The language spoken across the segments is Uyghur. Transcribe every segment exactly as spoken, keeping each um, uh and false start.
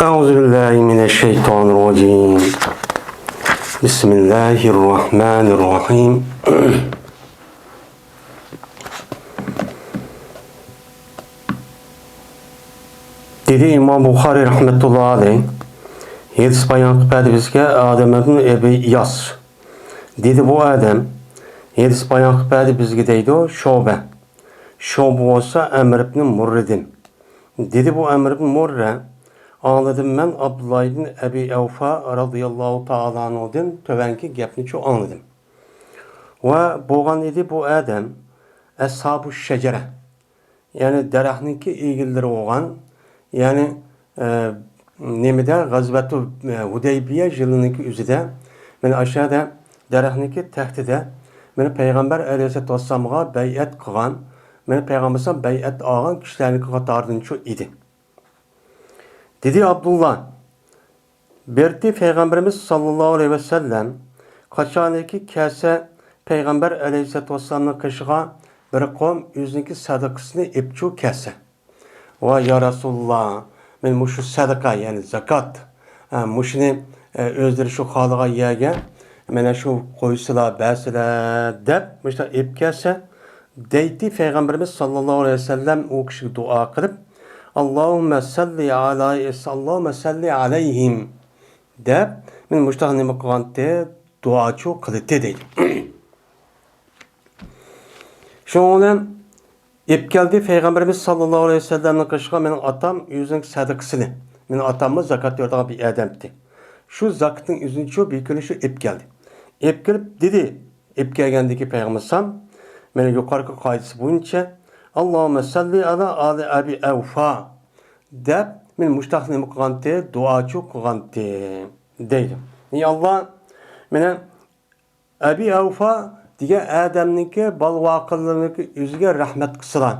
أعوذ بالله من الشيطان الرجيم. بسم الله الرحمن الرحيم. دېدى ئىمام بۇخارىي رەھمەتۇللا ئەلەيھ، ھەدىس بايان قىلىپ بەردى بىزگە ئادەم ئىبن ئەبى ئىياس. دېدى بۇ ئادەم، ھەدىس بايان قىلىپ بەردى بىزگە دەيدۇ شۇبە. شۇبە بولسا ئەمر ئىبن مۇررىدىن. دېدى بۇ ئەمر ئىبن مۇررە، ئاڭلىدىم مەن ئابدۇللا ئىبن ئەبى ئەۋفا رازىياللاھۇ تائالا ئەنھۇدىن تۆۋەنكى گەپنىچۇ ئاڭلىدىم. ۋە بولغان ئىدى بۇ ئادەم ئەسھابۇ شەجەرە، يەنى دەرەخنىڭكى ئىگىلىرى بولغان، يەنى، ئە، نېمىدە، غەزۋەتۇ، ئە، ھۇدەيبىيە يىلىنىڭكى ئۆزىدە، مەن ئاشۇ يەردە دەرەخنىڭكى تەختىدە مەن پەيغەمبەر ئەلەيھىسسالاتۇ ۋەسسالامغا بەيئەت قىلغان، مەن پەيغەمبەر بەيئەت ئالغان كىشىلەرنىڭكى قاتارىدىنچۇ ئىدى. دېدى ئابدۇللا، بېرىتى پەيغەمبىرىمىز ساللاللاھۇ ئەلەيھى ۋەسەللەم قاچانكى كەلسە پەيغەمبەر ئەلەيھىسسالاتۇ ۋەسسالامنىڭ قېشىغا بىر قوم ئۆزىنىڭكى سەدىقىسىنى ئېپچۇ كەلسە. ۋاي يا رەسۇلاللا، مەن مۇشۇ سەدىقە، يەنى زاكات، ئە، مۇشۇنى، ئە، ئۆزلىرى شۇ خالىغان يەرگە مانا شۇ قويسىلا، بەرسىلە دەپ مۇشۇنداق ئېلىپ كەلسە، دەيتتى پەيغەمبىرىمىز ساللاللاھۇ ئەلەيھى ۋەسەللەم ئۇ كىشىگە دۇئا قىلىپ، ئاللاھۇممە سەللى ئەلا، ئاللاھۇممە سەللى ئەلەيھىم دەپ، مەن مۇشۇنداق نېمە قىلغانتى، دۇئاچۇ قىلىتتى دەيدۇ. شۇنىڭ بىلەن ئېلىپ كەلدى پەيغەمبىرىمىز ساللاللاھۇ ئەلەيھى ۋەسەللەمنىڭ قېشىغا مېنىڭ ئاتام ئۆزىنىڭ سەدىقىسىنى. مېنىڭ ئاتاممۇ زاكات بېرىدىغان بىر ئادەمتى. شۇ زاكىتنىڭ ئۆزىنىچۇ بىر كۈنى شۇ ئېلىپ كەلدى. ئېلىپ كېلىپ دېدى، ئېلىپ كەلگەندىكى پەيغەمبەر ئەلەيھىسسالام، مېنىڭ يۇقىرىقى قائىدىسى بويىچە، ئاللاھۇممە سەللى ئەلا ئالى ئەبى ئەۋفا دەپ، مېنى مۇشتاق نېمە قىلغانتى، دۇئاچۇ قىلغانتى دەيدۇ. ئى ئاللا، مېنى ئەبى ئەۋفا دېگەن ئادەمنىڭكى بالا-ۋاقىلىرىنىڭكى ئۆزىگە رەھمەت قىلسىلا،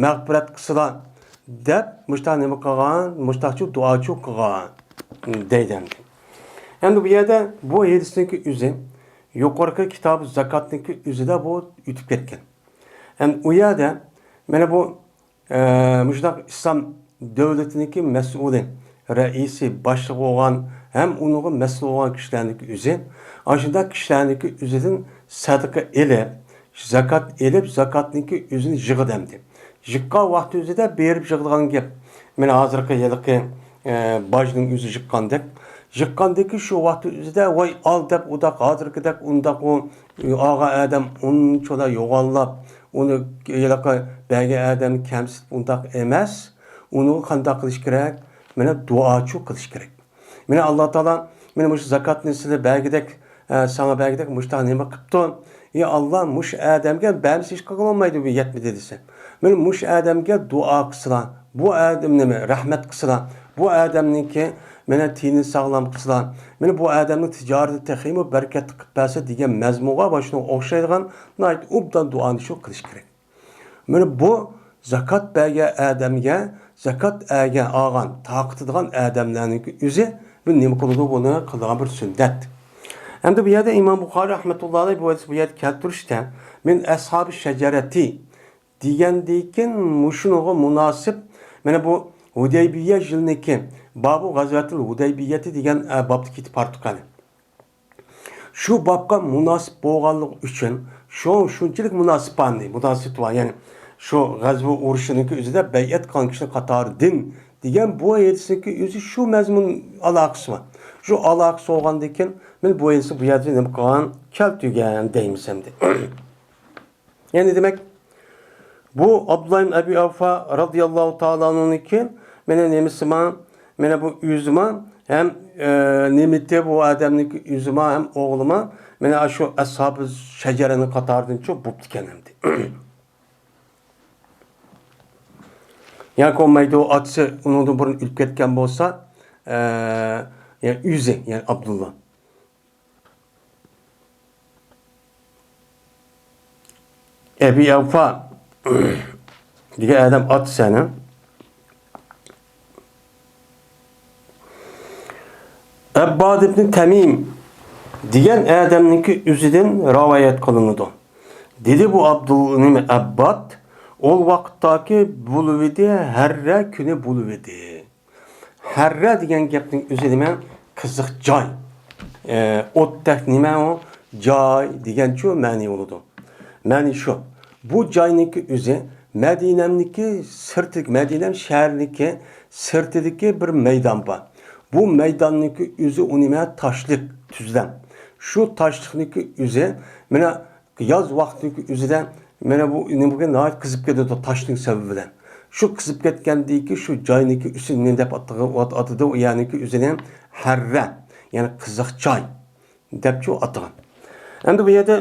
مەغپىرەت قىلسىلا دەپ مۇشتاق نېمە قىلغان، مۇشتاقچۇ دۇئاچۇ قىلغان دەيدۇ ئەمدى. ئەمدى بۇ يەردە بۇ ھەدىسنىڭكى ئۆزى يۇقىرىقى كىتابى زاكاتنىڭكى ئۆزىدە بۇ ئۆتۈپ كەتكەن. ئەمدى ئۇ يەردە مانا بۇ ئە، مۇشۇنداق ئىسلام دۆلىتىنىڭكى مەسئۇلى، رەئىسى، باشلىقى بولغان ھەم ئۇنىڭغا مەسئۇل بولغان كىشىلەرنىڭكى ئۆزى، ئاشۇنداق كىشىلەرنىڭكى ئۆزىدىن سەدىقە ئېلىپ، زاكات ئېلىپ، زاكاتنىڭكى ئۆزىنى يىغىدى ئەمدى. يىغقان ۋاقتى ئۆزىدە بېرىپ يىغىدىغان گەپ. مانا ھازىرقى ھېلىقى، ئە، باجنىڭ ئۆزى يىغقاندەك. يىغقاندىكى شۇ ۋاقتى ئۆزىدە، ۋاي، ئال دەپ، ئۇنداق ھازىرقىدەك، ئۇنداق ئۇ ئالغان ئادەم ئۇنچىۋالا يوغانلاپ، ئۇنى ھېلىقى بەرگەن ئادەمنى كەمسىتىپ ئۇنداق ئەمەس. ئۇنىڭغا قانداق قىلىش كېرەك؟ مانا دۇئاچۇ قىلىش كېرەك. مانا ئاللا تائالا مانا مۇشۇ زاكاتنى سىلى بەرگۈدەك، ئە، ساڭا بەرگۈدەك مۇشتاق نېمە قىپتۇ؟ ئى ئاللا، مۇشۇ ئادەمگە بەرمىسە ھېچ قىلغىلى بولمايدۇ، بۇ يەتمىدى دېسە. مانا مۇشۇ ئادەمگە دۇئا قىلسىلا، بۇ ئادەم نېمە، رەھمەت قىلسىلا، بۇ ئادەمنىڭكى مانا تېنىنى ساغلام قىلسىلا، مانا بۇ ئادەمنىڭ تىجارىتى تېخىمۇ بەرىكەتلىك قىلىپ بەرسە دېگەن مەزمۇنغا ۋە شۇنىڭغا ئوخشايدىغان ناھايىتى ئوبدان دۇئانى شۇ قىلىش كېرەك. مانا بۇ زاكات بەرگەن ئادەمگە، زاكات ئەگە ئالغان، تارقىتىدىغان ئادەملەرنىڭكى ئۆزى بۇ نېمە قىلىدۇ؟ بۇنى قىلىدىغان بىر سۈننەت. ئەمدى بۇ يەردە ئىمام بۇخارىي رەھمەتۇللا ئەلەيھ بۇ ھەدىسنى بۇ يەردە كەلتۈرۈشتە، مىن ئەسھابى شەجەرەتى دېگەندىن كېيىن مۇشۇنىڭغا مۇناسىپ، مانا بۇ ھۇدەيبىيە يىلىنىڭكى بابۇ غەزۋەتىل ھۇدەيبىيەتى دېگەن، ئە، بابتا كېتىپ بارتۇق قېنى. شۇ بابقا مۇناسىپ بولغانلىقى ئۈچۈن، شۇ، شۇنچىلىك مۇناسىپ بار، مۇناسىۋىتى بار. يەنى شۇ غەزۋە ئۇرۇشىنىڭكى ئۆزىدە بەيئەت قىلغان كىشىنىڭ قاتارىدىن دېگەن بۇ ھەدىسنىڭكى ئۆزى شۇ مەزمۇن ئالاقىسى بار. شۇ ئالاقىسى بولغاندىن كېيىن، مانا بۇ ھەدىسنى بۇ يەردە نېمە قىلغان؟ كەلتۈرگەن دەيمىز ئەمدى. يەنى دېمەك، بۇ ئابدۇللا ئىبن ئەبى ئەۋفا رازىياللاھۇ تائالا ئەنھۇنىڭكى مانا نېمىسىما، مانا بۇ ئۆزىما ھەم، ئە، نېمىتى بۇ ئادەمنىڭكى ئۆزىما ھەم ئوغلىما مانا شۇ ئەسھابى شەجەرىنىڭ قاتارىدىنچۇ بوپتىكەن ئەمدى. ياكى بولمايدۇ، ئاتىسى ئۇنىڭدىن بۇرۇن ئۆلۈپ كەتكەن بولسا، ئە، يەنى ئۆزى، يەنى ئابدۇللا. ئەبى ئەۋفا دېگەن ئادەم ئاتىسى ئەنە. ئەبباد ئىبنى تەمىم دېگەن ئادەمنىڭكى ئۆزىدىن رىۋايەت قىلىنىدۇ. دېدى بۇ ئابدۇل، نېمە، ئەبباد، ئول ۋاقىتتاكى بولۇۋىدى، ھەررە كۈنى بولۇۋىدى. ھەررە دېگەن گەپنىڭ ئۆزى نېمە؟ قىزىق جاي. ئە، ئوتتەك نېمە ئۇ؟ جاي دېگەنچۇ مەنى بولىدۇ. مەنى شۇ. بۇ جاينىڭكى ئۆزى مەدىنەمنىڭكى سىرتى، مەدىنەم شەھەرنىڭكى سىرتىدىكى بىر مەيدان بار. بۇ مەيداننىڭكى ئۆزى ئۇ نېمە؟ تاشلىق، تۈزلەڭ. شۇ تاشلىقنىڭكى ئۆزى مانا ياز ۋاقتىنىڭكى ئۆزىدە مانا بۇ نېمىگە ناھايىتى قىزىپ كېتىدۇ تاشنىڭ سەۋەبى بىلەن. شۇ قىزىپ كەتكەندىن كېيىن شۇ جاينىڭكى ئۈستىنى نېمە دەپ ئاتىغان-، ئات-، ئاتىدۇ، ئۇ يەرنىڭكى ئۆزىنى ھەررە، يەنى قىزىق جاي دەپچۇ ئاتىغان. ئەمدى بۇ يەردە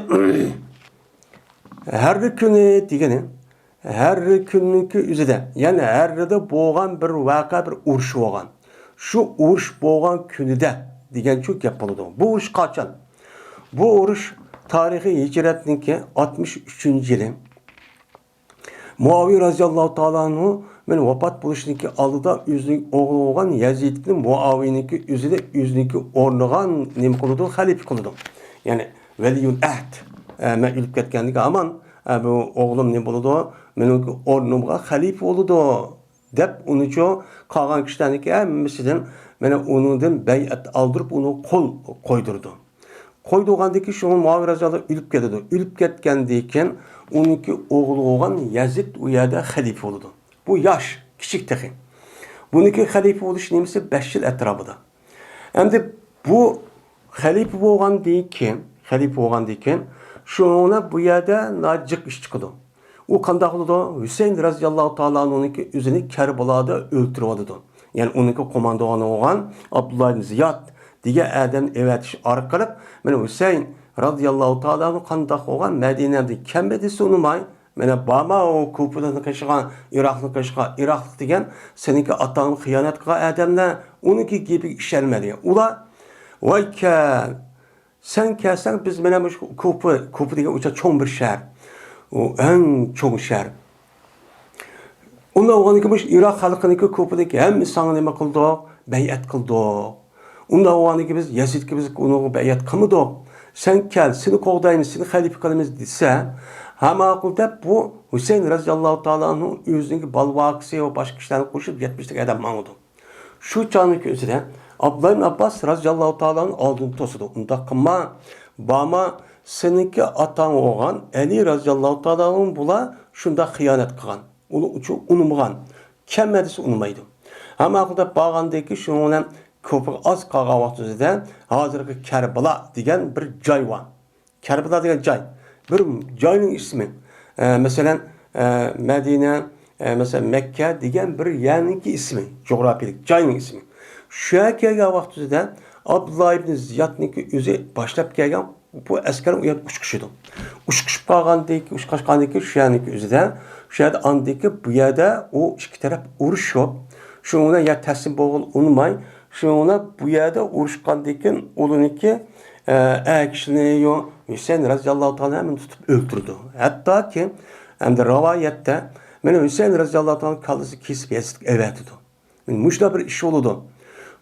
ھەررە كۈنى دېگىنى، ھەررە كۈننىڭكى ئۆزىدە، يەنى ھەررىدە بولغان بىر ۋەقە، بىر ئۇرۇش بولغان. شۇ ئۇرۇش بولغان كۈنىدە دېگەنچۇ گەپ بولىدۇ. بۇ ئۇرۇش قاچان؟ بۇ ئۇرۇش تارىخى ھىجرەتنىڭكى ئاتمىش ئۈچىنچى يىلى. مۇئاۋىيە رازىياللاھۇ تائالا ئەنھۇ مەن ۋاپات بولۇشنىڭكى ئالدىدا ئۆزىنىڭ ئوغلى بولغان يەزىدنى مۇئاۋىيەنىڭكى ئۆزىدە ئۆزىنىڭكى ئورنىغا نېمە قىلىدۇ؟ خەلىپە قىلىدۇ. يەنى ۋەلىيۇل ئەھد، ئە، مەن ئۆلۈپ كەتكەندىكىن ئامان، ئە، بۇ ئوغلۇم نېمە بولىدۇ؟ مېنىڭكى ئورنۇمغا خەلىپە بولىدۇ، دەپ ئۇنىچۇ قالغان كىشىلەرنىڭكى ھەممىسىدىن مانا ئۇنىڭدىن بەيئەت ئالدۇرۇپ ئۇنىڭغا قول قويدۇرىدۇ. قويدۇرغاندىن كېيىن شۇڭا مۇئاۋىيە رازىياللاھۇ ئۆلۈپ كېتىدۇ. ئۆلۈپ كەتكەندىن كېيىن ئۇنىڭكى ئوغلى بولغان يەزىد ئۇ يەردە خەلىپە بولىدۇ. بۇ ياش، كىچىك تېخى. بۇنىڭكى خەلىپە بولۇش نېمىسى بەش يىل ئەتراپىدا. ئەمدى بۇ خەلىپە بولغاندىن كېيىن، خەلىپە بولغاندىن كېيىن شۇنىڭ بۇ يەردە ناھايىتى جىق ئىش چىقىدۇ. ئۇ قانداق بولىدۇ؟ ھۈسەيىن رازىياللاھۇ تائالا ئەنھۇنىڭكى ئۆزىنى كەربىلادا ئۆلتۈرۈۋالىدۇ. يەنى ئۇنىڭكى قوماندانى بولغان ئابدۇللا ئىبن زىياد دېگەن ئادەمنى ئەۋەتىش ئارقىلىق، مانا ھۈسەيىن رازىياللاھۇ تائالا ئەنھۇ قانداق بولغان؟ مەدىنەدىن كەلمىدى سۇنۇماي. مانا بارما ئۇ كۇپىدىن قېشىغان، ئىراقنى قېشىغان، ئىراقلىق دېگەن سېنىڭكى ئاتاڭنى خىيانەت قىلغان ئادەملەر، ئۇنىڭكى گېپىگە ئىشەنمە دېگەن. ئۇلار، ۋاي كەل، سەن كەلسەڭ، بىز مانا مۇشۇ كۇفا، كۇفا دېگەن ئۇنچە چوڭ بىر شەھەر. ئۇ ئەڭ چوڭ شەھەر. ئۇنداق بولغاندىكىن مۇشۇ ئىراق خەلقىنىڭكى كۇفىدىكى ھەممىسى ساڭا نېمە قىلدۇق؟ بەيئەت قىلدۇق. ئۇنداق بولغاندىكىن بىز يەزىدكە بىز ئۇنىڭغا بەيئەت قىلمىدۇق. سەن كەل، سېنى قوغدايمىز، سېنى خەلىپە قىلىمىز دېسە، ھە ماقۇل دەپ بۇ ھۈسەيىن رازىياللاھۇ تائالا ئەنھۇ ئۆزىنىڭكى بالۋاكىسى ۋە باشقا كىشىلەرنى قوشۇپ يەتمىشتەك ئادەم ماڭىدۇ. شۇ چاغنىڭكى ئۆزىدە ئابدۇللا ئىبن ئابباس رازىياللاھۇ تائالا ئالدىنى توسىدۇ. ئۇنداق قىلما، بارما، سېنىڭكى ئاتاڭ بولغان ئەلى رازىياللاھۇ تائالا بۇلار شۇنداق خىيانەت قىلغان. ئۇنىڭ ئۈچۈن ئۇنىمىغان. كەلمە دېسە ئۇنىمايدۇ. ھەم ئاخىرىدا بارغاندىن كېيىن شۇنىڭ بىلەن كۇفىغا ئاز قالغان ۋاقتىمىزدا ھازىرقى كەربىلا دېگەن بىر جاي بار. كەربىلا دېگەن جاي، بىر جاينىڭ ئىسمى. ئە، مەسىلەن، ئە، مەدىنە، ئە، مەسىلەن، مەككە دېگەن بىر يەرنىڭكى ئىسمى، جۇغراپىيىلىك جاينىڭ ئىسمى. شۇ يەرگە كەلگەن ۋاقتىدا ئابدۇللا ئىبن زىيادنىڭكى ئۆزى باشلاپ كەلگەن بۇ ئەسكەر ئۇ يەردە ئۇچقۇچىدۇ. ئۇچقۇچۇپ قالغاندىن كېيىن، ئۇچقاچقاندىن كېيىن شۇ يەرنىڭكى ئۆزىدە، شۇ يەردە ئاندىن كېيىن بۇ يەردە ئۇ ئىككى تەرەپ ئۇرۇشۇپ، شۇنىڭ بىلەن يا تەسلىم بولغىلى ئۇنىماي، شۇنىڭ بىلەن بۇ يەردە ئۇرۇشقاندىن كېيىن ئۇلىنىڭكى ئە، ئەكىشىنى يو-، ھۈسەيىن رەزىياللاھۇ تائالا ئەنھۇنى تۇتۇپ ئۆلتۈرىدۇ. ھەتتاكى، ئەمدى رىۋايەتتە، مانا ھۈسەيىن رەزىياللاھۇ تائالا كاللىسى كېسىپ يەزىدكە ئەۋەتىدۇ. مۇشۇنداق بىر ئىش بولىدۇ.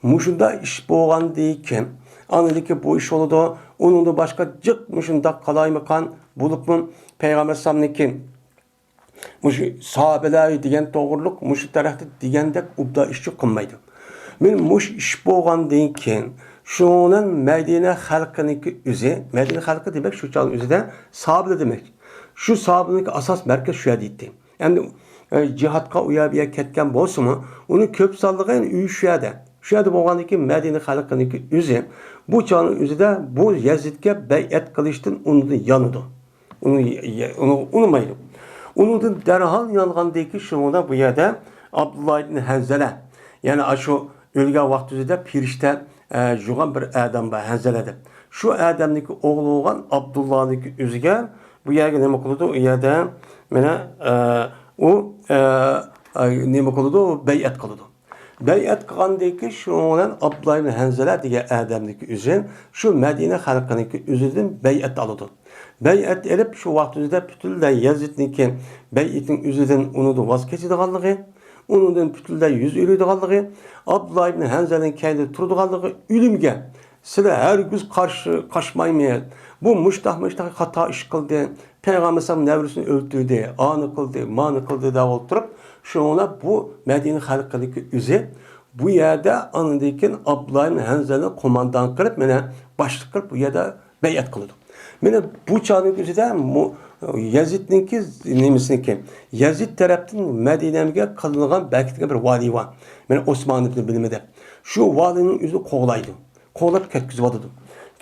مۇشۇنداق ئىش بولغاندىن كېيىن، ئاندىن كېيىن بۇ ئىش بولىدۇ. ئۇنىڭدىن باشقا جىق مۇشۇنداق قالايمىقان بولۇپمۇ پەيغەمبەر ئەلەيھىسسالامنىڭكى مۇشۇ ساھابىلەر دېگەن توغرۇلۇق مۇشۇ تەرەپتە دېگەندەك ئوبدان ئىشچۇ قىلمايدۇ. مانا مۇشۇ ئىش بولغاندىن كېيىن، شۇنىڭ مەدىنە خەلقىنىڭكى ئۆزى، مەدىنە خەلقى دېمەك شۇ چاغنىڭ ئۆزىدە ساھابىلەر دېمەك. شۇ ساھابىلەرنىڭكى ئاساس مەركەز شۇ يەردە ئىدى. ئەمدى، ئە، جىھادقا ئۇ يەر بۇ يەر كەتكەن بولسىمۇ، ئۇنىڭ كۆپ سانلىقى ئۆيى شۇ يەردە. شۇ يەردە بولغاندىن كېيىن مەدىنە خەلقىنىڭكى ئۆزى بۇ چاغنىڭ ئۆزىدە بۇ يەزىدكە بەيئەت قىلىشتىن ئۇنىڭدىن يانىدۇ. ئۇنى، ئۇنى ئۇنىمايدۇ. ئۇنىڭدىن دەرھال يانغاندىن كېيىن شۇنىڭدا بۇ يەردە ئابدۇللا ئىبن ھەنزەلە، يەنى ئاشۇ ئۆلگەن ۋاقتىمىزدا پىرىشتە، ئە، يۇغان بىر ئادەم بار، ھەنزەلە دەپ. شۇ ئادەمنىڭكى ئوغلى بولغان ئابدۇللانىڭكى ئۆزىگە بۇ يەرگە نېمە قىلىدۇ؟ ئۇ يەردە مانا، ئە، ئۇ، ئە، ئە، نېمە قىلىدۇ؟ بەيئەت قىلىدۇ. بەيئەت قىلغاندىن كېيىن شۇنىڭ بىلەن ئابدۇللا ئىبن ھەنزەلە دېگەن ئادەمنىڭكى ئۆزى شۇ مەدىنە خەلقىنىڭكى ئۆزىدىن بەيئەت ئالىدۇ. بەيئەت ئېلىپ شۇ ۋاقتىمىزدا پۈتۈنلەي يەزىدنىڭكى بەيئىتىنىڭ ئۆزىدىن ئۇنىڭدىن ۋاز كېچىدىغانلىقى، ئۇنىڭدىن پۈتۈنلەي يۈز ئۆرۈيدىغانلىقى، ئابدۇللا ئىبن ھەنزەلىنىڭ كەينىدە تۇرىدىغانلىقى، ئۆلۈمگە سىلەر ھەرگىز قارشى قاچمايمىز. بۇ مۇشتاق مۇشتاق خاتا ئىش قىلدى. پەيغەمبەر ئەلەيھىسسالام نەۋرىسىنى ئۆلتۈردى، ئانى قىلدى، مانى قىلدى دەپ ئولتۇرۇپ، شۇڭا بۇ مەدىنە خەلقىنىڭكى ئۆزى بۇ يەردە ئاندىن كېيىن ئابدۇللا ئىبن ھەنزەلنى قوماندان قىلىپ، مانا باشلىق قىلىپ بۇ يەردە بەيئەت قىلىدۇ. مانا بۇ چاغنىڭ ئۆزىدە مۇ-، يەزىدنىڭكى نېمىسىنىڭكى، يەزىد تەرەپتىن مەدىنەگە قىلىنغان بەركىتىگە بىر ۋالىي بار. مانا ئوسمان ئىبن بىلمە دەپ. شۇ ۋالىينىڭ ئۆزىنى قوغلايدۇ. قوغلاپ كەتكۈزۈۋاتىدۇ.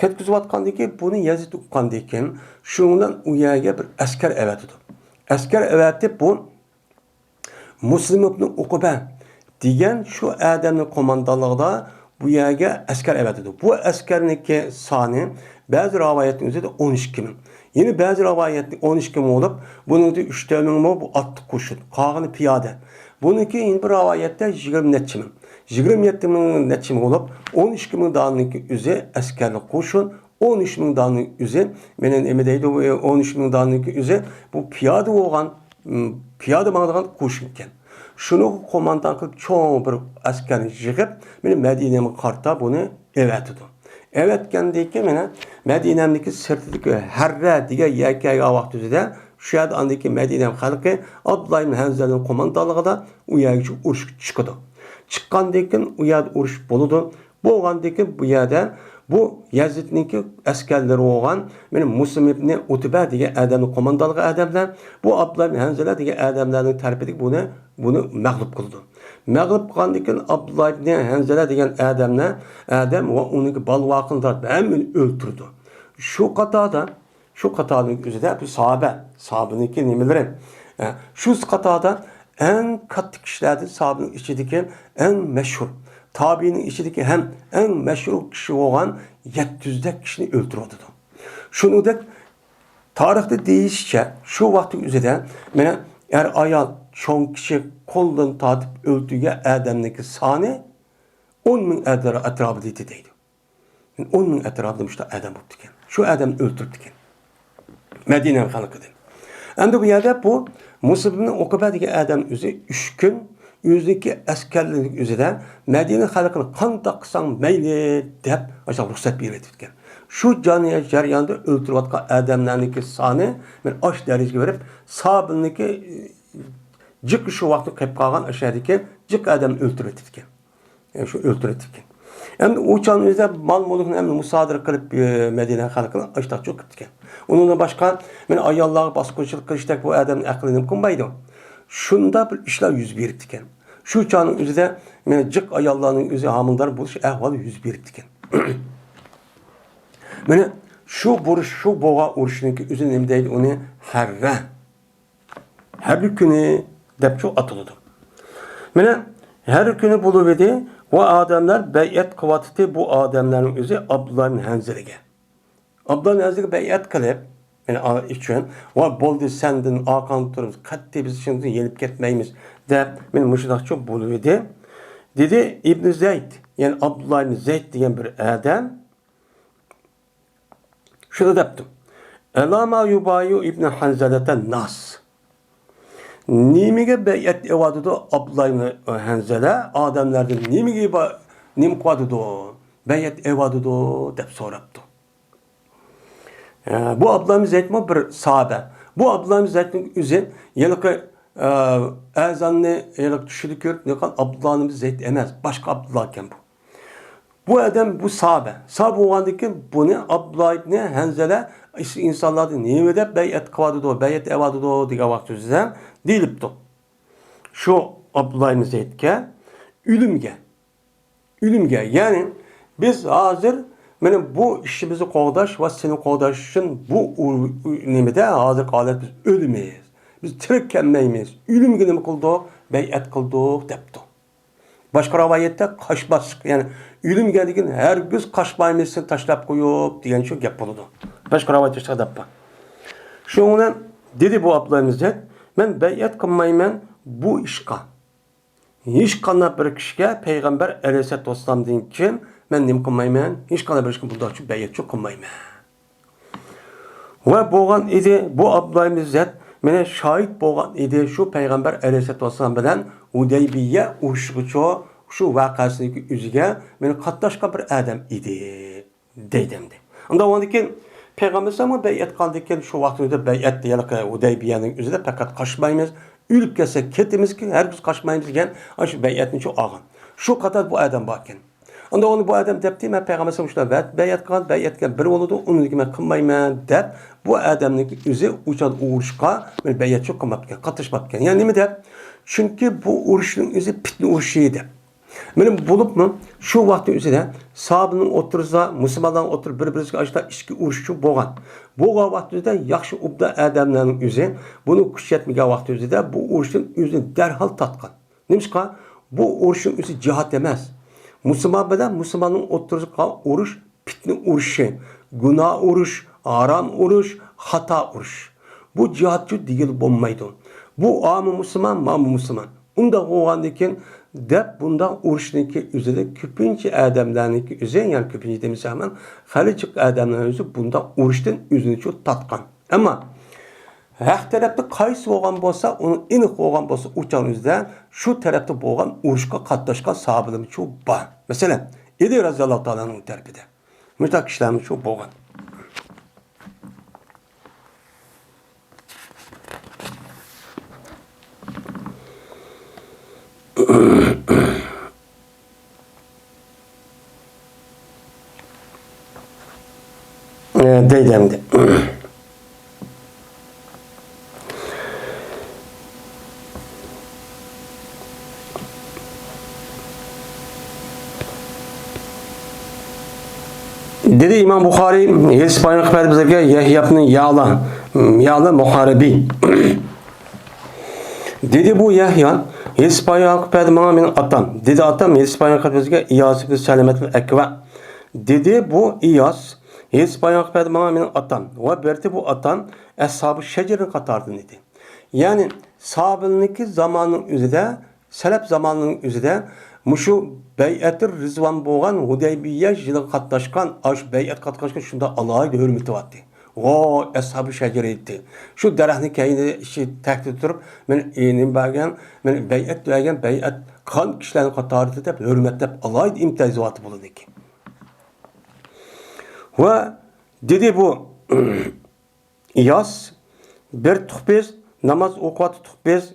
كەتكۈزۈۋاتقاندىن كېيىن بۇنى يەزىد ئۇققاندىن كېيىن شۇنىڭ بىلەن ئۇ يەرگە بىر ئەسكەر ئەۋەتىدۇ. ئەسكەر ئەۋەتىپ بۇ مۇسلىم ئىبنى ئۇقبە دېگەن شۇ ئادەمنىڭ قوماندانلىقىدا بۇ يەرگە ئەسكەر ئەۋەتىدۇ. بۇ ئەسكەرنىڭكى سانى بەزى رىۋايەتنىڭ ئۆزىدە ئون ئىككى مىڭ. يەنە بەزى رىۋايەتتە ئون ئىككى مىڭ بولۇپ، بۇنىڭدا ئۈچ تۆت مىڭ بۇ ئاتلىق قوشۇن، قالغىنى پىيادە. بۇنىڭكى يەنە بىر رىۋايەتتە يىگىرمە نەچچە مىڭ. يىگىرمە يەتتە مىڭ نەچچە مىڭ بولۇپ، ئون ئىككى مىڭ دانىنىڭكى ئۆزى ئەسكەرلىك قوشۇن، ئون ئۈچ مىڭ دانىنىڭ ئۆزى، مانا نېمە دەيدۇ، ئون ئۈچ مىڭ دانىنىڭكى ئۆزى بۇ پىيادە بولغان، م، پىيادە ماڭىدىغان قوشۇن ئىكەن. شۇنىڭغا قوماندان قىلىپ چوڭ بىر ئەسكەرنى يىغىپ، مانا مەدىنەگە قارىتا بۇنى ئەۋەتىدۇ. ئەۋەتكەندىن كېيىن مانا مەدىنەنىڭكى سىرتىدىكى ھەررە دېگەن يەرگە كەلگەن ۋاقتىدا شۇ يەردە ئاندىن كېيىن مەدىنە خەلقى ئابدۇللا ئىبن ھەنزەلنىڭ قوماندانلىقىدا ئۇ يەرگە ئۇرۇشقا چىقىدۇ. چىققاندىن كېيىن ئۇ يەردە ئۇرۇش بولىدۇ. بولغاندىن كېيىن بۇ يەردە بۇ يەزىدنىڭكى ئەسكەرلىرى بولغان، مانا مۇسلىم ئىبنى ئۇتبە دېگەن ئادەمنى قوماندانلىق ئادەملەر، بۇ ئابدۇللا ئىبن ھەنزەلە دېگەن ئادەملەرنىڭ تەرىپىدىكى بۇنى، بۇنى مەغلۇپ قىلىدۇ. مەغلۇپ قىلغاندىن كېيىن ئابدۇللا ئىبنى ھەنزەلە دېگەن ئادەمنى، ئادەم ۋە ئۇنىڭكى بالىۋاقىنى تارتىپ ھەممىنى ئۆلتۈرىدۇ. شۇ قاتاردا شۇ قاتارنىڭ ئۆزىدە بۇ ساھابە، ساھابىنىڭكى نېمىلىرى؟ ھە، شۇ قاتاردا ئەڭ كاتتا كىشىلەردىن ساھابىنىڭ ئىچىدىكى ئەڭ مەشھۇر، تابىئىنىڭ ئىچىدىكى ھەم ئەڭ مەشھۇر كىشى بولغان يەتتە يۈزدەك كىشىنى ئۆلتۈرۈۋاتىدۇ. شۇنىڭدەك تارىختا دېيىشىچە، شۇ ۋاقىتنىڭ ئۆزىدە مانا ئەر-ئايال، چوڭ-كىچىك، قولدىن تارتىپ ئۆلتۈرگەن ئادەمنىڭكى سانى ئون مىڭ ئەترا-، ئەتراپىدا ئىدى دەيدۇ. ئون مىڭ ئەتراپىدا مۇشۇنداق ئادەم بوپتىكەن. شۇ ئادەمنى ئۆلتۈرۈپتىكەن. مەدىنە خەلقىدىن. ئەمدى بۇ يەردە بۇ مۇسلىم ئىبنى ئۇقبە دېگەن ئادەم ئۆزى ئۈچ كۈن ئۆزىنىڭكى ئەسكەرلىرىنىڭ ئۆزىدە مەدىنە خەلقىنى قانداق قىلساڭ مەيلى دەپ ئاشۇنداق رۇخسەت بېرىۋېتىپتىكەن. شۇ جەرياندا ئۆلتۈرۈۋاتقان ئادەملەرنىڭكى سانى مانا ئاشۇ دەرىجىگە بېرىپ، سابىلنىڭكى جىق شۇ ۋاقىتتا قېلىپ قالغان ئاشۇ يەردىكى جىق ئادەمنى ئۆلتۈرۈۋېتىپتىكەن. يەنى شۇ ئۆلتۈرۈۋېتىپتىكەن. ئەمدى ئۇ چاغنىڭ ئۆزىدە مال-مۈلۈكنى ھەممىنى مۇسادىرە قىلىپ، ئە، مەدىنە خەلقىنى ئاشتاق چۆكۈپتىكەن. ئۇنىڭدىن باشقا، مانا ئاياللارغا باسقۇنچىلىق قىلىشتەك بۇ ئادەمنىڭ ئەقلى نېمە قىلمايدۇ؟ شۇنداق بىر ئىشلار يۈز بېرىپتىكەن. شۇ چاغنىڭ ئۆزىدە، مانا جىق ئاياللارنىڭ ئۆزى ھامىلىدار بولۇش ئەھۋالى يۈز بېرىپتىكەن. مانا شۇ بۇرۇش، شۇ بوغا ئۇرۇشنىڭكى ئۆزى نېمە دەيدۇ ئۇنى؟ ھەررە. ھەررە كۈنى دەپچۇ ئاتىلىدۇ. مانا ھەررە كۈنى بولۇۋىدى، ۋە ئادەملەر بەيئەت قىلىۋاتىتى بۇ ئادەملەرنىڭ ئۆزى ئابدۇللا ئىبن ھەنزەلىگە. ئابدۇللا ئىبن ھەنزەلگە بەيئەت قىلىپ، يەنى ئا-، ئۈچۈن، ۋە بولدى، سەندىن ئارقاڭدا تۇرىمىز، قەتئىي بىز ئىشىڭدىن يېنىپ كەتمەيمىز، دەپ، مانا مۇشۇنداقچۇ بولۇۋىدى. دېدى ئىبن زەيد، يەنى ئابدۇللا ئىبن زەيد دېگەن بىر ئادەم، شۇنى دەپتۇ. ئەلا ما يۇبايۇ ئىبن ھەنزەلەتە ناس. نېمىگە بەيئەت ئېۋاتىدۇ ئابدۇللا ئىبن ھەنزەلە؟ ئادەملەردىن نېمىگە با-، نېمە قىلىۋاتىدۇ؟ بەيئەت ئېۋاتىدۇ دەپ سوراپتۇ. ئە، بۇ ئابدۇللا ئىبن زەيدمۇ بىر ساھابە. بۇ ئابدۇللا ئىبن زەيدنىڭ ئۆزى ھېلىقى، ئە، ئەزاننى ھېلىقى چۈشىدە كۆرۈپ نېقىلغان ئابدۇللا ئىبن زەيد ئەمەس، باشقا ئابدۇللا ئىكەن بۇ. بۇ ئادەم، بۇ ساھابە. ساھابە بولغاندىن كېيىن بۇنى ئابدۇللا ئىبنى ھەنزەلە ئىنسانلاردىن نېمە دەپ بەيئەت قىلىۋاتىدۇ، بەيئەت ئېۋاتىدۇ دېگەن ۋاقتىدا دېيىلىپتۇ. شۇ ئابدۇللا ئىبنى زەيدكە ئۆلۈمگە، ئۆلۈمگە، يەنى بىز ھازىر مانا بۇ ئىشىمىزنى قوغداش ۋە سېنى قوغداش ئۈچۈن بۇ ئۇ-، ئۇ-، نېمىدە ھازىرقى ھالەت بىز ئۆلىمىز. بىز تىرىك كەلمەيمىز. ئۆلۈمگە نېمە قىلدۇق؟ بەيئەت قىلدۇق دەپتۇ. باشقا رىۋايەتتە قاچماسلىق، يەنى ئۆلۈمگە دېگىن ھەرگىز قاچمايمىز سېنى تاشلاپ قويۇپ دېگەن شۇ گەپ بولىدۇ. باشقا رىۋايەتتە شۇنداق دەپ بار. شۇنىڭ بىلەن دېدى بۇ ئابدۇللا ئىبن زەيد، مەن بەيئەت قىلمايمەن بۇ ئىشقا. ھېچقانداق بىر كىشىگە پەيغەمبەر ئەلەيھىسسالاتۇ ۋەسسالامدىن كېيىن مەن نېمە قىلمايمەن؟ ھېچقانداق بىر كىشىگە بۇنداقچە بەيئەتچۇ قىلمايمەن. ۋە بولغان ئىدى، بۇ ئابدۇللا ئىبن زەيد مانا شاھىت بولغان ئىدى، شۇ پەيغەمبەر ئەلەيھىسسالاتۇ ۋەسسالام بىلەن ھۇدەيبىيە ئۇرۇشىغىچۇ شۇ ۋەقەسىنىڭكى ئۆزىگە مانا قاتناشقان بىر ئادەم ئىدى، دەيدۇ ئەمدى. ئۇنداق بولغاندىن كېيىن پەيغەمبەر ئەلەيھىسسالامغا بەيئەت قىلغاندىن كېيىن شۇ ۋاقىتتا بەيئەتتە ھېلىقى ھۇدەيبىيەنىڭ ئۆزىدە پەقەت قاچمايمىز، ئۆلۈپ كەتسەك كېتىمىزكى، ھەرگىز قاچمايمىز دېگەن ئاشۇ بەيئەتنىچۇ ئالغان. شۇ قاتاردا بۇ ئادەم باركەن. ئاندىن ئۇنى بۇ ئادەم دەپتۇ، مەن پەيغەمبەر ئەلەيھىسسالام شۇنداق بەيئەت قىلغان، بەيئەت قىلگەن بىر بولىدۇ، ئۇنىڭدىن كېيىن مەن قىلمايمەن دەپ، بۇ ئادەمنىڭ ئۆزى ئۇ چاغدا ئۇرۇشقا مەن بەيئەتچىلىك قىلماپتىكەن، قاتناشماپتىكەن. يەنى نېمە دەپ؟ چۈنكى بۇ ئۇرۇشنىڭ ئۆزى پىتنە ئۇرۇشى دەپ. مانا بولۇپمۇ شۇ ۋاقىتنىڭ ئۆزىدە ساھابىنىڭ ئوتتۇرىسىدا، مۇسۇلمانلارنىڭ ئوتتۇرىدا بىر-بىرىگە ئاشۇنداق ئىچكى ئۇرۇش بولغان. بولغان ۋاقىتنىڭ ئۆزىدە ياخشى ئوبدان ئادەملەرنىڭ ئۆزى بۇنىڭ كۈچى يەتمىگەن ۋاقىتنىڭ ئۆزىدە بۇ ئۇرۇشتىن ئۆزىنى دەرھال تارتقان. نېمىشقا؟ بۇ ئۇرۇشنىڭ ئۆزى جىھاد ئەمەس. مۇسۇلمان بىلەن مۇسۇلماننىڭ ئوتتۇرىسىغا قىلغان ئۇرۇش پىتنە ئۇرۇشى، گۇناھ ئۇرۇش، ھارام ئۇرۇش، خاتا ئۇرۇش. بۇ جىھادچۇ دېگىلى بولمايدۇ. بۇ ئامۇ مۇسۇلمان، مامۇ مۇسۇلمان. ئۇنداق بولغاندىن كېيىن دەپ بۇنداق ئۇرۇشنىڭكى ئۆزىدە كۆپىنچە ئادەملەرنىڭكى ئۆزى، يەنى كۆپىنچە دېمىسەم، خېلى جىق ئادەملەرنىڭ ئۆزى بۇنداق ئۇرۇشتىن ئۆزىنى شۇ تارتقان. ئەمما ھەق تەرەپتە قايسى بولغان بولسا، ئۇنىڭ ئېنىق بولغان بولسا، ئۇ چاغنىڭ ئۆزىدە شۇ تەرەپتە بولغان ئۇرۇشقا قاتناشقان ساھابىلىرىمۇ شۇ بار. مەسىلەن، ئەلى رەزىياللاھۇ تائالا ئەنھۇ تەرىپىدە مۇشۇنداق كىشىلەرمۇ شۇ بولغان. ئە، دەيدۇ ئەمدى. دېدى ئىمام بۇخارىي، ھېدىس بايان قىلىپ بەردى بىزگە يەھيا ئىبنى يەلا، يەلا مۇھارىبى. دېدى بۇ يەھيا، ھېدىس بايان قىلىپ بەردى ماڭا مېنىڭ ئاتام. دېدى ئاتام، ھېدىس بايان قىلىپ بىزگە ئىياس ئىبنى سەلەمەتۇل ئەكۋە. دېدى بۇ ئىياس، ھېدىس بايان قىلىپ بەردى ماڭا مېنىڭ ئاتام. ۋە بەلكى بۇ ئاتام ئەسھابۇ شەجەرىنىڭ قاتارىدىن ئىدى. يەنى ساھابىلەرنىڭكى زامانىنىڭ ئۆزىدە، سەلەپ زامانىنىڭ ئۆزىدە مۇشۇ بەيئەتى رىزۋان بولغان ھۇدەيبىيە يىلىغا قاتناشقان، ئاشۇ بەيئەت قاتناشقان شۇنداق ئالاھىدە ھۆرمىتى بار ئىدى. ۋاي، ئەسھابۇ شەجەرە ئىدى. شۇ دەرەخنىڭ كەينىدە ئىشى تەكتىدە تۇرۇپ، مەن ئىنىم بەرگەن، مەن بەيئەت بەرگەن، بەيئەت قىلغان كىشىلەرنىڭ قاتارىدا دەپ ھۆرمەتلەپ ئالاھىدە ئىمتىيازاتى بولىدىكەن. ۋە دېدى بۇ ئىياس، بىر تۇق بىز، ناماز ئوقۇۋاتتۇق بىز.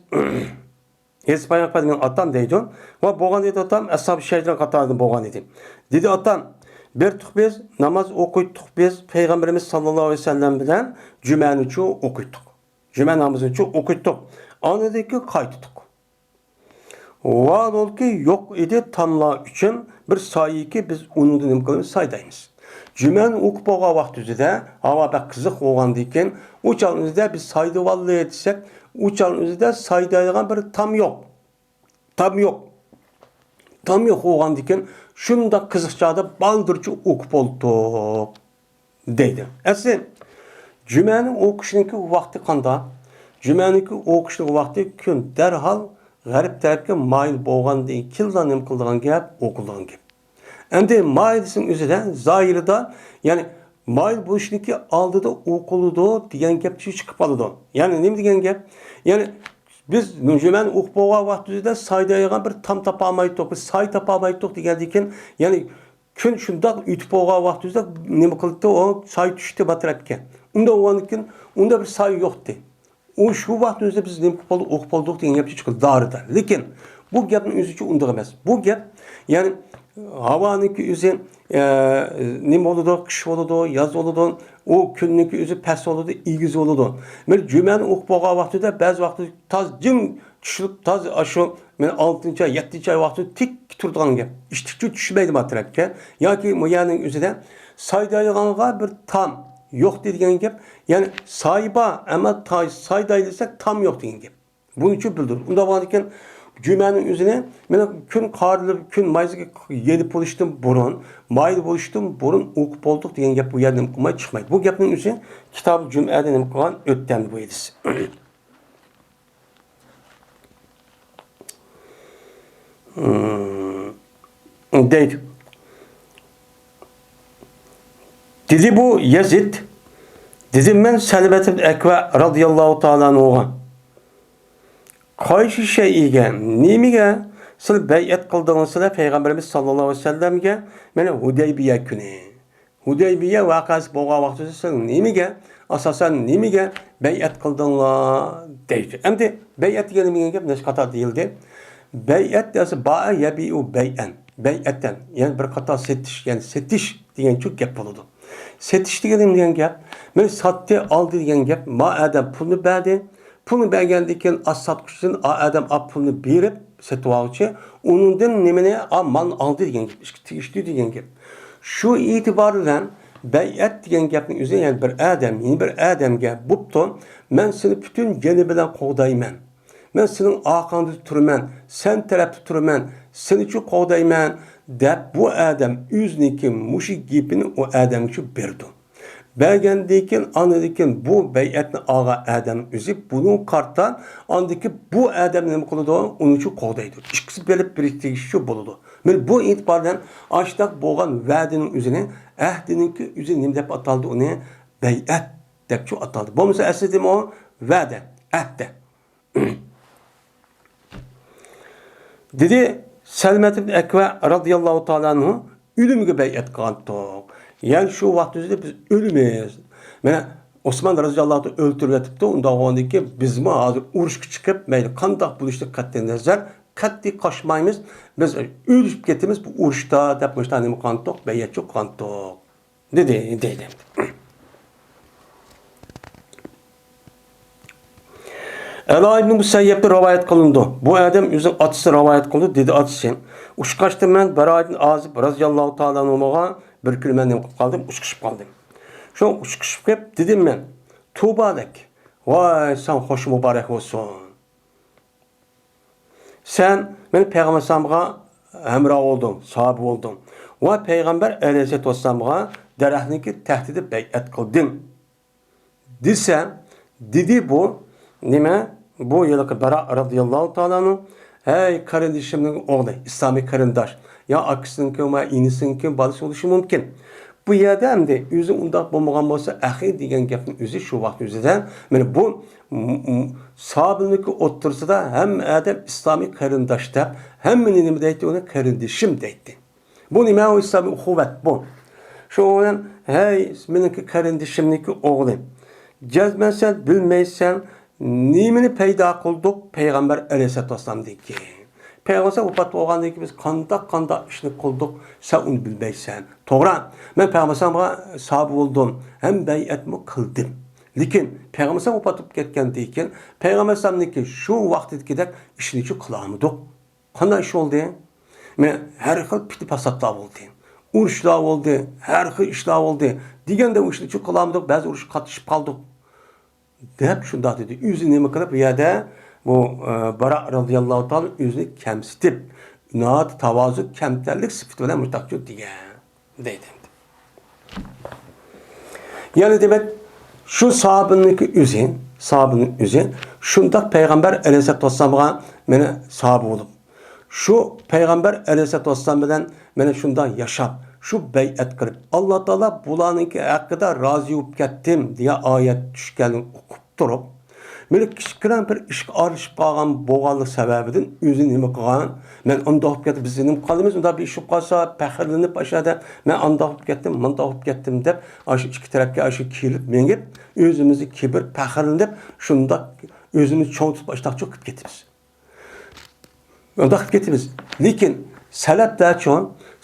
ھېدىس بايان قىلىپ بەردى مېنىڭ ئاتام دەيدۇ. ۋە بولغان ئىدى ئاتام، ئەسھاب شەجەرە قاتارىدىن بولغان ئىدى. دېدى ئاتام، بىر تۇق بىز، ناماز ئوقۇيتتۇق بىز، پەيغەمبىرىمىز ساللاللاھۇ ئەلەيھى ۋەسەللەم بىلەن جۈمەنىچۇ ئوقۇيتتۇق. جۈمە نامىزىنىچۇ ئوقۇيتتۇق. ئاندىن كېيىن قايتتۇق. ۋاھالكى يوق ئىدى تاملار ئۈچۈن بىر سايىكى، بىز ئۇنىڭدا نېمە قىلىمىز؟ سايدايمىز. جۈمەنى ئوقۇپ بولغان ۋاقتىمىزدا ھاۋا بەك قىزىق بولغاندىكىن، ئۇ چاغنىڭ ئۆزىدە بىز سايدىۋالدى دېسەك، ئۇ چاغنىڭ ئۆزىدە سايدايدىغان بىر تام يوق. تام يوق. تام يوق بولغاندىكىن، شۇنداق قىزىق چاغدا بالدۇرچە ئوقۇپ بولدۇق. دەيدۇ. ئەسلى جۈمەنى ئوقۇشنىڭكى ۋاقتى قانداق؟ جۈمەنىڭكى ئوقۇشنىڭ ۋاقتى كۈن دەرھال غەرب تەرەپكە مايىل بولغاندىن كېيىنلا نېمە قىلىدىغان گەپ؟ ئوقۇلىدىغان گەپ. ئەمدى مايىل دېسەم ئۆزىدە، زاھىرىدا، يەنى مايىل بولۇشنىڭكى ئالدىدا ئوقۇلىدۇ دېگەن گەپ چىقىپ قالىدۇ. يەنى نېمە دېگەن گەپ؟ يەنى بىز جۈمەنى ئوقۇپ بولغان ۋاقتىمىزدا سايدايدىغان بىر تام تاپالمايتتۇق، بىر ساي تاپالمايتتۇق دېگەندىن كېيىن، يەنى كۈن شۇنداق ئۆتۈپ بولغان ۋاقتىمىزدا نېمە قىلدى؟ ئۇ ساي چۈشتى بۇ تەرەپكە. ئۇنداق بولغاندىن كېيىن ئۇندا بىر ساي يوقتى. ئۇ شۇ ۋاقىتنىڭ ئۆزىدە بىز نېمە قىلىپ بولدۇق؟ ئوقۇپ بولدۇق دېگەن گەپ چىقىدۇ دارىدا. لېكىن بۇ گەپنىڭ ئۆزىچۇ ئۇنداق ئەمەس. بۇ گەپ، يەنى ھاۋانىڭكى ئۆزى، ئە، نېمە بولىدۇ؟ قىش بولىدۇ، ياز بولىدۇ. ئۇ كۈننىڭكى ئۆزى پەس بولىدۇ، ئېگىز بولىدۇ. مەن جۈمەنى ئوقۇپ بولغان ۋاقتىدا بەزى ۋاقىتتا تاز جىم چۈشلۈك تاز ئاشۇ مەن ئالتىنچى ئاي، يەتتىنچى ئاي ۋاقتىدا تىك تۇرىدىغان گەپ. ئىشتىكچۇ چۈشمەيدۇ ما تەرەپكە. ياكى مۇ يەرنىڭ ئۆزىدە سايدايدىغانغا بىر تام يوق دېگەن گەپ. يەنى ساي بار، ئەمما تا-، سايداي دېسەك تام يوق دېگەن گەپ. بۇنىچۇ بىلدۈر. ئۇنداق بولغاندىكىن جۈمەنىڭ ئۆزىنى مانا كۈن قارىلىپ، كۈن مايزىغا يېنىپ بولۇشتىن بۇرۇن، مايىل بولۇشتىن بۇرۇن ئوقۇپ بولدۇق دېگەن گەپ بۇ يەردە نېمە قىلماي چىقمايدۇ. بۇ گەپنىڭ ئۆزى كىتاب جۈمئەدە نېمە قىلغان ئۆتتەمدى بۇ ھەدىس. دەيدۇ. دېدى بۇ يەزىد، دېدىم مەن سەلەمەت ئەكۋە رازىياللاھۇ تائالا ئەنھۇغا، قايسى شەيئىگە، نېمىگە سىلەر بەيئەت قىلدىڭلار سىلەر پەيغەمبىرىمىز ساللاللاھۇ ئەلەيھى ۋەسەللەمگە، مانا ھۇدەيبىيە كۈنى. ھۇدەيبىيە ۋەقەسى بولغان ۋاقتىدا سىز نېمىگە، ئاساسەن نېمىگە بەيئەت قىلدىڭلار دەيدۇ. ئەمدى بەيئەت دېگەن نېمە دېگەن گەپ؟ نەچچە قاتار دېيىلدى. بەيئەت دېسە، باءە يەبىئۇ بەيئەن، بەيئەتەن، يەنى بىر قاتار سېتىش، يەنى سېتىش دېگەنچۇ گەپ بولىدۇ. سېتىش دېگەن نېمە دېگەن گەپ؟ مېنى ساتتى، ئالدى دېگەن گەپ. ما ئادەم پۇلنى بەردى، پۇلنى بەرگەندىن كېيىن، ئاز ساتقۇچىدىن ئا ئادەم ئا پۇلنى بېرىپ، سېتىۋالغۇچى ئۇنىڭدىن نېمىنى، ئا مالنى ئالدى دېگەن گەپ، ئىككى تېگىشتى دېگەن گەپ. شۇ ئېتىبار بىلەن بەيئەت دېگەن گەپنىڭ ئۆزى، يەنى بىر ئادەم يەنە بىر ئادەمگە، بوپتۇ، مەن سېنى پۈتۈن جېنى بىلەن قوغدايمەن، مەن سېنىڭ ئارقاڭدا تۇرىمەن، سەن تەرەپتە تۇرىمەن، سېنىچۇ قوغدايمەن، دەپ بۇ ئادەم ئۆزىنىڭكى مۇشۇ گېپىنى ئۇ ئادەمگىچۇ بېرىدۇ. بەرگەندىن كېيىن، ئاندىن كېيىن بۇ بەيئەتنى ئالغان ئادەم ئۆزى بۇنىڭغا قارىتا، ئاندىن كېيىن بۇ ئادەم نېمە قىلىدۇ؟ ئۇنىچۇ قوغدايدۇ. ئىككىسى بېرىپ بېرىشى تېگىشلىك بولىدۇ. مانا بۇ ئېتىبار بىلەن ئاشۇنداق بولغان ۋەدىنىڭ ئۆزىنى، ئەھدىنىڭكى ئۆزى نېمە دەپ ئاتالدى؟ ئۇنى بەيئەت دەپچۇ ئاتالدى. بولمىسا ئەسلىدىمۇ ۋەدە، ئەھدە. دېدى سەلمەت ئىبن ئەكۋە رازىياللاھۇ تائالا ئەنھۇ، ئۆلۈمگە بەيئەت قىلغانتۇق. يەنى شۇ ۋاقىت ئۆزىدە بىز ئۆلىمىز. مانا ئوسمان رازىياللاھۇ تائالا ئۆلتۈرۈۋېتىپتۇ. ئۇنداق بولغاندىن كېيىن بىزمۇ ھازىر ئۇرۇشقا چىقىپ، مەيلى قانداق بولۇشىدىن قەتئىينەزەر، قەتئىي قاچمايمىز. بىز ئۆلۈشۈپ كېتىمىز بۇ ئۇرۇشتا دەپ مۇشۇنداق نېمە قىلغانتۇق؟ بەيئەتچۇ قىلغانتۇق. دېدى، دەيدۇ. ئەلا ئىبنى مۇسەييەبتىن رىۋايەت قىلىنىدۇ. بۇ ئادەم ئۆزىنىڭ ئاتىسى رىۋايەت قىلىدۇ، دېدى ئاتىسى، ئۇچقاچتىم مەن بەرا ئىبن ئازىب رازىياللاھۇ تائالا ئەنھۇغا بىر كۈنى مەن نېمە قىلىپ قالدىم؟ ئۇچقىشىپ قالدىم. شۇ ئۇچقىشىپ كېلىپ دېدىم مەن، توبا لەك، ۋاي ساڭا خوش مۇبارەك بولسۇن. سەن مەن پەيغەمبەر ئەلەيھىسسالامغا ھەمراھ بولدۇڭ، ساھابە بولدۇڭ ۋە پەيغەمبەر ئەلەيھىسسالاتۇ ۋەسسالامغا دەرەخنىڭكى تەھتىدە بەيئەت قىلدىڭ، دېسە، دېدى بۇ، نېمە؟ بۇ ھېلىقى بەرا رازىياللاھۇ تائالا ئەنھۇ، ھەي قېرىندىشىمنىڭ ئوغلى، ئىسلامىي قېرىنداش، يا ئاكىسىنىڭكى ۋە ئىنىسىنىڭكى بالىسى بولۇشى مۇمكىن. بۇ يەردە ئەمدى ئۆزى ئۇنداق بولمىغان بولسا، ئەخى دېگەن گەپنىڭ ئۆزى شۇ ۋاقىت ئۆزىدە، مانا بۇ م-، م-، ساھابىنىڭكى ئوتتۇرىسىدا ھەممە ئادەم ئىسلامىي قېرىنداش دەپ، ھەممىنى نېمە دەيتتى؟ ئۇنى قېرىندىشىم دەيتتى. بۇ نېمە؟ ئۇ ئىسلامىي ئۇخۇۋەت بۇ. شۇنىڭ بىلەن، ھەي، مېنىڭكى قېرىندىشىمنىڭكى ئوغلى، جەزمەن سەن بىلمەيسەن، نېمىنى پەيدا قىلدۇق پەيغەمبەر ئەلەيھىسسالاتۇ ۋەسسالامدىن كېيىن؟ پەيغەمبەر ۋاپات بولغاندىن كېيىن بىز قانداق، قانداق ئىشنى قىلدۇق، سەن ئۇنى بىلمەيسەن. توغرا، مەن پەيغەمبەر ئەلەيھىسسالامغا ساھابە بولدۇم، ھەم بەيئەتمۇ قىلدىم. لېكىن پەيغەمبەر ئەلەيھىسسالام ۋاپات بولۇپ كەتكەندىن كېيىن، پەيغەمبەر ئەلەيھىسسالامنىڭكى شۇ ۋاقتىدىكىدەك ئىشنىچۇ قىلالمىدۇق. قانداق ئىش بولدى؟ مانا ھەر خىل پىتنە-پاساتلار بولدى. ئۇرۇشلار بولدى، ھەر خىل ئىشلار بولدى. دېگەندە ئۇ ئىشنىچۇ قىلالمىدۇق، بەزى ئۇرۇشقا قاتنىشىپ قالدۇق. دەپ شۇنداق دېدى. ئۆزى نېمە قىلىپ بۇ يەردە بۇ، ئە، بارا رازىياللاھۇ تائالا ئۆزىنى كەمسىتىپ، ناھايىتى تاۋازۇ، كەمتەرلىك سۈپىتى بىلەن مۇشۇنداق دېگەن. دەيدۇ. يەنى دېمەك، شۇ ساھابىنىڭكى ئۆزى، ساھابىنىڭ ئۆزى شۇنداق پەيغەمبەر ئەلەيھىسسالاتۇ ۋەسسالامغا مانا ساھابە بولۇپ، شۇ پەيغەمبەر ئەلەيھىسسالاتۇ ۋەسسالام بىلەن مانا شۇنداق ياشاپ، شۇ بەيئەت قىلىپ، ئاللا تائالا بۇلارنىڭكى ھەققىدە رازى بولۇپ كەتتىم دېگەن ئايەت چۈشكەنلىكىنى ئوقۇپ تۇرۇپ، مېنى كىچىككىنە بىر ئىشقا ئارىلىشىپ قالغان بولغانلىق سەۋەبىدىن ئۆزى نېمە قىلغان؟ مەن ئۇنداق بولۇپ كەتتى، بىز نېمە قىلىمىز؟ ئۇنداق بىر ئىش بولۇپ قالسا، پەخىرلىنىپ ئاشۇ يەردە، مەن ئانداق بولۇپ كەتتىم، مۇنداق بولۇپ كەتتىم دەپ، ئاشۇ ئىككى تەرەپكە ئاشۇ كېلىپ مېڭىپ، ئۆزىمىزنى كىبىر، پەخىرلىنىپ، شۇنداق ئۆزىمىزنى چوڭ تۇتۇپ، ئاشۇنداقچۇ قىلىپ كېتىمىز. ئۇنداق قىلىپ كېتىمىز. لېكىن سەلەپلەرچۇ،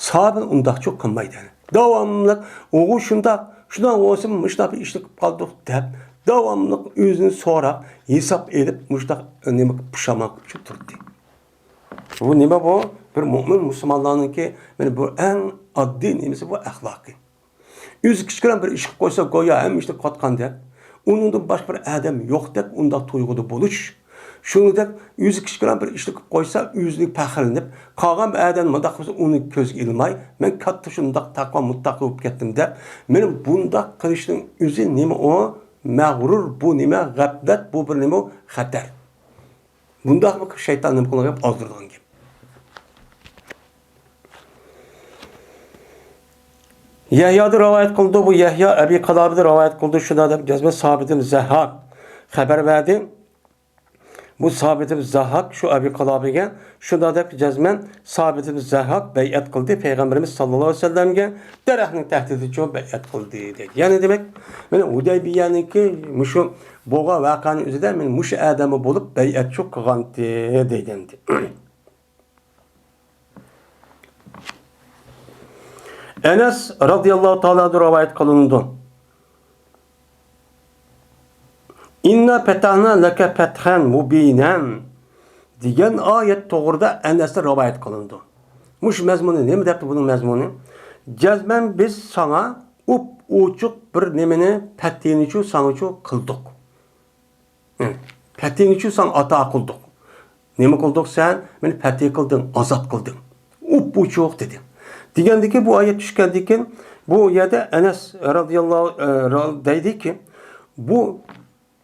ساھابە ئۇنداقچۇ قىلمايدۇ. داۋاملىق، ئۇ شۇنداق، شۇنداق بولسىمۇ مۇشۇنداق بىر ئىشنى قىلىپ قالدۇق دەپ، داۋاملىق ئۆزىنى سوراپ، ھېساب ئېلىپ، مۇشۇنداق نېمە قىلىپ پۇشايمان قىلىپ تۇردى. بۇ نېمە بۇ؟ بىر مۆمىن مۇسۇلمانلارنىڭكى، مانا بۇ ئەڭ ئاددىي نېمىسى بۇ ئەخلاقى. ئۆزى كىچىككىنە بىر ئىش قىلىپ قويسا، گويا ھەممە ئىشنى قىلىۋاتقاندەك، ئۇنىڭدىن باشقا بىر ئادەم يوقتەك ئۇنداق تۇيغۇدا بولۇش. شۇنىڭدەك ئۆزى كىچىككىنە بىر ئىشنى قىلىپ قويسا، ئۆزىنى پەخىرلىنىپ، قالغان ئادەم مۇنداق قىلسا، ئۇنى كۆزگە ئىلماي، مەن كاتتا شۇنداق تەقۋا مۇتتەقى بولۇپ كەتتىم دەپ، مانا بۇنداق قىلىشنىڭ ئۆزى نېمە ئۇ؟ مەغرۇر، بۇ نېمە؟ غەپلەت، بۇ بىر نېمە ئۇ؟ خەتەر. بۇنداقمۇ شەيتان نېمە قىلغان گەپ؟ ئازدۇرىدىغان گەپ. يەھيادىن رىۋايەت قىلىدۇ، بۇ يەھيا ئەبى قىلابىدىن رىۋايەت قىلىدۇ، شۇنداق دەپ جەزمەن سابىتىم زەھھاك خەۋەر بەردى. بۇ سابىتىم زەھھاك شۇ ئەبى قىلابىگە شۇنداق دەپ جەزمەن سابىتىم زەھھاك بەيئەت قىلدى پەيغەمبىرىمىز ساللاللاھۇ ئەلەيھى ۋەسەللەمگە، دەرەخنىڭ تەھتىدىچۇ بەيئەت قىلدى دەيدۇ. يەنى دېمەك، مانا ھۇدەيبىيەنىڭكى مۇشۇ بولغان ۋەقەنىڭ ئۆزىدە مانا مۇشۇ ئادەممۇ بولۇپ بەيئەتچۇ قىلغانتى دەيدۇ ئەمدى. ئەنەس رازىياللاھۇ تائالا ئەنھۇ رىۋايەت قىلىنىدۇ. «ئىننا پەتەھنا لەكە پەتھەن مۇبىنەن» دېگەن ئايەت توغرىدا ئەنەستىن رىۋايەت قىلىنىدۇ. مۇشۇ مەزمۇنى نېمە دەپتۇ بۇنىڭ مەزمۇنى؟ «جەزمەن بىز ساڭا ئۇپ-ئوچۇق بىر نېمىنى، پەتھىنىچۇ ساڭىچۇ قىلدۇق.» پەتھىنىچۇ ساڭا ئاتا قىلدۇق. نېمە قىلدۇق سەن؟ مېنى پەتھى قىلدىڭ، ئازاد قىلدىڭ. ئۇپ-ئوچۇق دېدى. دېگەندىكى بۇ ئايەت چۈشكەندىكىن، بۇ يەردە ئەنەس رازىياللاھۇ، ئە، را-، دەيدىكى، بۇ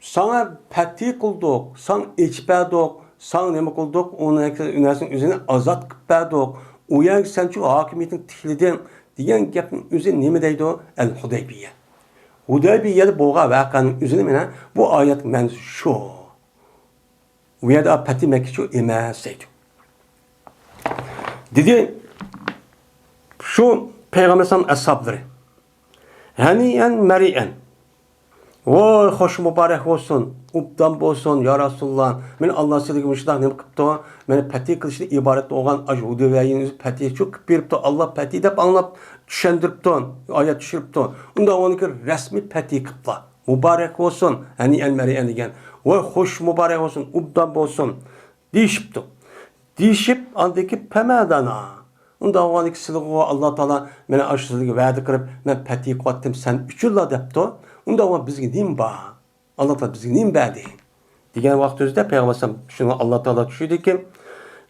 ساڭا پەتھى قىلدۇق، ساڭا ئېچىپ بەردۇق، ساڭا نېمە قىلدۇق؟ ئۇنىڭ نەرسىنىڭ ئۆزىنى ئازاد قىلىپ بەردۇق. ئۇ يەرگە سەنچۇ ھاكىمىيىتىڭ تىكلىدىڭ دېگەن گەپنىڭ ئۆزى نېمە دەيدۇ؟ ئەل ھۇدەيبىيە. ھۇدەيبىيەدە بولغان ۋەقەنىڭ ئۆزىنى مانا بۇ ئايەت مەنىسى شۇ. ئۇ يەردە پەتھى مەككىچۇ ئەمەس دەيدۇ. دېدى، شۇ پەيغەمبەر ئەلەيھىسسالام ئەسھابلىرى. ھەنىئەن مەرىئەن. ۋوي، خوش مۇبارەك بولسۇن، ئوبدان بولسۇن، يا رەسۇلاللا. مېنى ئاللا سىلىگە مۇشۇنداق نېمە قىپتۇ؟ مېنى پەتھى قىلىشتىن ئىبارەت بولغان ئاشۇ ھۇدەيبىيەنى ئۆزى پەتھى چۈ قىلىپ بېرىپتۇ. ئاللا پەتھى دەپ ئاڭلاپ چۈشەندۈرۈپتۇ، ئايەت چۈشۈرۈپتۇ. ئۇنداق ئۇنىڭكى رەسمىي پەتھى قىپلا. مۇبارەك بولسۇن، ھەنىئەن مەرىئەن دېگەن. ۋوي، خوش مۇبارەك بولسۇن، ئوبدان بولسۇن. دېيىشىپتۇ. دېيىشىپ، ئاندىن كېيىن پەمەدانا. ئۇنداق بولغاندىكىن سىلىغۇ ئاللا تائالا مېنى ئاشۇ سىلىگە ۋەدە قىلىپ، مەن پەتھى قىلىۋاتتىم سەن ئۈچۈنلا دەپتۇ. ئۇنداق بولغان بىزگە نېمە بار؟ ئاللا تائالا بىزگە نېمە بەردى؟ دېگەن ۋاقىت ئۆزىدە پەيغەمبەر ئەلەيھىسسالام شۇنى ئاللا تائالا چۈشۈردىكى،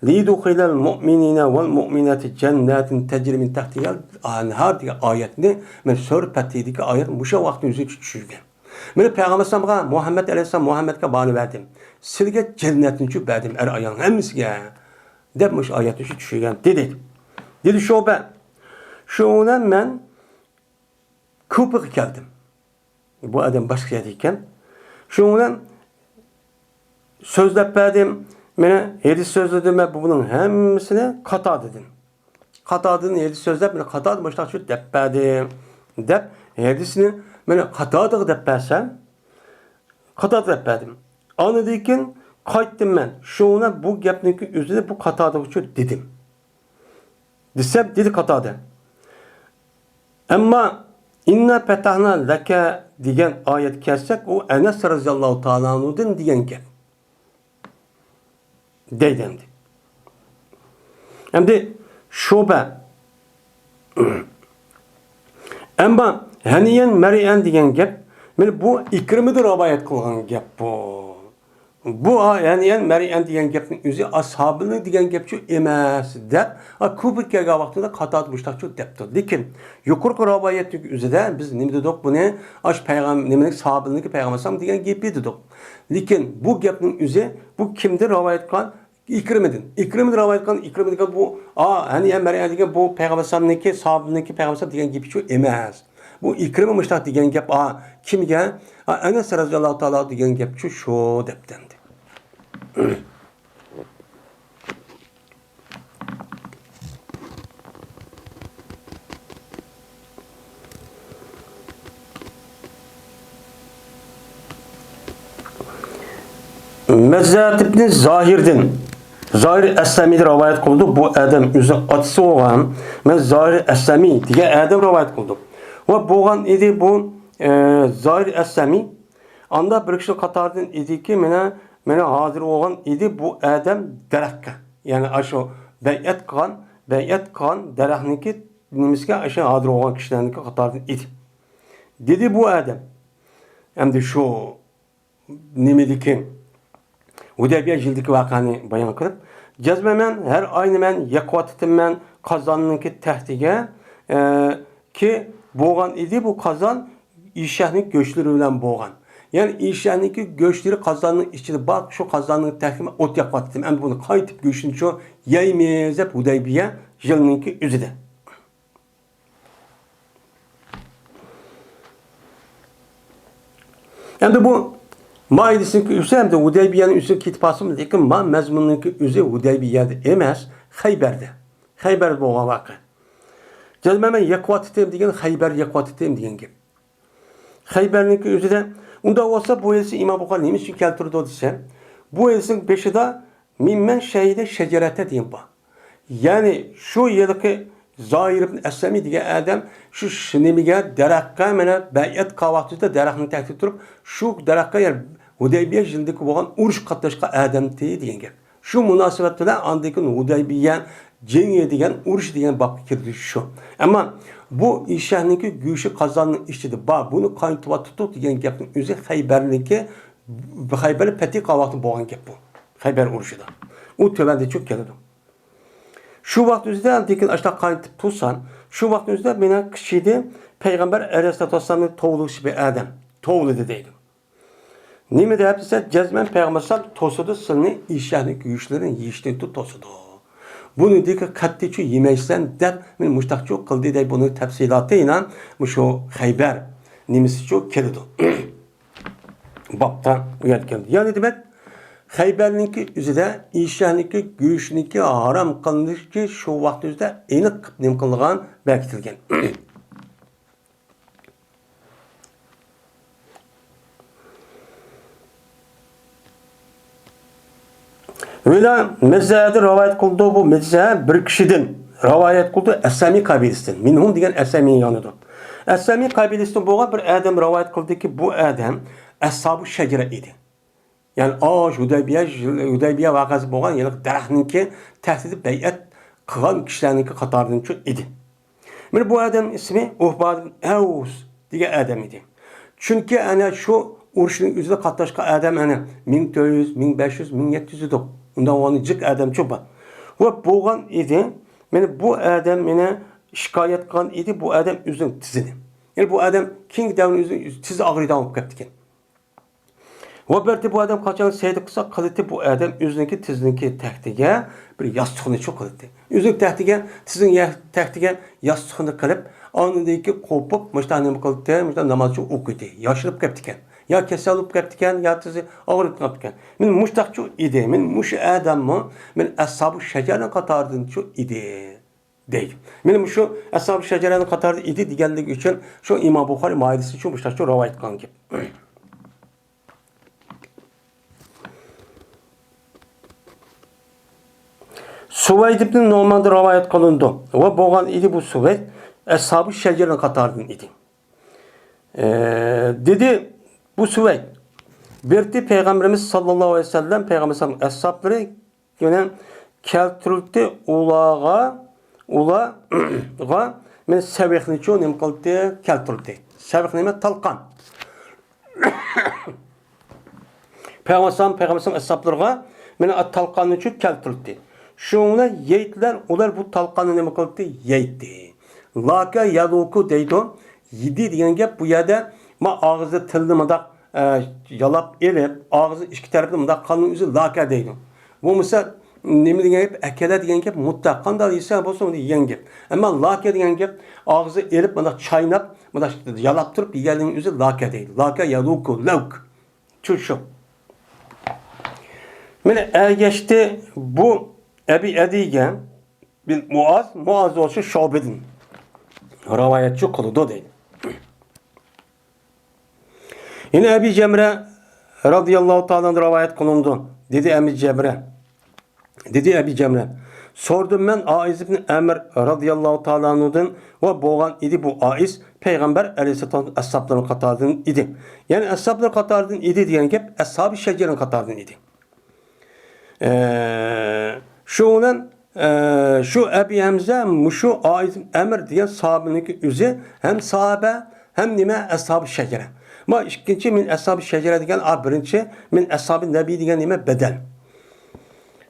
لىيۇدخىلەل مۇئمىنىنە ۋەل مۇئمىناتى جەنناتىن تەجرى مىن تەھتىھەل ئەنھار دېگەن ئايەتنى، مەن سۈرە پەتھىدىكى ئايەت مۇشۇ ۋاقىتنىڭ ئۆزىگە چۈشۈرگەن. مانا پەيغەمبەر ئەلەيھىسسالامغا مۇھەممەد ئەلەيھىسسالام، مۇھەممەدكە بارنى بەردىم. سىلىگە جەننەتنى چۈ بەردىم، ئەر ئايالنىڭ ھەممىسىگە. دەپ مۇشۇ ئايەتنى چۈشۈرگەن دېدى. دېدى شۇبە. شۇنىڭ بىلەن مەن كۇپىغا كەلدىم. بۇ ئادەم باشقا يەردە ئىكەن. شۇنىڭ بىلەن سۆزلەپ بەردىم. مانا ھەدىس سۆزلىدىم، مەن بۇنىڭ ھەممىسىنى قاتادىدىن. قاتادىدىن ھەدىس سۆزلەپ، مانا قاتادا مۇشۇنداق شۇ دەپ بەردىم. دەپ ھەدىسنى مانا قاتادىغا دەپ بەرسەم، قاتادا دەپ بەردىم. ئاندىن كېيىن قايتتىم مەن. شۇڭا بۇ گەپنىڭكى ئۆزىنى بۇ قاتادىغىچۇ دېدىم. دېسەم، دېدى قاتادە. ئەمما «ئىننا پەتەھنا لەكە» دېگەن ئايەت كەلسەك، ئۇ ئەنەس رەزىياللاھۇ تائالا ئەنھۇدىن دېگەن گەپ. دەيدۇ ئەمدى. ئەمدى شۇبە. ئەمما ھەنىيەن مەرىئەن دېگەن گەپ، مانا بۇ ئىكرىمىدىن رىۋايەت قىلغان گەپ بۇ. بۇ ھەنىيەن مەرىئەن دېگەن گەپنىڭ ئۆزى ئەسھابىنىڭ دېگەن گەپچۇ ئەمەس دەپ، كۇپىغا كەلگەن ۋاقتىدا قاتادە مۇشۇنداقچۇ دەپتۇ. لېكىن يۇقىرىقى رىۋايەتنىڭ ئۆزىدە بىز نېمە دېدۇق بۇنى؟ ئاش پەيغەم-، نېمىنىڭ ساھابىنىڭكى پەيغەمبەر ئەلەيھىسسالام دېگەن گېپى دېدۇق. لېكىن بۇ گەپنىڭ ئۆزى، بۇ كىمدىن رىۋايەت قىلغان؟ ئىكرىمىدىن. ئىكرىمىدىن رىۋايەت قىلغان، ئىكرىمە دېگەن بۇ، ئا، ھەنىيەن مەرىئەن دېگەن بۇ پەيغەمبەر ئەلەيھىسسالامنىڭكى، ساھابىنىڭكى پەيغەمبەر ئەلەيھىسسالام دېگەن گېپىچۇ ئەمەس. بۇ ئىكرىمە مۇشۇنداق دېگەن گەپ، ئا، كىمگە؟ ئا، ئەنەس رەزىياللاھۇ تائالا دېگەن گەپچۇ شۇ دەپتىمدى. مەززەت ئىبنى زاھىردىن، زاھىر ئەسلەمىدىن رىۋايەت قىلدى. بۇ ئادەم ئۆزىنىڭ ئاتىسى بولغان، مەن زاھىر ئەسلەمى دېگەن ئادەم رىۋايەت قىلدى. ۋە بولغان ئىدى بۇ، ئە، زاھىر ئەسلەمى. ئاندا بىر كىشى قاتارىدىن ئىدىكى، مانا، مانا ھازىر بولغان ئىدى بۇ ئادەم دەرەخكە. يەنى ئاشۇ بەيئەت قىلغان، بەيئەت قىلغان دەرەخنىڭكى نېمىسىگە ئاشۇ ھازىر بولغان كىشىلەرنىڭكى قاتارىدىن ئىدى. دېدى بۇ ئادەم. ئەمدى شۇ نېمىدىكى، ھۇدەيبىيە يىلىدىكى ۋەقەنى بايان قىلىپ، جەزمەن مەن ھەر ئاينى مەن يېقىۋاتىتىمەن قازاننىڭكى تەختىگە، ئە، كى بولغان ئىدى، بۇ قازان ئېشەكنىڭ گۆشلىرى بىلەن بولغان. يەنى ئېشەكنىڭكى گۆشلىرى قازاننىڭ ئىچىدە بار، شۇ قازاننىڭ تەختىگە ئوت يېقىۋاتىتتىم. ئەمدى بۇنى قايتىپ گۆشىنىچۇ يەيمىز دەپ ھۇدەيبىيە يىلىنىڭكى ئۆزىدە. ئەمدى بۇ مائىدىسىنىڭكى ئۆزى، ئەمدى ھۇدەيبىيەنىڭ ئۆزىگە كېتىپ قالسىمۇ، لېكىن ما مەزمۇننىڭكى ئۆزى ھۇدەيبىيەدە ئەمەس، خەيبەردە. خەيبەردە بولغان ۋەقە. جەزمەن مەن يېقىۋاتىتتىم دېگەن، خەيبەر يېقىۋاتىتتىم دېگەن گەپ. خەيبەرنىڭكى ئۆزىدە، ئۇنداق بولسا بۇ ھەدىسنى ئىمام بۇخارى نېمە ئۈچۈن كەلتۈرىدۇ دېسە، بۇ ھەدىسنىڭ بېشىدا مىممەن شەھىدە شەجەرەتە دېگەن بار. يەنى شۇ ھېلىقى زاھىر ئىبن ئەسلەمى دېگەن ئادەم شۇ، شۇ نېمىگە، دەرەخكە مانا بەيئەت قىلغان ۋاقتىدا دەرەخنىڭ تەكتىدە تۇرۇپ، شۇ دەرەخكە، يەنى ھۇدەيبىيە يىلىدىكى بولغان ئۇرۇش قاتناشقان ئادەمتى دېگەن گەپ. شۇ مۇناسىۋەت بىلەن ئاندىن كېيىن ھۇدەيبىيە جېڭى دېگەن ئۇرۇش دېگەن بابقا كىرىدۇ شۇ. ئەمما بۇ ئېشەكنىڭكى گۆشى قازاننىڭ ئىچىدە بار، بۇنى قاينىتىۋاتىدۇق دېگەن گەپنىڭ ئۆزى خەيبەرنىڭكى، خەيبەرنى پەتھى قىلغان ۋاقتى بولغان گەپ بۇ. خەيبەر ئۇرۇشىدا. ئۇ تۆۋەندە چۈشۈپ كېلىدۇ. شۇ ۋاقىت ئۆزىدە لېكىن ئاشۇنداق قايتىپ تۇرسام، شۇ ۋاقىت ئۆزىدە مېنىڭ كىشىدە پەيغەمبەر ئەلەيھىسسالاتۇ ۋەسسالامنى توۋلىغۇچى بىر ئادەم توۋلىدى دەيدۇ. نېمە دەپ دېسە، جەزمەن پەيغەمبەر ئەلەيھىسسالام توسىدۇ سىلىنى، ئېشەكنىڭ گۆشلىرىنى يېيىشتىن توسىدۇ. بۇنى دېگەن قەتئىيچۇ يېمەيسەن دەپ مېنى مۇشتاقچۇ قىلدى دەي، بۇنىڭ تەپسىلاتى يەنە مۇشۇ خەيبەر نېمىسىچۇ كېلىدۇ. بابتا ئۇياتكەن. يەنى دېمەك، خەيبەرنىڭكى ئۆزىدە ئېشەكنىڭكى گۆشىنىڭكى ھارام قىلىنىشى شۇ ۋاقىت ئۆزىدە ئېنىق قىلىپ نېمە قىلىنغان، بەكىتىلگەن. ۋىلا مەززەدە رىۋايەت قىلدى، بۇ مەززە بىر كىشىدىن رىۋايەت قىلدى، ئەسلەمى قەبىلىسىدىن. مىنھۇم دېگەن ئەسلەمى يانىدۇ. ئەسلەمى قەبىلىسىدىن بولغان بىر ئادەم رىۋايەت قىلدىكى، بۇ ئادەم ئەسھابۇ شەجرە ئىدى. يەنى ئاش ھۇدەيبىيە، ھۇدەيبىيە ۋەقەسى بولغان، يەنى دەرەخنىڭكى تەھتىدە بەيئەت قىلغان كىشىلەرنىڭكى قاتارىدىنچۇ ئىدى. مانا بۇ ئادەم ئىسمى ئۇبادە ئەۋس دېگەن ئادەم ئىدى. چۈنكى ئەنە شۇ ئۇرۇشنىڭ ئۆزىدە قاتناشقان ئادەم ئەنە مىڭ تۆت يۈز، مىڭ بەش يۈز، مىڭ يەتتە يۈز ئىدۇق. ئۇنداق بولغان جىق ئادەمچۇ بار. ۋە بولغان ئىدى. مانا بۇ ئادەم مانا شىكايەت قىلغان ئىدى، بۇ ئادەم ئۆزىنىڭ تىزىنى. يەنى بۇ ئادەم كېيىنكى دەۋرنىڭ ئۆزىدە تىزى ئاغرىيدىغان بولۇپ كەپتىكەن. ۋە بىرتى بۇ ئادەم قاچان سەجدە قىلسا، قىلىتى بۇ ئادەم ئۆزىنىڭكى تىزىنىڭكى تەكتىگە بىر ياستۇقنى چۇ قىلىتى. ئۆزىنىڭ تەكتىگە، تىزىنىڭ يا-، تەكتىگە ياستۇقنى قىلىپ، ئاندىن كېيىن قوپۇپ، مۇشۇنداق نېمە قىلىتى، مۇشۇنداق ناماز چۇ ئوقۇيتى. ياشىرىپ كەپتىكەن. يا كېسەل بولۇپ كەپتىكەن، يا تىزى ئاغرىپ قاپتىكەن. مانا مۇشتاقچۇ ئىدى. مانا مۇشۇ ئادەممۇ مانا ئەسھابۇ شەجەرنىڭ قاتارىدىنچۇ ئىدى. دەيدۇ. مانا مۇشۇ ئەسھابۇ شەجەرەنىڭ قاتارىدا ئىدى دېگەنلىكى ئۈچۈن شۇ ئىمام بۇخارىي مايىلىسى شۇ مۇشۇنداقچە رىۋايەت قىلغان گەپ. سۇۋەيد ئىبن نوماندىن رىۋايەت قىلىنىدۇ. ۋە بولغان ئىدى بۇ سۇۋەيد ئەسھابۇ شەجەرەنىڭ قاتارىدىن ئىدى. ئە، دېدى بۇ سۇۋەيد، بىرتى پەيغەمبىرىمىز ساللاللاھۇ ئەلەيھى ۋەسەللەم، پەيغەمبىرىمىز ئەسھابلىرى يەنە كەلتۈرۈلدى ئۇلارغا، ئۇلارغا مەن سەۋىخنىچۇ نېمە قىلدى؟ كەلتۈرۈلدى. سەۋىخ نېمە؟ تالقان. پەيغەمبەر، پەيغەمبەر ئەسھابلىرىغا مەن تالقاننىچۇ كەلتۈرۈلدى. شۇڭلار يەيتلەر، ئۇلار بۇ تالقاننى نېمە قىلدى؟ يەيتتى. لاكە يەلۇكۇ دەيدۇ. يېدى دېگەن گەپ بۇ يەردە ما ئاغزى تىلنى مۇنداق، ئە، يالاپ ئېلىپ، ئاغزى ئىككى تەرىپىنى مۇنداق قىلغاننىڭ ئۆزى لاكە دەيدۇ. بولمىسا نېمە دېگەن گەپ؟ ئەكەلە دېگەن گەپ مۇتلەق. قانداق يېسە بولسۇن، ئۇنى يېگەن گەپ. ئەمما لاكە دېگەن گەپ ئاغزى ئېلىپ، مۇنداق چايناپ، مۇنداق يالاپ تۇرۇپ يېگەننىڭ ئۆزى لاكە دەيدۇ. لاكە يەلۇكۇ، لەۋك. چۈشۈپ. مانا ئەگەشتى بۇ ئەبى ئەدىگە بىن مۇئاز، مۇئاز بولسا شۇبىدىن رىۋايەتچى قىلىدۇ دەيدۇ. يەنە ئەبى جەمرە رەزىياللاھۇ تائالا ئەنھۇ رىۋايەت قىلىنىدۇ. دېدى ئەبى جەمرە. دېدى ئەبى جەمرە. سورىدىم مەن ئائىز ئىبن ئەمر رەزىياللاھۇ تائالا ئەنھۇدىن ۋە بولغان ئىدى بۇ ئائىز پەيغەمبەر ئەلەيھىسسالام ئەسھابلىرىنىڭ قاتارىدىن ئىدى. يەنى ئەسھابلار قاتارىدىن ئىدى دېگەن گەپ ئەسھابى شەجەرىنىڭ قاتارىدىن ئىدى. ئە، شۇ بىلەن، ئە، شۇ ئەبى ھەمزە مۇشۇ ئائىز ئەمر دېگەن ساھابىنىڭكى ئۆزى ھەم ساھابە، ھەم نېمە؟ ئەسھابى شەجەرە. ما ئىككىنچى مىن ئەسھابى شەجەرە دېگەن، ئا، بىرىنچى مىن ئەسھابى نەبى دېگەن نېمە؟ بەدەل.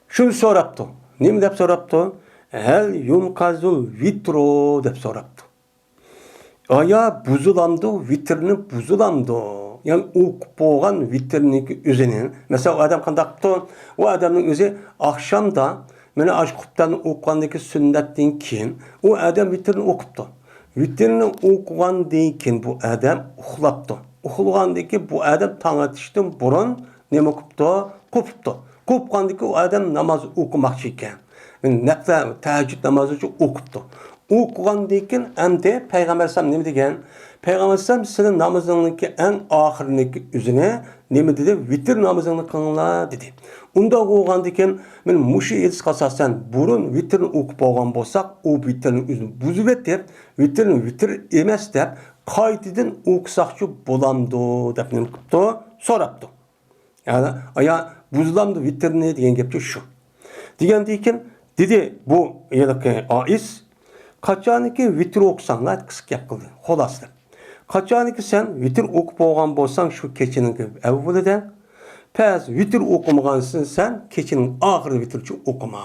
شۇنى سوراپتۇ. نېمە دەپ سوراپتۇ؟ ھەل يۇنقەزۇل ۋىترۇ دەپ سوراپتۇ. ئايا بۇزۇلامدۇ، ۋىتىرنى بۇزۇلامدۇ؟ يەنى ئوقۇپ بولغان ۋىتىرنىڭكى ئۆزىنى. مەسىلەن، ئۇ ئادەم قانداق قىپتۇ؟ ئۇ ئادەمنىڭ ئۆزى ئاخشامدا مانا ئاشۇ قۇپتاننى ئوقۇغاندىن كېيىن، سۈننەتتىن كېيىن، ئۇ ئادەم ۋىتىرنى ئوقۇپتۇ. ۋىتىرنى ئوقۇغاندىن كېيىن بۇ ئادەم ئۇخلاپتۇ. ئۇخلىغاندىن كېيىن بۇ ئادەم تاڭ ئېتىشتىن بۇرۇن نېمە قىپتۇ؟ قوپۇپتۇ. قوپقاندىن كېيىن ئۇ ئادەم ناماز ئوقۇماقچى ئىكەن. نەپلە تەھەججۇد نامازى ئۈچۈن ئوقۇپتۇ. ئوقۇغاندىن كېيىن ئەمدى پەيغەمبەر ئەلەيھىسسالام نېمە دېگەن؟ پەيغەمبەر ئەلەيھىسسالام سىلى نامىزىڭنىڭكى ئەڭ ئاخىرىنىكى ئۆزىنى نېمە دېدى؟ ۋىتىر نامىزىڭنى قىلىڭلار دېدى. ئۇنداق بولغاندىن كېيىن مانا مۇشۇ ھەدىسكە ئاساسەن بۇرۇن ۋىتىرنى ئوقۇپ بولغان بولساق، ئۇ ۋىتىرنى ئۆزىنى بۇزۇۋېتىپ، ۋىتىرنى ۋىتىر ئەمەس دەپ قايتىدىن ئوقۇساقچۇ بولامدۇ دەپ نېمە قىپتۇ؟ سوراپتۇ. يەنى، ئايا، بۇزۇلامدۇ ۋىتىرنى دېگەن گەپچۇ شۇ. دېگەندىن كېيىن دېدى بۇ ھېلىقى ئائىس، قاچانكى ۋىتىر ئوقۇساڭلار، قىسقا گەپ قىلدى، خۇلاسىلەپ. قاچانكى سەن ۋىتىر ئوقۇپ بولغان بولساڭ شۇ كېچىنىڭكى ئەۋۋىلىدە، پەس ۋىتىر ئوقۇمىغانسەن سەن كېچىنىڭ ئاخىرىدا ۋىتىرچۇ ئوقۇما.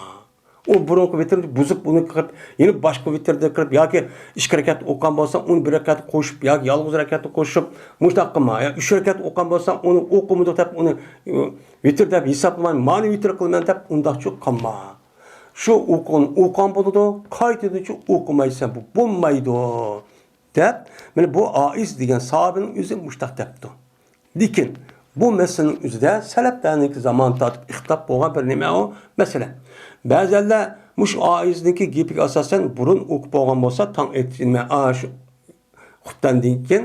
ئۇ بۇرۇنقى ۋىتىرنى بۇزۇپ، ئۇنى قىلىپ، يەنە باشقا ۋىتىردە قىلىپ، ياكى ئىككى رەكەت ئوقۇغان بولسا، ئۇنى بىر رەكەت قوشۇپ، ياكى يالغۇز رەكەتنى قوشۇپ، مۇشۇنداق قىلما. يا ئۈچ رەكەت ئوقۇغان بولسا، ئۇنى ئوقۇمىدۇق دەپ، ئۇنى، ئى، ۋىتىر دەپ ھېسابلىماي، مانا ۋىتىر قىلىمەن دەپ، ئۇنداقچۇ قىلما. شۇ ئوقۇغان، ئوقۇغان بولىدۇ، قايتىدىنچۇ ئوقۇمايسەن، بۇ بولمايدۇ، دەپ، مانا بۇ ئائىس دېگەن ساھابىنىڭ ئۆزى مۇشۇنداق دەپتۇ. لېكىن بۇ مەسىلىنىڭ ئۆزىدە سەلەپلەرنىڭكى زامان تارتىپ ئىختىلاپ بولغان بىر نېمە ئۇ مەسىلە. بەزەنلەر مۇشۇ ئائىسنىڭكى گېپىگە ئاساسەن بۇرۇن ئوقۇپ بولغان بولسا، تاڭ ئېتىشىنى، ئا، شۇ خۇپتەندىن كېيىن،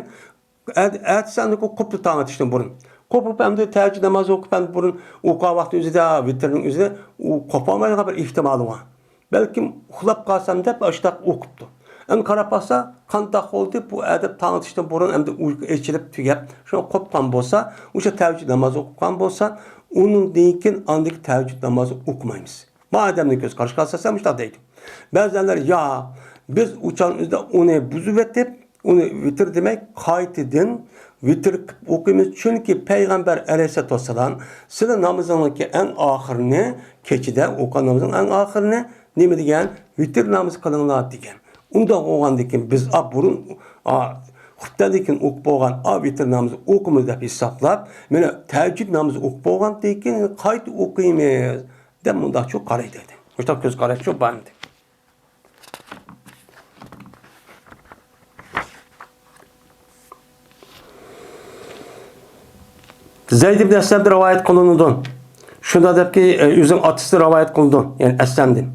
ئە-، ئەتىسى ئاندىن قوپۇپتۇ تاڭ ئېتىشتىن بۇرۇن. قوپۇپ، ئەمدى تەھەججۇد نامازى ئوقۇپ، ئەمدى بۇرۇن ئوقۇغان ۋاقتى ئۆزىدە، ۋىتىرنىڭ ئۆزىدە ئۇ قوپالمايدىغان بىر ئېھتىمالى بار. بەلكىم ئۇخلاپ قالسام دەپ ئاشتاق ئوقۇپتۇ. ئەمدى قاراپ باقسا، قانداق بولدى؟ بۇ ئادەم تاڭ ئېتىشتىن بۇرۇن ئەمدى ئۇيقۇ ئېچىلىپ تۈگەپ، شۇ قوپقان بولسا، ئۇشۇ تەھەججۇد نامازى ئوقۇغان بولسا، ئۇنىڭدىن كېيىن ئاندىكى تەھەججۇد نامازى ئوقۇمايمىز. ما ئادەمنىڭ كۆز قارىشىغا ئاساسەن مۇشۇنداق دەيدۇ. بەزەنلەر، يا، بىز ئۇ چاغنىڭ ئۆزىدە ئۇنى بۇزۇۋېتىپ، ئۇنى ۋىتىر دېمەي، قايتىدىن ۋىتىر قىلىپ ئوقۇيمىز. چۈنكى پەيغەمبەر ئەلەيھىسسالاتۇ ۋەسسالام، سىلى نامىزىڭنىڭكى ئەڭ ئاخىرىنى، كېچىدە ئوقۇغان نامىزىڭ ئەڭ ئاخىرىنى نېمە دېگەن؟ ۋىتىر نامىزى قىلىڭلار دېگەن. ئۇنداق بولغاندىن كېيىن بىز، ئا، بۇرۇن، ئا، خۇپتەندىن كېيىن ئوقۇپ بولغان، ئا، ۋىتىر نامىزى ئوقۇمىز دەپ ھېسابلاپ، مانا تەھەججۇد نامىزى ئوقۇپ بولغاندىن كېيىن قايتا ئوقۇيمىز دەپ مۇنداقچۇ قارايدۇ دېدى. مۇشۇنداق كۆز قاراشچۇ بار ئىدى. زەيد ئىبن ئەسلەمدىن رىۋايەت قىلىنىدۇ. شۇنداق دەپكى، ئۆزىنىڭ ئاتىسىدىن رىۋايەت قىلىنىدۇ. يەنى ئەسلەمدىن.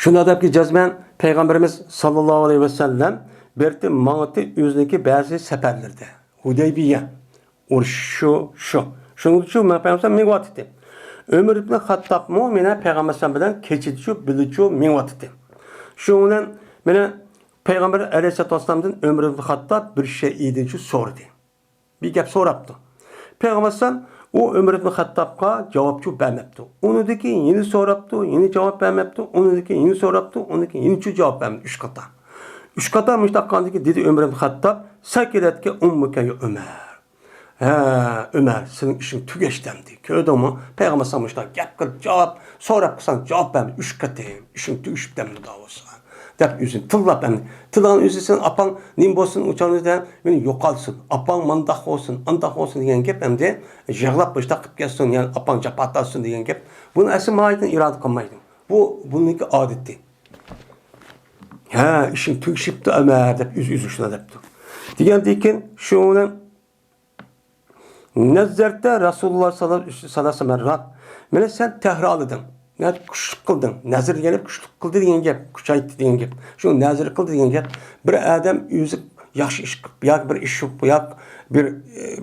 شۇنداق دەپكى، جەزمەن پەيغەمبىرىمىز ساللاللاھۇ ئەلەيھى ۋەسەللەم بېرىتى ماڭىتى ئۆزىنىڭكى بەزى سەپەرلىرىدە. ھۇدەيبىيە. ئۇرۇش شۇ، شۇ. شۇنىڭ ئۈچۈن مەن پەيغەمبەر مېڭىۋاتىتتى. ئۆمەر ئىبن خەتتابمۇ مېنە پەيغەمبەر بىلەن كېچىدىچۇ، بىللىچۇ مېڭىۋاتىتتى. شۇنىڭ بىلەن مېنە پەيغەمبەر ئەلەيھىسسالاتۇ ۋەسسالامدىن ئۆمەر ئىبن خەتتاب بىر شەيئىدىنچۇ سورىدى. بىر گەپ سوراپتۇ. پەيغەمبەر ئەلەيھىسسالام ئۇ ئۆمەر ئىبن خەتتابقا جاۋابچۇ بەرمەپتۇ. ئۇنىڭدىن كېيىن يەنە سوراپتۇ، يەنە جاۋاب بەرمەپتۇ، ئۇنىڭدىن كېيىن يەنە سوراپتۇ، ئۇنىڭدىن كېيىن يەنىچۇ جاۋاب بەرمەپتۇ. ئۈچ قېتىم. ئۈچ قېتىم مۇشۇنداق قىلغاندىن كېيىن دېدى ئۆمەر ئىبن خەتتاب، سەكىلەتكە ئۇممۇكە يا ئۆمەر. ھە، ئۆمەر، سېنىڭ ئىشىڭ تۈگەشتى ئەمدى. كۆردۈڭمۇ؟ پەيغەمبەر ساڭا مۇشۇنداق گەپ قىلىپ، جاۋاب، سوراپ قىلساڭ جاۋاب بەرمىدى. ئۈچ قېتىم. ئىشىڭ تۈگىشىپتۇ ئەمدى، خۇدا بولسا. دەپ ئۆزىنى تىللاپ ئەمدى. تىللىغان ئۆزى سېنىڭ ئاپاڭ نېمە بولسۇن، ئۇ چاغدا مېنى يوقالسۇن. ئاپاڭ مانداق بولسۇن، ئانداق بولسۇن دېگەن گەپ ئەمدى يىغلاپ مۇشۇنداق قىلىپ كەتسۇن، يەنى ئاپاڭ جاپا تارتسۇن دېگەن گەپ. بۇنى ئەسلى ماھىيەتتىن ئىرادە قىلمايدۇ. بۇ، بۇنىڭكى ئادىتى. ھە، ئىشىڭ تۈگىشىپتۇ ئەمە دەپ ئۆز-ئۆزىگە شۇنداق دەپتۇ. دېگەندىن كېيىن شۇنى نەززەرتە رەسۇلۇللاھ ساللاللاھۇ ئەلەيھى ۋەسەللەم، مانا سەن تەھرالىدىڭ. يا كۈچلۈك قىلدىڭ. نەزر دېگەن گەپ كۈچلۈك قىلدى دېگەن گەپ، كۈچەيتتى دېگەن گەپ. شۇ نەزر قىلدى دېگەن گەپ. بىر ئادەم ئۆزى ياخشى ئىش قىلىپ، ياكى بىر ئىش، ياكى بىر،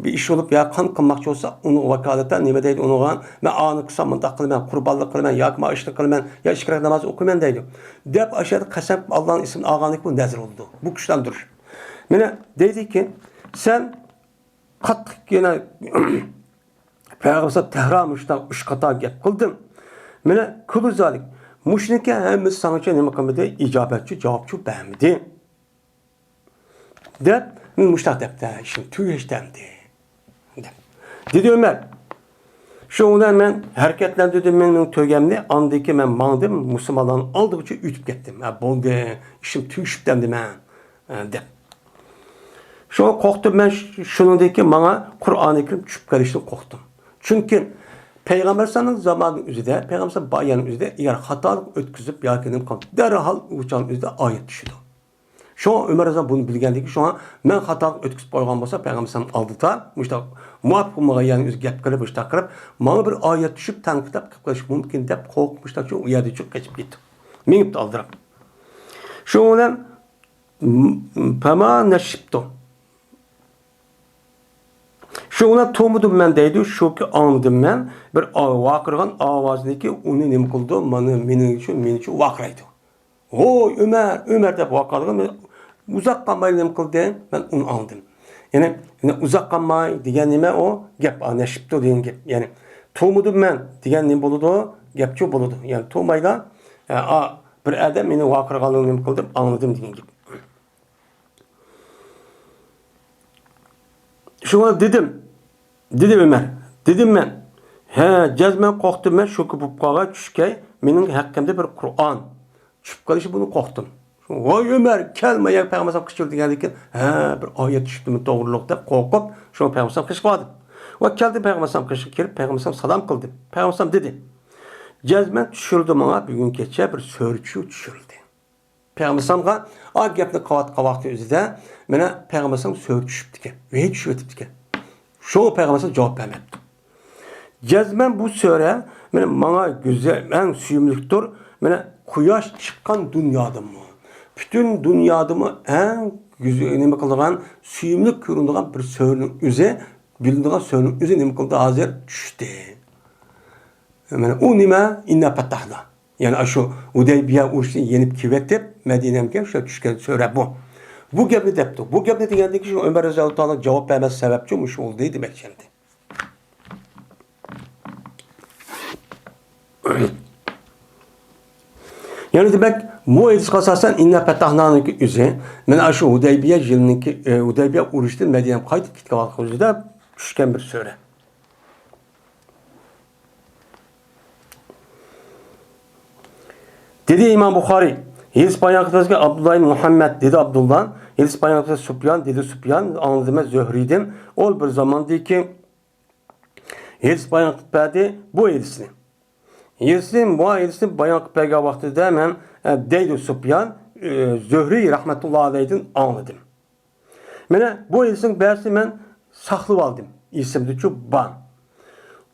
بىر ئىش بولۇپ، يا قان قىلماقچى بولسا، ئۇنىڭ ۋاكالىتەن نېمە دەيدۇ ئۇنىڭغا؟ مەن ئانى قىلسام مۇنداق قىلىمەن، قۇربانلىق قىلىمەن ياكى مانا ئىشنى قىلىمەن، يا ئىككى رەكەت ناماز ئوقۇيمەن دەيدۇ. دەپ ئاشۇ يەردە قەسەم قىلىپ ئاللانىڭ ئىسمىنى ئالغاندىكىن بۇ نەزر بولىدۇ. بۇ كۈچلەندۈرۈش. مانا دەيدىكى، سەن قاتتىق يەنە پەيغەمبەر تەھرا مۇشۇنداق ئۈچ قېتىم گەپ قىلدىڭ. مانا كۇلۇ زالىك. مۇشۇنىڭكى ھەممىسى ساڭىچە نېمە قىلمىدى؟ ئىجابەتچۇ، جاۋابچۇ بەرمىدى. دەپ، مۇشۇنداق دەپتۇ، ئىشىڭ تۈگەشتى ئەمدى. دەپ. دېدى ئۆمەر. شۇنىڭ بىلەن مەن ھەرىكەتلەندۈردۈم مېنىڭ تۆگەمنى، ئاندىن كېيىن مەن ماڭدىم، مۇسۇلمانلارنىڭ ئالدىغىچە ئۆتۈپ كەتتىم. ھە، بولدى، ئىشىم تۈگىشىپتۇ ئەمدى مەن، ھە، دەپ. شۇڭا قورقتۇم مەن، شۇنىڭدىن كېيىن ماڭا قۇرئانى كەرىم چۈشۈپ قېلىشتىن قورقتۇم. چۈنكى پەيغەمبەر ئەلەيھىسسالامنىڭ زامانىنىڭ ئۆزىدە، پەيغەمبەر ئەلەيھىسسالام بار يەرنىڭ ئۆزىدە ئەگەر خاتالىق ئۆتكۈزۈپ ياكى نېمە قىلىپ، دەرھال ئۇ چاغنىڭ ئۆزىدە ئايەت چۈشىدۇ. شۇڭا ئۆمەر رەزىياللاھۇ ئەنھۇ بۇنى بىلگەندىن كېيىن، شۇڭا مەن خاتالىق ئۆتكۈزۈپ قويغان بولسا، پەيغەمبەر ئەلەيھىسسالام ئالدىدا مۇشۇنداق مۇۋاپىق بولمىغان يەرنى ئۆزى گەپ قىلىپ، مۇشۇنداق قىلىپ، ماڭا بىر ئايەت چۈشۈپ، تەنقىدلەپ قىلىپ قېلىشى مۇمكىن دەپ قورقۇپ، مۇشۇنداق شۇ يەردىن چىقىپ قېچىپ كېتىپ، مېڭىپتۇ ئالدىراپ. شۇنىڭ بىلەن، م-، پەما نەشىپتۇ. شۇنىڭ بىلەن تۇمىدىم مەن دەيدۇ، شۇكى ئاڭلىدىم مەن بىر ئا-، ۋارقىرىغان ئاۋازنىكى ئۇنى نېمە قىلىدۇ، مانا مېنىڭ ئۈچۈن، مېنىڭ ئۈچۈن ۋارقىرايدۇ. ۋوي، ئۆمەر، ئۆمەر دەپ ۋارقىرىغان، ئۇزاق قالماي نېمە قىلدى، مەن ئۇنى ئاڭلىدىم. يەنى، يەنى ئۇزاق قالماي دېگەن نېمە ئۇ؟ گەپ، ئا، نەشىپتۇ دېگەن گەپ. يەنى تۇمىدىم مەن دېگەن نېمە بولىدۇ؟ گەپچۇ بولىدۇ. يەنى تۇمايلا، ئە، ئا، بىر ئادەم مېنى ۋارقىرىغانلىقىنى نېمە قىلدىم؟ ئاڭلىدىم دېگەن گەپ. شۇڭا دېدىم، دېدى ئۆمەر. دېدىم مەن، ھە، جەزمەن قورقتۇم مەن، شۇكى بولۇپ قالغان چۈشكەي مېنىڭ ھەققىمدە بىر قۇرئان چۈشۈپ قېلىشى، بۇنى قورقتۇم. ۋاي ئۆمەر، كەلمە يا، پەيغەمبەر قىچىلدىغاندىن كېيىن، ھە، بىر ئايەت چۈشۈپتىمۇ توغرۇلۇق دەپ قورقۇپ، شۇڭا پەيغەمبەر قېشىغا باردىم. ۋە كەلدىم پەيغەمبەر قېشىغا كىرىپ، پەيغەمبەر سالام قىلدىم. پەيغەمبەر دېدى، جەزمەن چۈشۈرۈلدى ماڭا بۈگۈن كېچە بىر سۈرە چۈشۈرۈلدى. پەيغەمبەرسىلەمغا ئا گەپنى قىلىۋاتقان ۋاقتى ئۆزىدە، مانا، پەيغەمبەرسىلەم سۈرە چۈشۈپتىكەن، ۋەھىي چۈشۈۋېتىپتىكەن. شۇڭا پەيغەمبەرسىلەم جاۋاب بەرمەپتۇ. جەزمەن بۇ سۈرە، مانا، ماڭا گۈزەل، ئەڭ سۆيۈملۈكتۇر. مانا، قۇياش چىققان دۇنيادىمۇ، پۈتۈن دۇنيادىمۇ ئەڭ گۈزەل، نېمە قىلىدىغان، سۆيۈملۈك كۆرۈنىدىغان بىر سۈرىنىڭ ئۆزى، بىلىنىدىغان سۈرىنىڭ ئۆزى نېمە قىلدى؟ ھازىر چۈشتى. مانا، ئۇ نېمە؟ ئىننا پەتتەھنا. يەنى ئاشۇ ھۇدەيبىيە ئۇرۇشىدىن يېنىپ كېلىۋېتىپ، مەدىنەمگە شۇ چۈشكەن سۈرە بۇ. بۇ گەپنى دەپتۇ. بۇ گەپنى دېگەندىن كېيىن شۇ ئۆمەر رەزىياللاھۇ تائالا جاۋاب بەرمەس سەۋەبچۇ مۇشۇ بولدى دېمەكچى ئەمدى. يەنى دېمەك، بۇ ھەدىسكە ئاساسەن ئىننا پەتتەھنانىڭكى ئۆزى، مانا شۇ ھۇدەيبىيە يىلىنىڭكى، ئى، ھۇدەيبىيە ئۇرۇشىدىن مەدىنەگە قايتىپ كېتىۋاتقان يۈزىدە چۈشكەن بىر سۈرە. دېدى ئىمام بۇخارىي، ھېدىس بايان قىلىپ بەرگەن ئابدۇللا ئىبن مۇھەممەد، دېدى ئابدۇللا، ھېدىس بايان قىلىپ سۇپيان، دېدى سۇپيان، ئاڭلىدىم مەن زۆھرىيدىن، ئۇ بىر زاماندىكى ھېدىس بايان قىلىپ بەردى بۇ ھېدىسنى. ھېدىسنى، بۇ ھېدىسنى بايان قىلىپ بەرگەن ۋاقتىدا مەن، ئە، دەيدۇ سۇپيان، ئە، زۆھرىي رەھمەتۇللا ئەلەيھىدىن ئاڭلىدىم. مانا بۇ ھېدىسنىڭ بەزىسىنى مەن ساقلىۋالدىم، ئېسىمدىچۇ بار.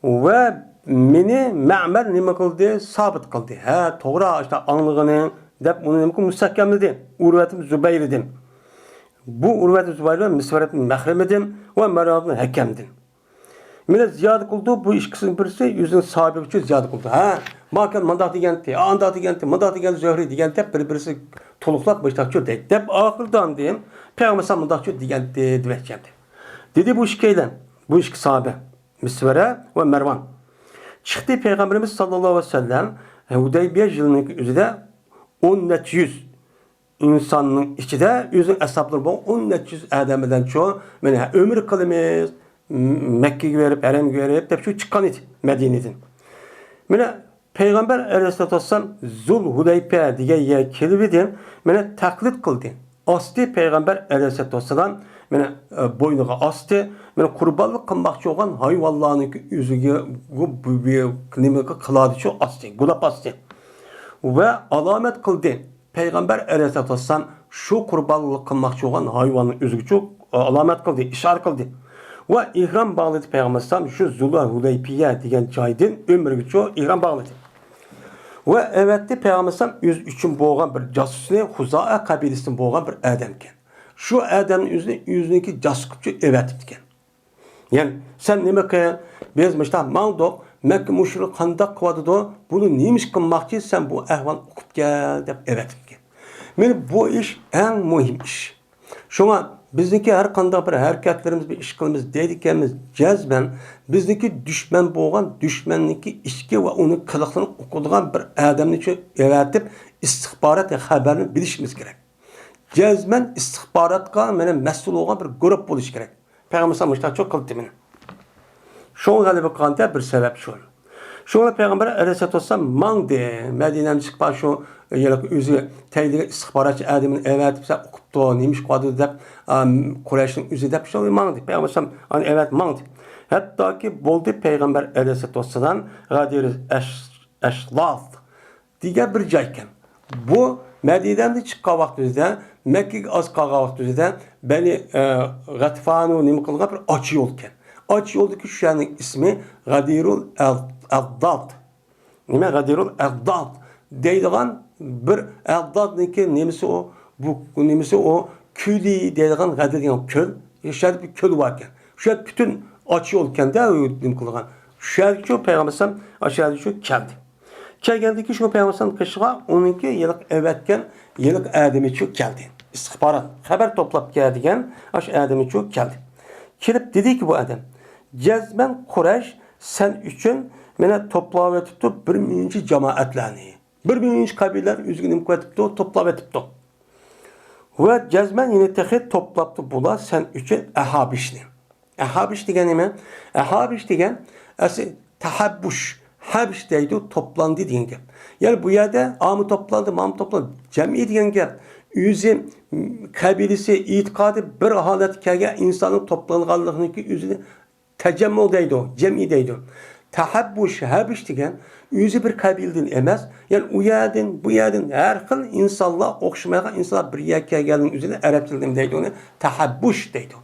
ۋە مېنى مەمەر نېمە قىلدى؟ سابىت قىلدى. ھە، توغرا، ئاشۇنداق ئاڭلىغىنىڭ، دەپ ئۇنى نېمە قىلدى؟ مۇستەھكەملىدى. ئۇرۋەتىن زۇبەيردىن. بۇ ئۇرۋەتىن زۇبەير بىلەن مىسۋەرەتىن مەخرىمىدىن ۋە مەرۋەتىن ھەكەمدىن. مانا زىيادە قىلدى، بۇ ئىككىسىنىڭ بىرسى ئۆزىنىڭ ساھىبىگىچۇ زىيادە قىلدى. ھە، ماكان مانداق دېگەنتى، ئانداق دېگەنتى، مانداق دېگەن زۆھرى دېگەنتى دەپ بىر-بىرسى تولۇقلاپ مۇشتاقچۇ دەيدۇ. دەپ ئاخىرىدا ئاندىن پەيغەمبەر مۇنداقچۇ دېگەنتى دېمەكچى ئەمدى. دېدى بۇ ئىككىيلەن، بۇ ئىككى ساھابە، مىسۋەرە ۋە مەرۋان. چىقتى پەيغەمبىرىمىز ساللاللاھۇ ئەلەيھى ۋەسەللەم ھۇدەيبىيە يىلىنىڭكى ئۆزىدە ئون نەچچە يۈز ئىنساننىڭ ئىچىدە ئۆزىنىڭ ئەسھابلىرى بولغان ئون نەچچە يۈز ئادەم بىلەنچۇ، مانا، ئۆمرە قىلىمىز، م-، مەككىگە بېرىپ، ھەرەمگە بېرىپ دەپ شۇ چىققان ئىدى مەدىنىدىن. مانا، پەيغەمبەر ئەلەيھىسسالاتۇ ۋەسسالام زۇل ھۇلەيپە دېگەن يەرگە كېلىۋىدى، مانا، تەقلىد قىلدى. ئاستى پەيغەمبەر ئەلەيھىسسالاتۇ ۋەسسالام، مانا، ئە، بوينىغا ئاستى، مانا، قۇربانلىق قىلماقچى بولغان ھايۋانلارنىڭكى ئۆزىگە، بۇ، بۇ، بۇ، نېمە قىلادىچۇ ئاستى، گۇلاپ ئاستى. ۋە ئالامەت قىلدى. پەيغەمبەر ئەلەيھىسسالاتۇ ۋەسسالام شۇ قۇربانلىق قىلماقچى بولغان ھايۋاننىڭ ئۆزىگىچۇ ئالامەت قىلدى، ئىشارە قىلدى. ۋە ئېھرام باغلىدى پەيغەمبەر ئەلەيھىسسالام شۇ زۇلۇ ھۇلەيپىيە دېگەن جايدىن ئۆمرىگىچۇ ئېھرام باغلىدى. ۋە ئەۋەتتى پەيغەمبەر ئەلەيھىسسالام ئۆزى ئۈچۈن بولغان بىر جاسۇسنى، خۇزائە قەبىلىسىدىن بولغان بىر ئادەمكەن. شۇ ئادەمنى ئۆزىنى، ئۆزىنىڭكى جاسۇس قىلىپچۇ ئەۋەتىپتىكەن. يەنى، سەن نېمە قىل، بىز مۇشۇنداق ماڭدۇق، مەككە مۇشرىكلار قانداق قىلىۋاتىدۇ، بۇنى نېمە ئىش قىلماقچى، سەن بۇ ئەھۋالنى ئۇقۇپ كەل، دەپ ئەۋەتىپتىكەن. مانا بۇ ئىش ئەڭ مۇھىم ئىش. شۇڭا بىزنىڭكى ھەر قانداق بىر ھەرىكەتلىرىمىز، بىر ئىش قىلىمىز دەيدىكەنمىز، جەزمەن بىزنىڭكى دۈشمەن بولغان دۈشمەننىڭكى ئىچكى ۋە ئۇنىڭ قىلىقلىرىنى ئۇقىدىغان بىر ئادەمنى شۇ ئەۋەتىپ، ئىستىخبارات خەۋەرنى بىلىشىمىز كېرەك. جەزمەن ئىستىخباراتقا مانا مەسئۇل بولغان بىر گۇرۇھ بولۇشى كېرەك. پەيغەمبەر ئەلەيھىسسالام مۇشۇنداق چوق قىلدى مېنى. شۇڭا غەلىبە قىلغان دەپ بىر سەۋەبچۇ. شۇڭا پەيغەمبەر ئەلەيھىسسالاتۇ ۋەسسالام ماڭدى. مەدىنەدىن چىقىپ شۇ يەنە ئۆزى تەگلىگەن ئىستىخباراتچى ئادىمىنى ئەۋەتىپ سەن ئۇقۇپتۇ، نېمە ئىش قىلىۋاتىدۇ دەپ، ئام، قۇرەيشنىڭ ئۆزى دەپ شۇ ماڭدى. پەيغەمبەر ئەلەيھىسسالام ئەۋەتىپ ماڭدى. ھەتتاكى بولدى پەيغەمبەر ئەلەيھىسسالاتۇ ۋەسسالام غەدىر ئەش-، ئەشلاف دېگەن بىر جاي ئىكەن. بۇ مەدىنەدىن چىققان ۋاقتىمىزدا، مەككىگە ئاز قالغان ۋاقتىمىزدا بەنى، ئە، غەتىفانۇ نېمە قىلغان بىر ئاچا يول ئىكەن. ئاچا يولدىكى شۇ يەرنىڭ ئىسمى غەدىرۇل ئەل-، ئەلدات. نېمە؟ غەدىرۇل ئەلدات دەيدىغان بىر ئەغدادنىڭكى نېمىسى ئۇ، بۇ نېمىسى ئۇ، كۆلى دەيدىغان، غەدە دېگەن كۆل، شۇ يەردە بىر كۆل باركەن. شۇ يەردە پۈتۈن ئاچ يولكەن-دە، نېمە قىلغان. شۇ يەرگىچۇ پەيغەمبەر ئەلەيھىسسالام، ئاشۇ يەرگىچۇ كەلدى. كەلگەندىن كېيىن شۇ پەيغەمبەر ئەلەيھىسسالام قېشىغا ئۇنىڭكى ھېلىقى ئەۋەتكەن ھېلىقى ئادىمىچۇ كەلدى. ئىستىخبارات، خەۋەر توپلاپ كەلدىگەن ئاشۇ ئادىمىچۇ كەلدى. كېلىپ دېدىكى بۇ ئادەم، جەزمەن قۇرەيش سەن ئۈچۈن مانا توپلاۋېتىپتۇ بىر مۇنچە جامائەتلەرنى. بىر مۇنچە قەبىلىلەر ئۆزىگە نېمە قىلىۋېتىپتۇ، توپلاۋېتىپتۇ. ۋە جەزمەن يەنە تېخى توپلاپتۇ بۇلار سەن ئۈچۈن ئەھابىشنى. ئەھابىش دېگەن نېمە؟ ئەھابىش دېگەن ئەسلى تەھەببۇش، ھەبش دەيدۇ، توپلاندى دېگەن گەپ. يەنى بۇ يەردە ئامۇ توپلاندى، مامۇ توپلاندى، جەمئىي دېگەن گەپ. ئۆزى، قەبىلىسى، ئېتىقادى بىر ھالەتكە كەلگەن ئىنساننىڭ توپلانغانلىقىنىڭكى ئۆزىنى تەجەممۇ دەيدۇ، جەمئىي دەيدۇ. تەھەببۇش، ھەبش دېگەن ئۆزى بىر قەبىلىدىن ئەمەس، يەنى ئۇ يەردىن، بۇ يەردىن ھەر خىل ئىنسانلار، ئوخشىمايدىغان ئىنسانلار بىر يەرگە كەلگەننىڭ ئۆزىنى ئەرەب تىلىدا نېمە دەيدۇ؟ ئۇنى تەھەببۇش دەيدۇ.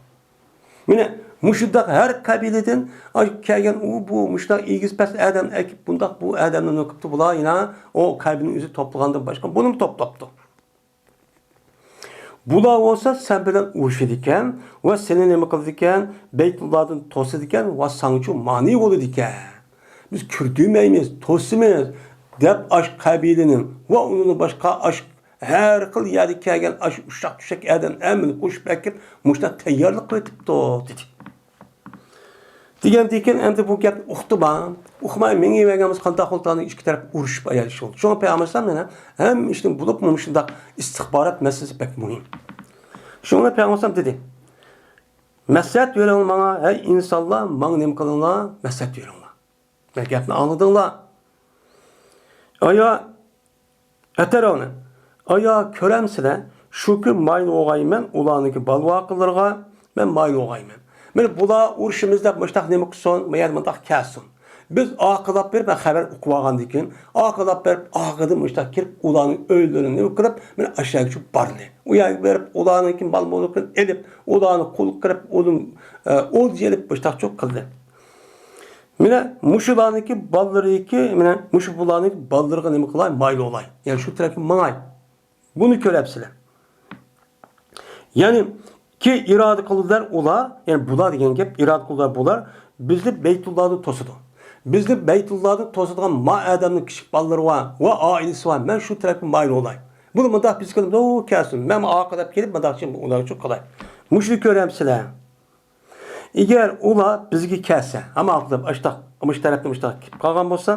مانا مۇشۇنداق ھەر قەبىلىدىن، ئاي، كەلگەن ئۇ، بۇ، مۇشۇنداق ئېگىز پەس ئادەمنى ئەكىپ، بۇنداق بۇ ئادەمنى نوكۇپتۇ بۇلار، يەنە ئۇ قەبىلىنى ئۆزى توپلىغاندىن باشقا بۇنىمۇ توپلاپتۇ. بۇلار بولسا سەن بىلەن ئۇرۇشىدىكەن ۋە سېنى نېمە قىلىدىكەن؟ بەيتۇللاھدىن توسىدىكەن ۋە ساڭىچۇ مانى بولىدىكەن. بىز كىرگۈزمەيمىز، توسىمىز، دەپ ئاش قەبىلىنى ۋە ئۇنىڭدىن باشقا ئاش ھەر خىل يەردىن كەلگەن ئاش ئۇششاق-چۈششەك ئادەم ھەممىنى قوشۇپ ئەكىپ، مۇشۇنداق تەييارلىق قىلىۋېتىپتۇ، دېدى. دېگەندىن كېيىن ئەمدى بۇ گەپنى ئۇقتىما؟ ئۇقماي مېڭىۋەرگەن بولسا قانداق بولىدۇ؟ ئىككى تەرەپ ئۇرۇشۇپ ئايرىلىش بولدى. شۇڭا پەيغەمبەر ئەلەيھىسسالام يەنە ھەممە ئىشتىن بولۇپمۇ مۇشۇنداق ئىستىخبارات مەسىلىسى بەك مۇھىم. شۇڭا پەيغەمبەر ئەلەيھىسسالام دېدى، مەسلىھەت بېرىڭلار ماڭا، ھەي ئىنسانلار، ماڭا نېمە قىلىڭلار؟ مەسلىھەت بېرىڭلار. مەن گەپنى ئاڭلىدىڭلار. ئايا، ئەتەرەۋنى، ئايا كۆرەمسىلەر، شۇ كۈن مايىل بولغايمەن ئۇلارنىڭكى بالىۋاقىلىرىغا، مەن مايىل بولغايمەن. مانا بۇلار ئۇرۇشىمىز دەپ مۇشتاق نېمە قىلسۇن، ما يەردە مۇنداق كەلسۇن. بىز ئارقىلاپ بېرىپ، مەن خەۋەر ئۇقۇۋالغاندىن كېيىن، ئارقىلاپ بېرىپ، ئارقىدىن مۇشتاق كىرىپ، ئۇلارنىڭ ئۆيلىرىنى نېمە قىلىپ، مانا ئاشۇ يەرگىچە باردى. ئۇ يەرگە بېرىپ، ئۇلارنىڭكى مال مۈلكىنى ئېلىپ، ئۇلارنى قۇل قىلىپ، ئۇدۇن، ئە، ئولجا ئېلىپ، مۇشتاقچۇ قىلدى. مانا مۇشۇلارنىڭكى بالىلىرىكى، مانا مۇشۇ بۇلارنىڭكى بالىلىرىغا نېمە قىلاي؟ مايىل بولاي. يەنى شۇ تەرەپكە ماڭاي. بۇنى كۆرەپسىلەر. يەنى كى ئىرادە قىلدىلار ئۇلار، يەنى بۇلار دېگەن گەپ، ئىرادە قىلدىلار بۇلار، بىزنى بەيتۇللاھدىن توسىدۇ. بىزنى بەيتۇللاھدىن توسىدىغان ما ئادەمنىڭ كىچىك بالىلىرى بار ۋە ئائىلىسى بار. مەن شۇ تەرەپكە مايىل بولاي. بۇلار مۇنداق بىز كېلىپ، ئۇ كەلسۇن. مەن ئارقىلاپ كېلىپ، مۇنداق ئۇلارچۇ قىلاي. مۇشۇنى كۆرەمسىلەر. ئەگەر ئۇلار بىزگە كەلسە، ھەم ئاقىلىپ ئاشتاق، مۇشۇ تەرەپتىن مۇشتاق كېلىپ قالغان بولسا،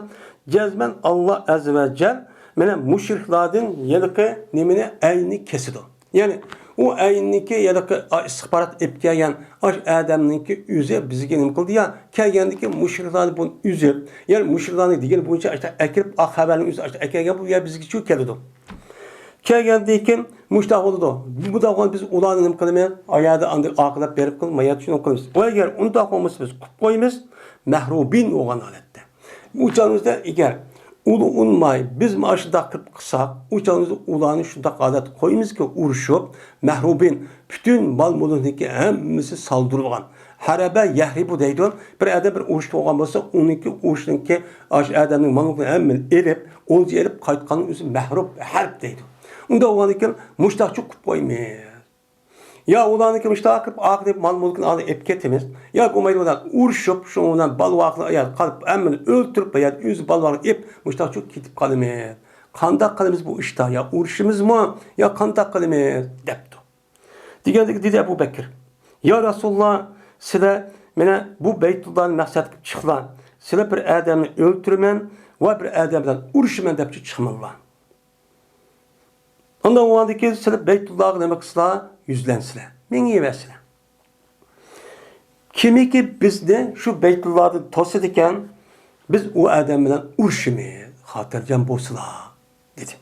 جەزمەن ئاللا ئەززە ۋە جەل مانا مۇشرىكلاردىن ھېلىقى نېمىنى، ئەيننى كېسىدۇ. يەنى ئۇ ئەيننىكى ھېلىقى ئىستىخبارات ئېلىپ كەلگەن ئاش ئادەمنىڭكى ئۆزى بىزگە نېمە قىلدى يا، كەلگەندىكى مۇشرىكلارنى بۇنى ئۈزۈپ، يەنى مۇشرىكلارنى دېگىنى بويىچە ئاشتاق ئەكىرىپ، ئا خەۋەرنى ئۆزى ئاشتاق ئەكەلگەن بۇ يەر بىزگىچۇ كېلىدۇ. كەلگەندىن كېيىن مۇشتاق بولىدۇ. بۇنداق بولغاندا بىز ئۇلارنى نېمە قىلىمىز؟ ئايەردە ئاندىن ئارقىلاپ بېرىپ قىلىپ، مايا شۇنى قىلىمىز. ئۇ ئەگەر ئۇنداق بولمىسا بىز قىلىپ قويىمىز، مەھرۇبىن بولغان ھالەتتە. ئۇ چاغىمىزدا ئەگەر ئۇلار ئۇنىماي، بىز مانا شۇنداق قىلىپ قىلساق، ئۇ چاغىمىزدا ئۇلارنى شۇنداق ھالەتتە قويىمىزكى، ئۇرۇشۇپ، مەھرۇبىن، پۈتۈن مال-مۈلۈكنىڭكى ھەممىسى سالدۇرۇلغان. ھەرەبە يەھرىبۇ دەيدۇ. بىر ئادەم بىر ئۇرۇشتا بولغان بولسا، ئۇنىڭكى ئۇرۇشنىڭكى ئاشۇ ئادەمنىڭ مال-مۈلكىنى ھەممىنى ئېلىپ، ئولجا ئېلىپ قايتقاننىڭ ئۆزى مەھرۇب، ھەرب دەيدۇ. ئۇنداق بولغاندىكىن مۇشتاقچۇ قىلىپ قويىمىز. يا ئۇلارنىڭكى مۇشتاق قىلىپ ئارقىدىن مال-مۈلكىنى ئالىپ ئېلىپ كېتىمىز. ياكى بولمايدۇ ئۇلار ئۇرۇشۇپ، شۇنىڭ بىلەن بالىۋاقلار يا قالىپ، ھەممىنى ئۆلتۈرۈپ، يا ئۆزى بالىۋاقلار ئېلىپ مۇشتاقچۇ كېتىپ قالىمىز. قانداق قىلىمىز بۇ ئىشتا؟ يا ئۇرۇشىمىزمۇ، يا قانداق قىلىمىز؟ دەپتۇ. دېگەندىكى دېدى ئەبۇ بەكىر، يا رەسۇلاللا، سىلەر مانا بۇ بەيتۇللانى مەقسەت قىلىپ چىقىڭلار. سىلەر بىر ئادەمنى ئۆلتۈرىمەن ۋە بىر ئادەم بىلەن ئۇرۇشىمەن دەپ چىقماڭلار. ئاندىن ئۇنىڭدىن كېيىن سىلەر بەيتۇللاغا نېمە قىلسىلەر؟ يۈزلەنسىلەر. مېڭىۋەرسىلەر. كىمكى بىزنى شۇ بەيتۇللادىن توسىدىكەن، بىز ئۇ ئادەم بىلەن ئۇرۇشىمىز، خاتىرجەم بولسىلا، دېدى.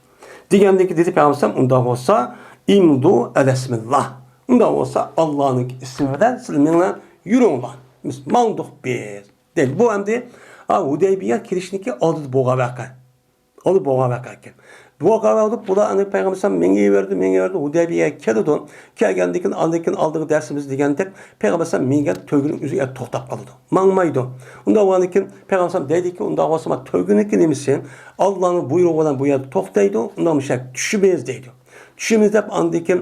دېگەندىكى دېدى پەيغەمبەر ئەلەيھىسسالام، ئۇنداق بولسا، ئىمدۇ ئەلەسمىللا. ئۇنداق بولسا، ئاللانىڭ ئىسمى بىلەن سىلەر مېڭىڭلار، يۈرۈڭلار. بىز ماڭدۇق بىز، دېدى. بۇ ئەمدى، ھا، ھۇدەيبىيە كېلىشنىڭكى ئالدىدا بولغان ۋەقە. ئالدى بولغان ۋەقە ئىكەن. بۇ قاراۋۇلۇپ بۇلار ئەنە پەيغەمبەر ئەلەيھىسسالام مېڭىۋېرىدۇ، مېڭىۋېرىدۇ، ھۇدەيبىيەگە كېلىدۇ. كەلگەندىن كېيىن، ئاندىن كېيىن ئالدىغا دەرسىمىز دېگەندەك، پەيغەمبەر ئەلەيھىسسالام مېڭگەن تۆگىنىڭ ئۆزىگە توختاپ قالىدۇ. ماڭمايدۇ. ئۇنداق بولغاندىن كېيىن پەيغەمبەر ئەلەيھىسسالام دەيدىكى، ئۇنداق بولسا، ما تۆگىنىڭكى نېمىسى؟ ئاللانىڭ بۇيرۇغى بىلەن بۇ يەردە توختايدۇ. ئۇنداق بولسا، چۈشىمىز دەيدۇ. چۈشىمىز دەپ، ئاندىن كېيىن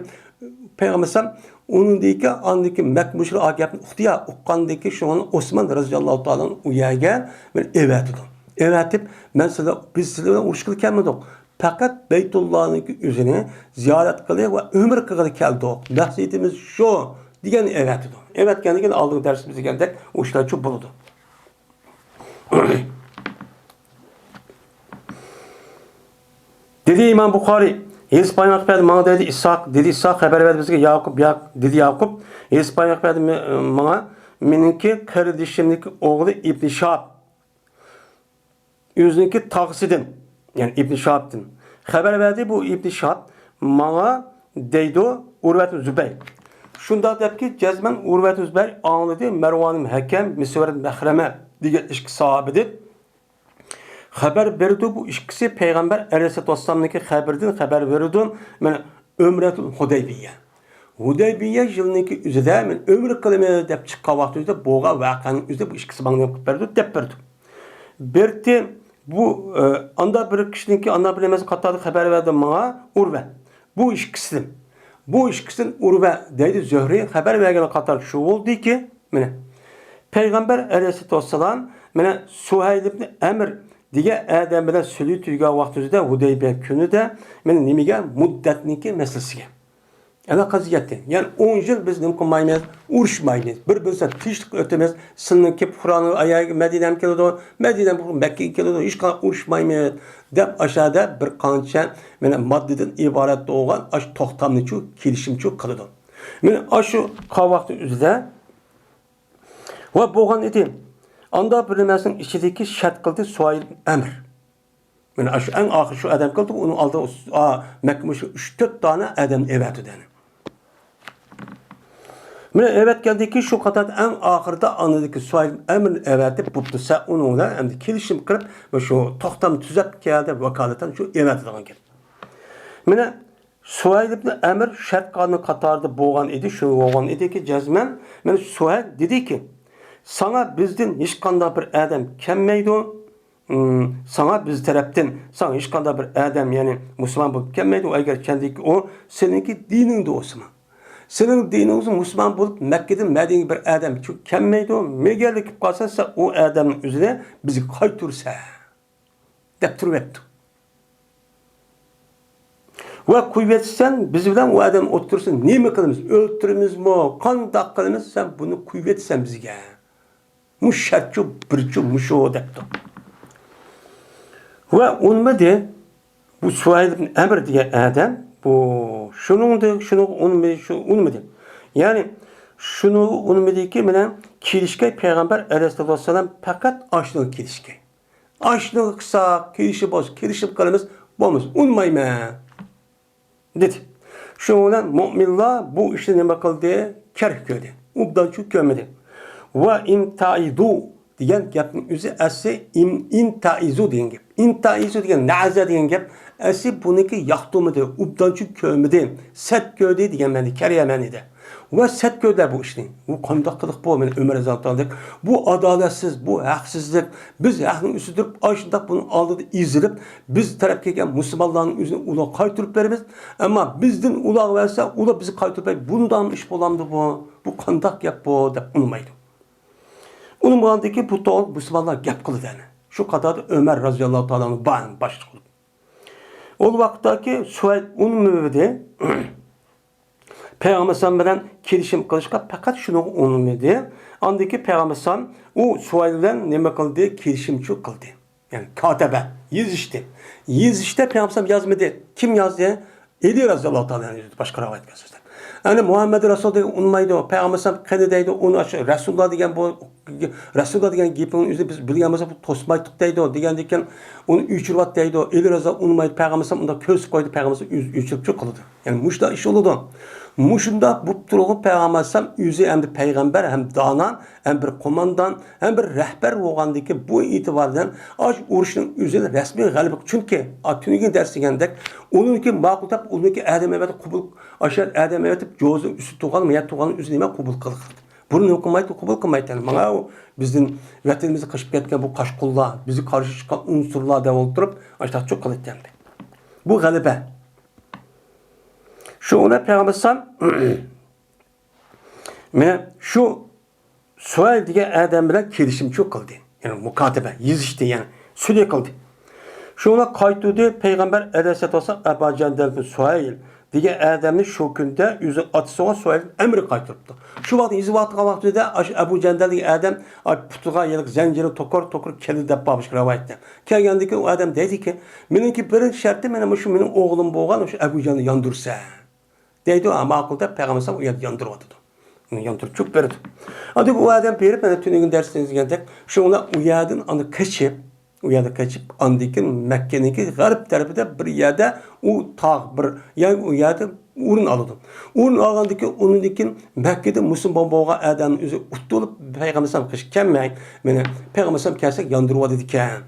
پەيغەمبەر ئەلەيھىسسالام ئۇنىڭدىن كېيىن، ئاندىن كېيىن مەككە مۇشرىكلار ئا گەپنى ئۇقتى يا، ئۇققاندىن كېيىن شۇڭا ئوسمان رەزىياللاھۇ تائالا ئۇ يەرگە بىر ئەۋەتىدۇ. ئەۋەتىپ، مەن سىلەر، بىز سىلەر بىلەن ئۇرۇشقىلى كەلمىدۇق. پەقەت بەيتۇللانىڭكى ئۆزىنى زىيارەت قىلىپ ۋە ئۆمرە قىلغىلى كەلدۇق. مەقسىتىمىز شۇ، دېگەن ئەۋەتىدۇ. ئەۋەتكەندىن كېيىن ئالدىنقى دەرسىمىز دېگەندەك ئۇ ئىشلار شۇ بولىدۇ. دېدى ئىمام بۇخارىي، ھېلىسى پايغەمبەر ماڭا دەيدۇ، ئىسھاق، دېدى ئىسھاق، خەۋەر بەردى بىزگە ياقۇپ، يا، دېدى ياقۇپ، ھېلىسى پايغەمبەر ماڭا مېنىڭكى قېرىندىشىمنىڭكى ئوغلى ئىبنى شىھاب، ئۆزىنىڭكى تاغىسىدىن، يەنى ئىبنى شىھابتىن خەۋەر بەردى. بۇ ئىبنى شىھاب ماڭا دەيدۇ، ئۇرۋەتۇ زۇبەير. شۇنداق دەپكى، جەزمەن ئۇرۋەتۇ زۇبەير ئاڭلىدى، مەرۋانىم ھەكەم، مىسۋەر مەخرەمە دېگەن ئىككى ساھابىدىن خەۋەر بېرىدۇ. بۇ ئىككىسى پەيغەمبەر ئەلەيھىسسالاتۇ ۋەسسالامنىڭكى خەۋىرىدىن خەۋەر بېرىدۇ. مانا، ئۆمرەتۇل ھۇدەيبىيە. ھۇدەيبىيە يىلىنىڭكى ئۆزىدە مەن ئۆمرە قىلىمەن دەپ چىققان ۋاقتى ئۆزىدە بولغان ۋەقەنىڭ ئۆزىدە بۇ ئىككىسى ماڭا نېمە قىلىپ بەردى دەپ بەردى. بىرتى بۇ، ئە، ئاندا بىر كىشىنىڭكى، ئاندا بىر نېمىسى قاتارىدا خەۋەر بەردى ماڭا ئۇرۋە. بۇ ئىككىسىدىن. بۇ ئىككىسىدىن ئۇرۋە دەيدۇ زۆھرى خەۋەر بەرگەن قاتار شۇ بولدىكى، مانا، پەيغەمبەر ئەلەيھىسسالاتۇ ۋەسسالام، مانا، سۇھەيل ئىبنى ئەمر دېگەن ئادەم بىلەن سۈلھى تۈگىگەن ۋاقتىمىزدا ھۇدەيبىيە كۈنىدە، مانا، نېمىگە؟ مۇددەتنىڭكى مەسىلىسىگە ئالاقە قىلىپ كەتتى. يەنى ئون يىل بىز نېمە قىلمايمىز؟ ئۇرۇشمايمىز. بىر-بىرسىدىن تىنچلىق ئۆتىمىز. سىلىنىڭ كېلىپ قۇرئانى ئايەگە مەدىنەمگە كېلىدۇ، مەدىنەم مەككىگە كېلىدۇ، ھېچقانداق ئۇرۇشمايمىز دەپ ئاشۇ يەردە بىر قانچە، مانا، ماددىدىن ئىبارەت بولغان ئاشۇ توختامنىچۇ، كېلىشىمچۇ قىلىدۇ. مانا ئاشۇ قاۋاقنىڭ ئۆزىدە ۋە بولغان ئىدى. ئاندا بىر نېمىسىنىڭ ئىچىدىكى شەرت قىلدى سۇھەيل ئەمر. مانا شۇ ئەڭ ئاخىرى شۇ ئادەم كەلدى، ئۇنىڭ ئالدىغا ئۇس-، ئا، مەككە مۇشرىك ئۈچ تۆت دانە ئادەم ئەۋەتىدۇ يەنى. مانا ئەۋەتكەندىن كېيىن شۇ قاتاردا ئەڭ ئاخىرىدا ئاندىكى سۇھەيل ئەمرنى ئەۋەتىپ، بوپتۇ، سەن ئۇنىڭ بىلەن ئەمدى كېلىشىم قىلىپ، مۇشۇ توختامنى تۈزەپ كەل دەپ ۋاكالىتەن شۇ ئەۋەتىدىغان گەپ. مانا سۇھەيل ئىبنى ئەمر شەرت قىلغاننىڭ قاتارىدا بولغان ئىدى، شۇ بولغان ئىدىكى جەزمەن. مانا سۇھەيل دېدىكى، ساڭا بىزدىن ھېچقانداق بىر ئادەم كەلمەيدۇ. ئىم، ساڭا بىز تەرەپتىن، ساڭا ھېچقانداق بىر ئادەم، يەنى مۇسۇلمان بولۇپ كەلمەيدۇ، ئەگەر كەلدىكى ئۇ سېنىڭكى دىنىڭدە بولسىمۇ. سېنىڭ دىنىڭدە مۇسۇلمان بولۇپ مەككىدىن مەدىنىگە بىر ئادەم كەلمەيدۇ، مەگەرلىكىپ قالسا سەن ئۇ ئادەمنىڭ ئۆزىنى بىزگە قايتۇرسەن. دەپ تۇرۇۋەتتى. ۋە قويۇۋەتسەن، بىز بىلەن ئۇ ئادەم ئوتتۇرىسىدا نېمە قىلىمىز؟ ئۆلتۈرىمىزمۇ؟ قانداق قىلىمىز؟ سەن بۇنى قويۇۋەتسەن بىزگە. مۇشۇ شەرتچۇ، بىرچۇ، مۇشۇ دەپتۇ. ۋە ئۇنىمىدى. بۇ سۇھەيل ئىبن ئەمر دېگەن ئادەم، بۇ شۇنىڭدى، شۇنىڭغا ئۇنىمىدى، شۇ ئۇنىمىدى. يەنى شۇنىڭغا ئۇنىمىدىكى، مانا كېلىشكەي پەيغەمبەر ئەلەيھىسسالاتۇ ۋەسسالام پەقەت ئاشۇنىڭغا كېلىشكەي. ئاشۇنىڭغا قىلساق، كېلىشىپ بولسا، كېلىشىپ قىلىمىز، بولمىسا ئۇنىمايمەن، دېدى. شۇنىڭ بىلەن مۆمىنلار بۇ ئىشنى نېمە قىلدى؟ كەرك كۆردى. ئوبدانچۇ كۆرمىدى. ۋە ئىمتائىزۇ دېگەن گەپنىڭ ئۆزى ئەسلى ئىم-، ئىنتائىزۇ دېگەن گەپ. ئىنتائىزۇ دېگەن نەزە دېگەن گەپ. ئەسلى بۇنىڭكى ياقتۇرمىدى، ئوبدانچۇ كۆرمىدى، سەت كۆردى دېگەن مەنىدە، كەرىيە مەنىدە. ۋە سەت كۆردى بۇ ئىشنى. بۇ قانداق قىلىق بۇ؟ مانا ئۆمەر رەزىياللاھۇ تائالا، بۇ ئادالەتسىز، بۇ ھەقسىزلىق. بىز ھەقنىڭ ئۈستىدە تۇرۇپ، ئاشۇنداق بۇنىڭ ئالدىدا ئېزىلىپ، بىز تەرەپكە كەلگەن مۇسۇلمانلارنىڭ ئۆزىنى ئۇلارغا قايتۇرۇپ بېرىمىز. ئەمما بىزدىن ئۇلارغا بەرسە، ئۇلار بىزگە قايتۇرۇپ بەرمەيدۇ. بۇنداقمۇ ئىش بولامدۇ بۇ؟ بۇ قانداق گەپ بۇ؟ دەپ ئۇنىمايدۇ. ئۇنىمىغاندىكى بۇ توغرا مۇسۇلمانلار گەپ قىلىدۇ ئەنە. شۇ قاتاردا ئۆمەر رەزىياللاھۇ تائالا ئەنھۇ بار باشلىق بولۇپ. ئۇ ۋاقىتتاكى سۇھەيل ئۇنىمىدى. پەيغەمبەر ئەلەيھىسسالام بىلەن كېلىشىم قىلىشقا پەقەت شۇنىڭغا ئۇنىمىدى. ئاندىن كېيىن پەيغەمبەر ئەلەيھىسسالام ئۇ سۇھەيل بىلەن نېمە قىلدى؟ كېلىشىمچۇ قىلدى. يەنى كاتەبە، يېزىشتى. يېزىشتا پەيغەمبەر ئەلەيھىسسالام يازمىدى. كىم يازدى؟ ئەلى رەزىياللاھۇ تائالا ئەنھۇ يازدى. باشقا رىۋايەتكە ئاساسەن. ئەنە مۇھەممەد رەسۇل دېگەن ئۇنىمايدۇ. پەيغەمبەر ئەلەيھىسسالام قېنى دەيدۇ، ئۇنى ئاشۇ رەسۇلۇللا دېگەن بۇ رەسۇلۇللا دېگەن گېپىڭنى ئۆزىنى بىز بىلگەن بولساق، بۇ توسمايتتۇق دەيدۇ، دېگەندىكىن ئۇنى ئۆچۈرۈۋەت دەيدۇ. ئېلى رەزا ئۇنىمايدۇ، پەيغەمبەر ئالەيھىسسالام ئۇنداق كۆرسىتىپ قويدى، پەيغەمبەر ئالەيھىسسالام ئۆزى ئۆچۈرۈپ چۈ قىلىدۇ. يەنى مۇشۇنداق ئىش بولىدۇ. مۇشۇنداق بولۇپ تۇرغۇ پەيغەمبەر ئالەيھىسسالام ئۆزى ئەمدى پەيغەمبەر ھەم دانا، ھەم بىر قوماندان، ھەم بىر رەھبەر بولغاندىكىن بۇ ئېتىبار بىلەن ئاشۇ ئۇرۇشنىڭ ئۆزىنى رەسمىي غەلىبە، چۈنكى ئا، تۈنۈگۈن دەرس دېگەندەك، ئۇنىڭكى ماقۇل تاپ، ئۇنىڭكى ئەدەم ئەۋەتىپ قوبۇل، ئاشۇ ئەدەم ئەۋەتىپ جوزى ئۈستى تۇغان، مەيەت تۇغان ئۆزى نېمە قوبۇل قىلغان. بۇرۇن ھۆكۈم قىلمايتتى، قوبۇل قىلمايتتى. مانا ئۇ بىزدىن ۋەتىنىمىزدىن قېچىپ كەتكەن بۇ قاچقۇنلار، بىزگە قارشى چىققان ئۇنسۇرلار دەپ ئولتۇرۇپ، ئاشتاق چوق قىلىۋەتتى. بۇ غەلىبە. شۇ ئۇنى پەيغەمبەر ئەلەيھىسسالام مانا شۇ سۇھەيل دېگەن ئادەم بىلەن كېلىشىمچۇ قىلدى. يەنى مۇكاتىبە، يېزىشتى، يەنى سۈلھى قىلدى. شۇڭا قايتۇردى پەيغەمبەر ئەلەيھىسسالاتۇ ۋەسسالام ئەبا جەندەلدىن سۇھەيل دېگەن ئادەمنى شۇ كۈندە ئۆزى ئاتىسىغا سۇھەيل ئەمرى قايتۇرۇپتۇ. شۇ ۋاقىت يېزىۋاتقان ۋاقتىدا ئاشۇ ئەبۇ جەندەل دېگەن ئادەم ئاي پۇتىغا يىلىق زەنجىرى توكۇر توكۇر كېلىدۇ دەپ بار باشقا رىۋايەتتە. كەلگەندىكى ئۇ ئادەم دەيدىكى، مېنىڭكى بىرىنچى شەرتىم مانا مۇشۇ مېنىڭ ئوغلۇم بولغان ئاشۇ ئەبۇ جەندەلنى ياندۇرسا. دەيدۇ، ھە، ماقۇل دەپ پەيغەمبەر ئەلەيھىسسالام ئۇ يەردە ياندۇرۇۋاتىدۇ. ياندۇرۇپ چۈشۈپ بېرىدۇ. ئاندىن ئۇ ئادەم بېرىپ، مانا تۈنۈگۈن دەرستە دېگەندەك، شۇڭا ئۇ يەردىن ئاندىن قېچىپ، ئۇ يەردە قېچىپ، ئاندىن كېيىن مەككىنىڭكى غەرب تەرىپىدە بىر يەردە ئۇ تاغ، بىر يەر، ئۇ يەردە ئورۇن ئالىدۇ. ئورۇن ئالغاندىن كېيىن، ئۇنىڭدىن كېيىن مەككىدە مۇسۇلمان بولغان ئادەمنىڭ ئۆزى ئۇتۇلۇپ، پەيغەمبەر ئەلەيھىسسالام قېشىغا كەلمەي، مانا پەيغەمبەر ئەلەيھىسسالام كەلسە ياندۇرۇۋاتىدىكەن،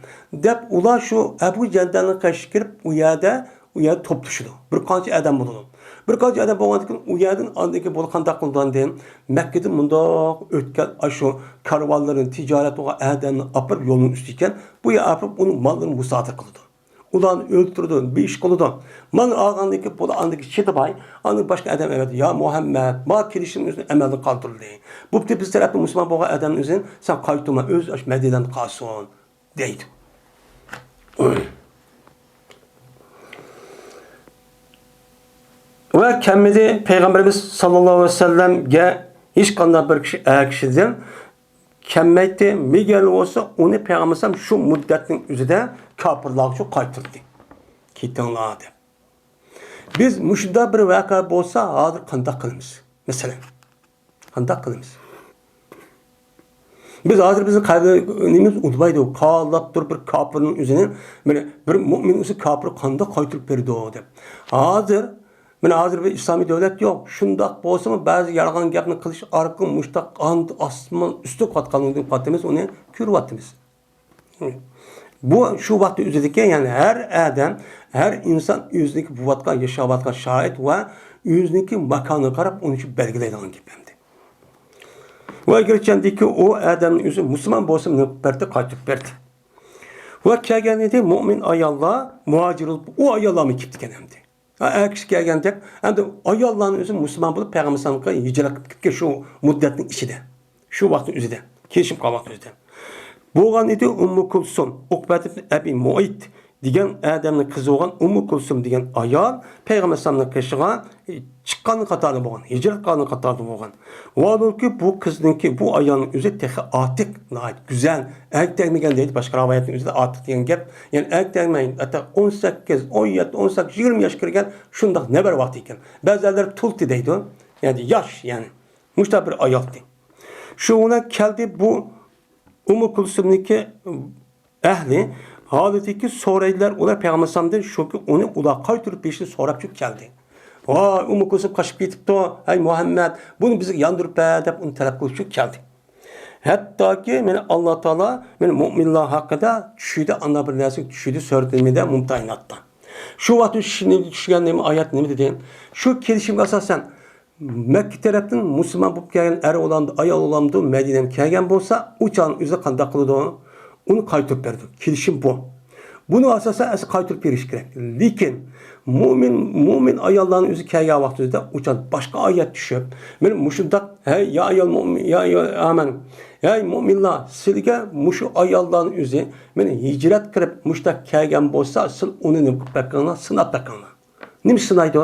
دەپ ئۇلار شۇ ئەبۇ جەندەلنىڭ قېشىغا كىرىپ، ئۇ يەردە ئۇ يەردە توپلىشىدۇ. بىر قانچە ئادەم بولىدۇ. بىر قانچە ئادەم بولغاندىن كېيىن ئۇ يەردىن ئاندىن كېيىن بۇلار قانداق قىلىدۇ ئاندىن؟ مەككىدىن مۇنداق ئۆتكەن ئاشۇ كارۋانلىرىنى، تىجارەت قىلغان ئادەمنى ئاپىرىپ يولنىڭ ئۈستىگە ئىكەن، بۇ يەرگە ئاپىرىپ ئۇنىڭ ماللىرىنى مۇسادىرە قىلىدۇ. ئۇلارنى ئۆلتۈرىدۇ، بىر ئىش قىلىدۇ. مالنى ئالغاندىن كېيىن بۇلار ئاندىن كېيىن چىدىماي، ئاندىن باشقا ئادەم ئەۋەتىدۇ. يا مۇھەممەد، ما كېلىشىمىزنى ئەمەلدىن قالدۇردى. بوپتۇ، بىز تەرەپتىن مۇسۇلمان بولغان ئادەمنى ئۆزىنى سەن قايتۇرما، ئۆزى ئاشۇ مەدىنەدە قالسۇن. دەيدۇ. ۋە كەلمىدى پەيغەمبىرىمىز ساللاللاھۇ ئەلەيھى ۋەسەللەمگە ھېچقانداق بىر كىشى، ئەر كىشىدىن كەلمەيتتى. مەگەر بولسا ئۇنى پەيغەمبەر ئەلەيھىسسالام شۇ مۇددەتنىڭ ئۆزىدە كاپىرلارغا شۇ قايتۇردى. كېتىڭلار دەپ. بىز مۇشۇنداق بىر ۋەقە بولسا ھازىر قانداق قىلىمىز؟ مەسىلەن. قانداق قىلىمىز؟ بىز ھازىر بىزنىڭ قەلبىمىز ئۇنىمىز ئۇنتۇمايدۇ. كاللاپ تۇرۇپ بىر كاپىرنىڭ ئۆزىنى، مانا بىر مۆمىن ئۆزى كاپىرغا قانداق قايتۇرۇپ بېرىدۇ دەپ. ھازىر، مانا ھازىر بىر ئىسلامىي دۆلەت يوق. شۇنداق بولسىمۇ بەزى يالغان گەپنى قىلىش ئارقىلىق مۇشتاق ئاند ئاسمان ئۈستى قاتقانلىقىنى قاتىمىز، ئۇنى كۆرۈۋاتىمىز. بۇ شۇ ۋاقىت ئۆزىدىكى، يەنى ھەر ئادەم، ھەر ئىنسان ئۆزىنىڭكى بولۇۋاتقان، ياشاۋاتقان شارائىت ۋە ئۆزىنىڭكى ماكانىغا قاراپ ئۇنى شۇ بەلگىلەيدىغان گەپ ئەمدى. ۋە ئەگەرچەندىكى ئۇ ئادەمنىڭ ئۆزى مۇسۇلمان بولسا مېنى بەردى، قايتۇرۇپ بەردى. ۋە كەلگەن ئىدى مۆمىن ئاياللار، مۇھاجىر بولۇپ، ئۇ ئاياللارمۇ كېپتىكەن ئەمدى. ھە، ئەر كىشى كەلگەندەك، ئەمدى ئاياللارنىڭ ئۆزى مۇسۇلمان بولۇپ، پەيغەمبەر ئەلەيھىسسالامغا ھىجرەت قىلىپ كەتكەن شۇ مۇددەتنىڭ ئىچىدە. شۇ ۋاقىتنىڭ ئۆزىدە. كېلىشىپ قالغان ئۆزىدە. بولغان ئىدى ئۇممۇ كۇلسۇم، ئۇقبەت ئىبن ئەبى مۇئەيت دېگەن ئادەمنىڭ قىزى بولغان ئۇممۇ كۇلسۇم دېگەن ئايال پەيغەمبەر ئەلەيھىسسالامنىڭ قېشىغا چىققان قاتارىدا بولغان، ھىجرەت قىلغان قاتارىدا بولغان. ۋاھالەنكى، بۇ قىزنىڭكى، بۇ ئايالنىڭ ئۆزى تېخى ئاتىق، ناھايىتى گۈزەل، ئەركە تەگمىگەن دەيدۇ باشقا رىۋايەتنىڭ ئۆزىدە، ئاتىق دېگەن گەپ. يەنى ئەركە تەگمەي، ھەتتا ئون سەككىز، ئون يەتتە، ئون سەككىز، يىگىرمە ياشقا كىرگەن شۇنداق نەۋرە ۋاقتى ئىكەن. بەزىلەر تۇلتى دەيدۇ، يەنى ياش، يەنى مۇشۇنداق بىر ئايالتى. شۇ بىلەن كەلدى بۇ ئۇممۇ كۇلسۇمنىڭكى ئەھلى ھالىتىكى سورايدىلەر ئۇلار پەيغەمبەر ئەلەيھىسسالامدىن شۇكى ئۇنى ئۇلار قايتۇرۇپ بېرىشنى سوراپ شۇ كەلدى. ۋاي، ئۇممۇ كۇلسۇم قاچىپ كېتىپتۇ، ھەي مۇھەممەد، بۇنى بىزگە ياندۇرۇپ بەر دەپ ئۇنى تەلەپ قىلىپ شۇ كەلدى. ھەتتاكى مېنى ئاللا تائالا مېنى مۆمىنلار ھەققىدە چۈشىدە ئانداق بىر نەرسە چۈشىدە سۈرەتى نېمىدە مۇمتەھىناتتا. شۇ ۋاقىت چۈشكەن نېمە ئايەت نېمە دېدى؟ شۇ كېلىشىمگە ئاساسەن مەككە تەرەپتىن مۇسۇلمان بولۇپ كەلگەن ئەر بولامدۇ، ئايال بولامدۇ، مەدىنەگە كەلگەن بولسا، ئۇ چاغنىڭ ئۆزىدە قانداق قىلىدۇ؟ ئۇنى قايتۇرۇپ بېرىدۇ. كېلىشىم بۇ. بۇنى ئاساسەن ئەسلى قايتۇرۇپ بېرىش كېرەك. لېكىن مۆمىن، مۆمىن ئاياللارنىڭ ئۆزى كەلگەن ۋاقتىدا ئۇ چاغ باشقا ئايەت چۈشۈپ، مانا مۇشۇنداق، ھەي يا ئايال مۆمىن، يا ئايال ئامەن، ھەي مۆمىنلار، سىلىگە مۇشۇ ئاياللارنىڭ ئۆزى مانا ھىجرەت قىلىپ مۇشۇنداق كەلگەن بولسا، سىل ئۇنى نېمە قىلىپ بېقىڭلار، سىناپ بېقىڭلار. نېمە سىنايدۇ؟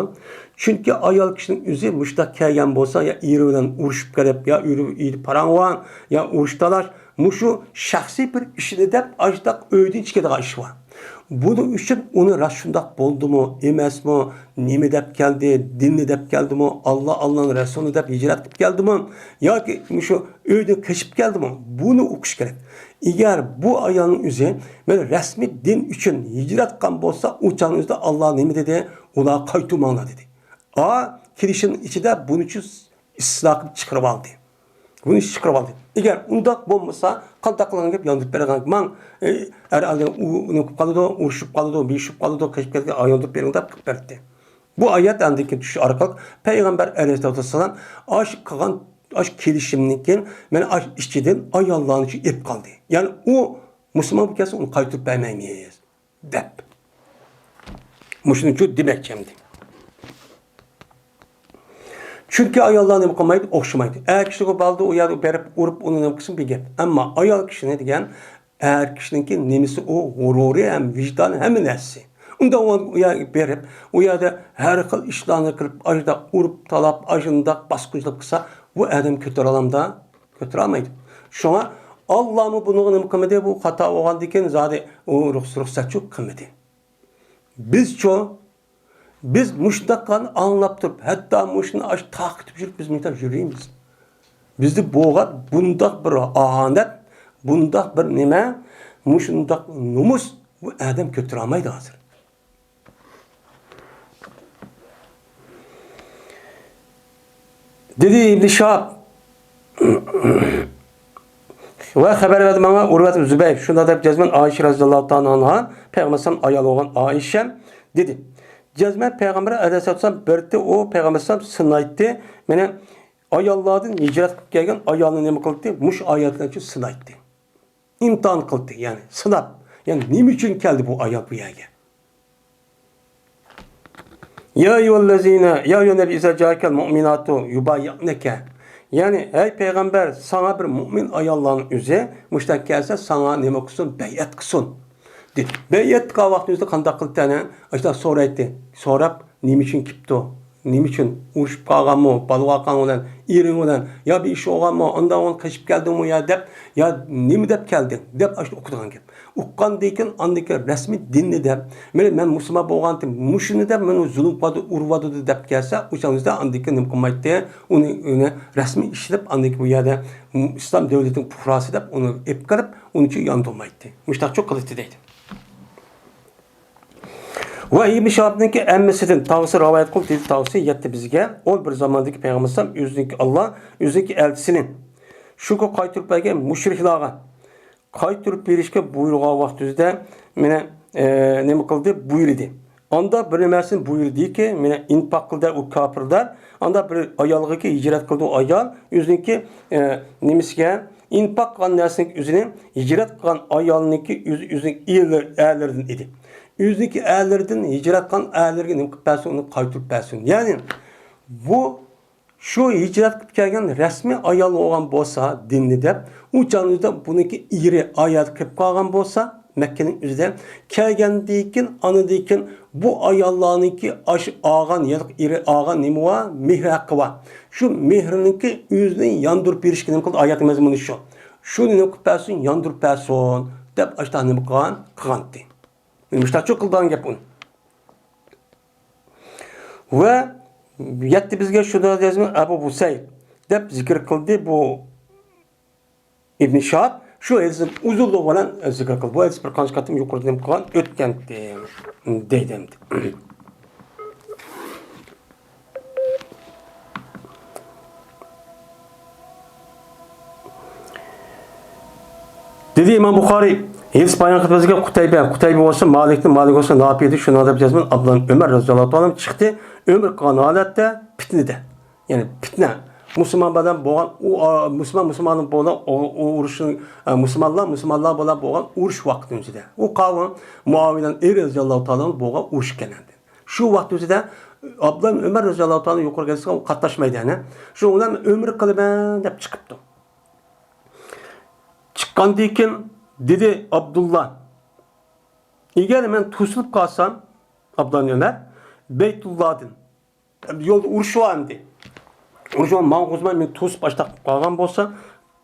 چۈنكى ئايال كىشىنىڭ ئۆزى مۇشۇنداق كەلگەن بولسا، يا ئېرى بىلەن ئۇرۇشۇپ كېلىپ، يا ئۆيدە، ئۆيدە پاراڭ بار، يا ئۇرۇش تالاش، مۇشۇ شەخسىي بىر ئىشىنى دەپ ئاشۇنداق ئۆيدىن چىقىدىغان ئىش بار. بۇنىڭ ئۈچۈن ئۇنى راست شۇنداق بولدىمۇ، ئەمەسمۇ، نېمە دەپ كەلدى، دىننى دەپ كەلدىمۇ، ئاللا، ئاللانىڭ رەسۇلىنى دەپ ھىجرەت قىلىپ كەلدىمۇ ياكى مۇشۇ ئۆيدىن قېچىپ كەلدىمۇ، بۇنى ئۇقۇش كېرەك. ئەگەر بۇ ئايالنىڭ ئۆزى مەن رەسمىي دىن ئۈچۈن ھىجرەت قىلغان بولسا، ئۇ چاغنىڭ ئۆزىدە ئاللا نېمە دېدى؟ ئۇلارغا قايتۇرماڭلار دېدى. ئا، كېلىشىمنىڭ ئىچىدە بۇنى ئىستىسنا قىلىپ چىقىرىۋالدى. بۇنى چىقىرىۋالدى. ئەگەر ئۇنداق بولمىسا، قانداق قىلغان گەپ ياندۇرۇپ بېرىدىغان گەپ؟ ماڭ، ئەر ئالدى ئۇ نېمە قىلىپ قالىدۇ، ئۇرۇشۇپ قالىدۇ، بېشىپ قالىدۇ، قېچىپ كەتكەن، ياندۇرۇپ بېرىڭ دەپ قىلىپ بەردى. بۇ ئايەت ئاندىن كېيىن چۈشۈش ئارقىلىق پەيغەمبەر ئەلەيھىسسالاتۇ ۋەسسالام ئاش قىلغان، ئاش كېلىشىمدىن كېيىن مەن ئاش ئىچىدىن ئاياللارنى ئېلىپ قالدى. يەنى ئۇ مۇسۇلمان بولۇپ كەلسە ئۇنى قايتۇرۇپ بەرمەيمىز دەپ. مۇشۇنىچۇ دېمەكچى ئەمدى. چۈنكى ئاياللار نېمە قىلمايدۇ؟ ئوخشىمايدۇ. ئەر كىشىگە بارىدۇ، ئۇ يەردە بېرىپ ئۇرۇپ ئۇنى نېمە قىلسۇن بىر گەپ. ئەمما ئايال كىشىنى دېگەن، ئەر كىشىنىڭكى نېمىسى ئۇ، غۇرۇرى ھەم ۋىجدانى، ھەممە نەرسىسى. ئۇندا ئۇ يەرگە بېرىپ، ئۇ يەردە ھەر خىل ئىشلارنى قىلىپ، ئاشۇنداق ئۇرۇپ تالاپ، ئاشۇنداق باسقۇنچىلىق قىلسا، بۇ ئادەم كۆتۈرەلامدا؟ كۆتۈرەلمەيدۇ. شۇڭا ئاللامۇ بۇنىڭغا نېمە قىلمىدى؟ بۇ خاتا بولغاندىن كېيىن زادى ئۇ رۇخ-، رۇخسەتچۇ قىلمىدى. بىزچۇ؟ بىز مۇشۇنداقلارنى ئاڭلاپ تۇرۇپ، ھەتتا مۇشۇنى ئاش تاقىتىپ يۈرۈپ بىز مۇشۇنداق يۈرىمىز. بىزدە بولغان بۇنداق بىر ئاھانەت، بۇنداق بىر نېمە، مۇشۇنداق نومۇس، بۇ ئادەم كۆتۈرەلمەيدۇ ھازىر. دېدى ئىبن شىھاب. ۋە خەۋەر بەردى ماڭا ئۇرۋەت ئىبن زۇبەير. شۇنداق دەپ جەزمەن ئائىشە رەزىياللاھۇ تائالا ئانھا، پەيغەمبەر ئەلەيھىسسالام ئايال بولغان ئائىشە دېدى. جەزمەن پەيغەمبەر ئەلەيھىسسالام بىردە ئۇ پەيغەمبەر ئەلەيھىسسالام سىنايتتى. مانا ئاياللاردىن ھىجرەت قىلىپ كەلگەن ئايالنى نېمە قىلدى؟ مۇشۇ ئايەتلەر ئۈچۈن سىنايتتى. ئىمتىھان قىلدى، يەنى سىناپ، يەنى نېمە ئۈچۈن كەلدى بۇ ئايال بۇ يەرگە؟ يا أيها الذين، يا أيها النبي إذا جاءك المؤمنات يبايعنك. يەنى، ھەي پەيغەمبەر، ساڭا بىر مۇئمىن ئاياللارنىڭ ئۆزى مۇشۇنداق كەلسە، ساڭا نېمە قىلسۇن؟ بەيئەت قىلسۇن، دېدى. بەيئەت قىلغان ۋاقتىمىزدا قانداق قىلدى؟ ئەنە ئاشۇنداق سورايتتى. سوراپ، نېمە ئۈچۈن كېلىپتۇ؟ نېمە ئۈچۈن؟ ئۇرۇشۇپ قالغانمۇ؟ بالا بولغان بىلەن، ئېرىڭ بىلەن، يا بىر ئىش بولغانمۇ؟ ئاندىن قېچىپ كەلدىڭمۇ يا دەپ، يا نېمە دەپ كەلدىڭ؟ دەپ ئاشۇنداق ئوقۇيدىغان گەپ. ئۇققاندىن كېيىن، ئاندىن كېيىن رەسمىي دىننى دەپ، مەن، مەن مۇسۇلمان بولغانتىم، مۇشۇنى دەپ مېنى زۇلۇم قىلىۋاتىدۇ، ئۇرۇۋاتىدۇ دەپ كەلسە، ئۇ چاغدا ئاندىن كېيىن نېمە قىلمايتتى؟ ئۇنى، ئۇنى رەسمىي ئىشلىتىپ، ئاندىن كېيىن بۇ يەردە ئىسلام دۆلىتىنىڭ پۇقراسى دەپ ئۇنى ئېلىپ قىلىپ، ئۇنى ياندۇرمايتتى. مۇشۇنداقچۇ قىلاتتى دەيدۇ. ۋە ئىبن شىھابنىڭكى ئەممىسىدىن تاۋۇسى رىۋايەت قىلدى، دېدى تاۋۇسى يەتتى بىزگە، ئۇ بىر زاماندىكى پەيغەمبەر ئەلەيھىسسالام ئۆزىنىڭكى ئاللا، ئۆزىنىڭكى ئەلچىسىنى شۇ كۈن قايتۇرۇپ بەرگەن مۇشرىكلارغا قايتۇرۇپ بېرىشكە بۇيرۇغان ۋاقتىمىزدا مانا، ئە، نېمە قىلدى؟ بۇيرۇدى. ئاندا بىر نېمىسىنى بۇيرۇدىكى، مانا ئىنپاق قىلدى ئۇ كاپىرلار. ئاندا بىر ئايالغىكى ھىجرەت قىلدى ئۇ ئايال. ئۆزىنىڭكى، ئە، نېمىسىگە؟ ئىنپاق قىلغان نەرسىنىڭ ئۆزىنى ھىجرەت قىلغان ئايالنىڭكى ئۆز-، ئۆزىنىڭ ئېرلىرى، ئەرلىرىدىن ئىدى. ئۆزىنىڭكى ئەرلىرىدىن ھىجرەت قىلغان ئەرلىرىگە نېمە قىلىپ بەرسۇن؟ ئۇنى قايتۇرۇپ بەرسۇن. يەنى بۇ شۇ ھىجرەت قىلىپ كەلگەن رەسمىي ئايال بولغان بولسا، دىننى دەپ، ئۇ چاغنىڭدا بۇنىڭكى ئېرى ئايال قېلىپ قالغان بولسا، مەككىنىڭ ئۆزىدە كەلگەندىن كېيىن، ئاندىن كېيىن بۇ ئاياللارنىڭكى ئاشۇ ئالغان، يا ئېرى ئالغان نېمە بار؟ مېھرى ھەققى بار. شۇ مېھرىنىڭكى ئۆزىنى ياندۇرۇپ بېرىشكە نېمە قىلدى؟ ئايەتنىڭ مەزمۇنى شۇ. شۇنى نېمە قىلىپ بەرسۇن؟ ياندۇرۇپ بەرسۇن، دەپ ئاشۇنداق نېمە قىلغان؟ قىلغانتى. مۇشتاقچۇ قىلىدىغان گەپ ئۇنى. ۋە يەتتە بىزگە شۇنداق يازمىدى، ئەبۇ بۇسەيد دەپ زىكىر قىلدى بۇ ئىبن شىھاب. شۇ ھەدىسنى ئۇزۇنلۇق بىلەن زىكىر قىلدى. بۇ ھەدىس بىر قانچە قېتىم يۇقىرىدا نېمە قىلغان؟ ئۆتكەنتى دەيدۇ ئەمدى. دېدى ئىمام بۇخارىي، ھەدىس بايان قىلىپ بىزگە قۇتەيبە، قۇتەيبە بولسا مالىكتىن، مالىك بولسا نافىئدىن، شۇنىڭ دەپ جەزمەن ئابدۇللا ئۆمەر رەزىياللاھۇ تائالا چىقتى، ئۆمۈر قىلغان ھالەتتە پىتنىدە. يەنى پىتنە. مۇسۇلمان بىلەن بولغان ئۇ، ئا، مۇسۇلمان، مۇسۇلمان بىلەن ئۇ، ئۇ ئۇرۇشنىڭ، ئا، مۇسۇلمانلار، مۇسۇلمانلار بىلەن بولغان ئۇرۇش ۋاقتىنىڭ ئىچىدە. ئۇ قاۋۇم مۇئاۋىيەنىڭ ئېرى رەزىياللاھۇ تائالا بولغان ئۇرۇش ئىكەن ئەمدى. شۇ ۋاقىت ئۆزىدە ئابدۇللا ئىبن ئۆمەر رەزىياللاھۇ تائالا يۇقىرىقى ھەدىسكە قاتناشمايدۇ، يەنى. شۇنىڭ بىلەن ئۆمرە قىلىمەن دەپ چىقىپتۇ. چىققاندىن كېيىن دېدى ئابدۇللا، ئەگەر مەن توسۇلۇپ قالسام، ئابدۇللا ئۆمەر، بەيتۇللادىن، يولدا ئۇرۇش بار ئەمدى. ئۇرۇش بار، ماڭغۇزماي مېنى توسۇپ ئاشتاق قىلىپ قالغان بولسا،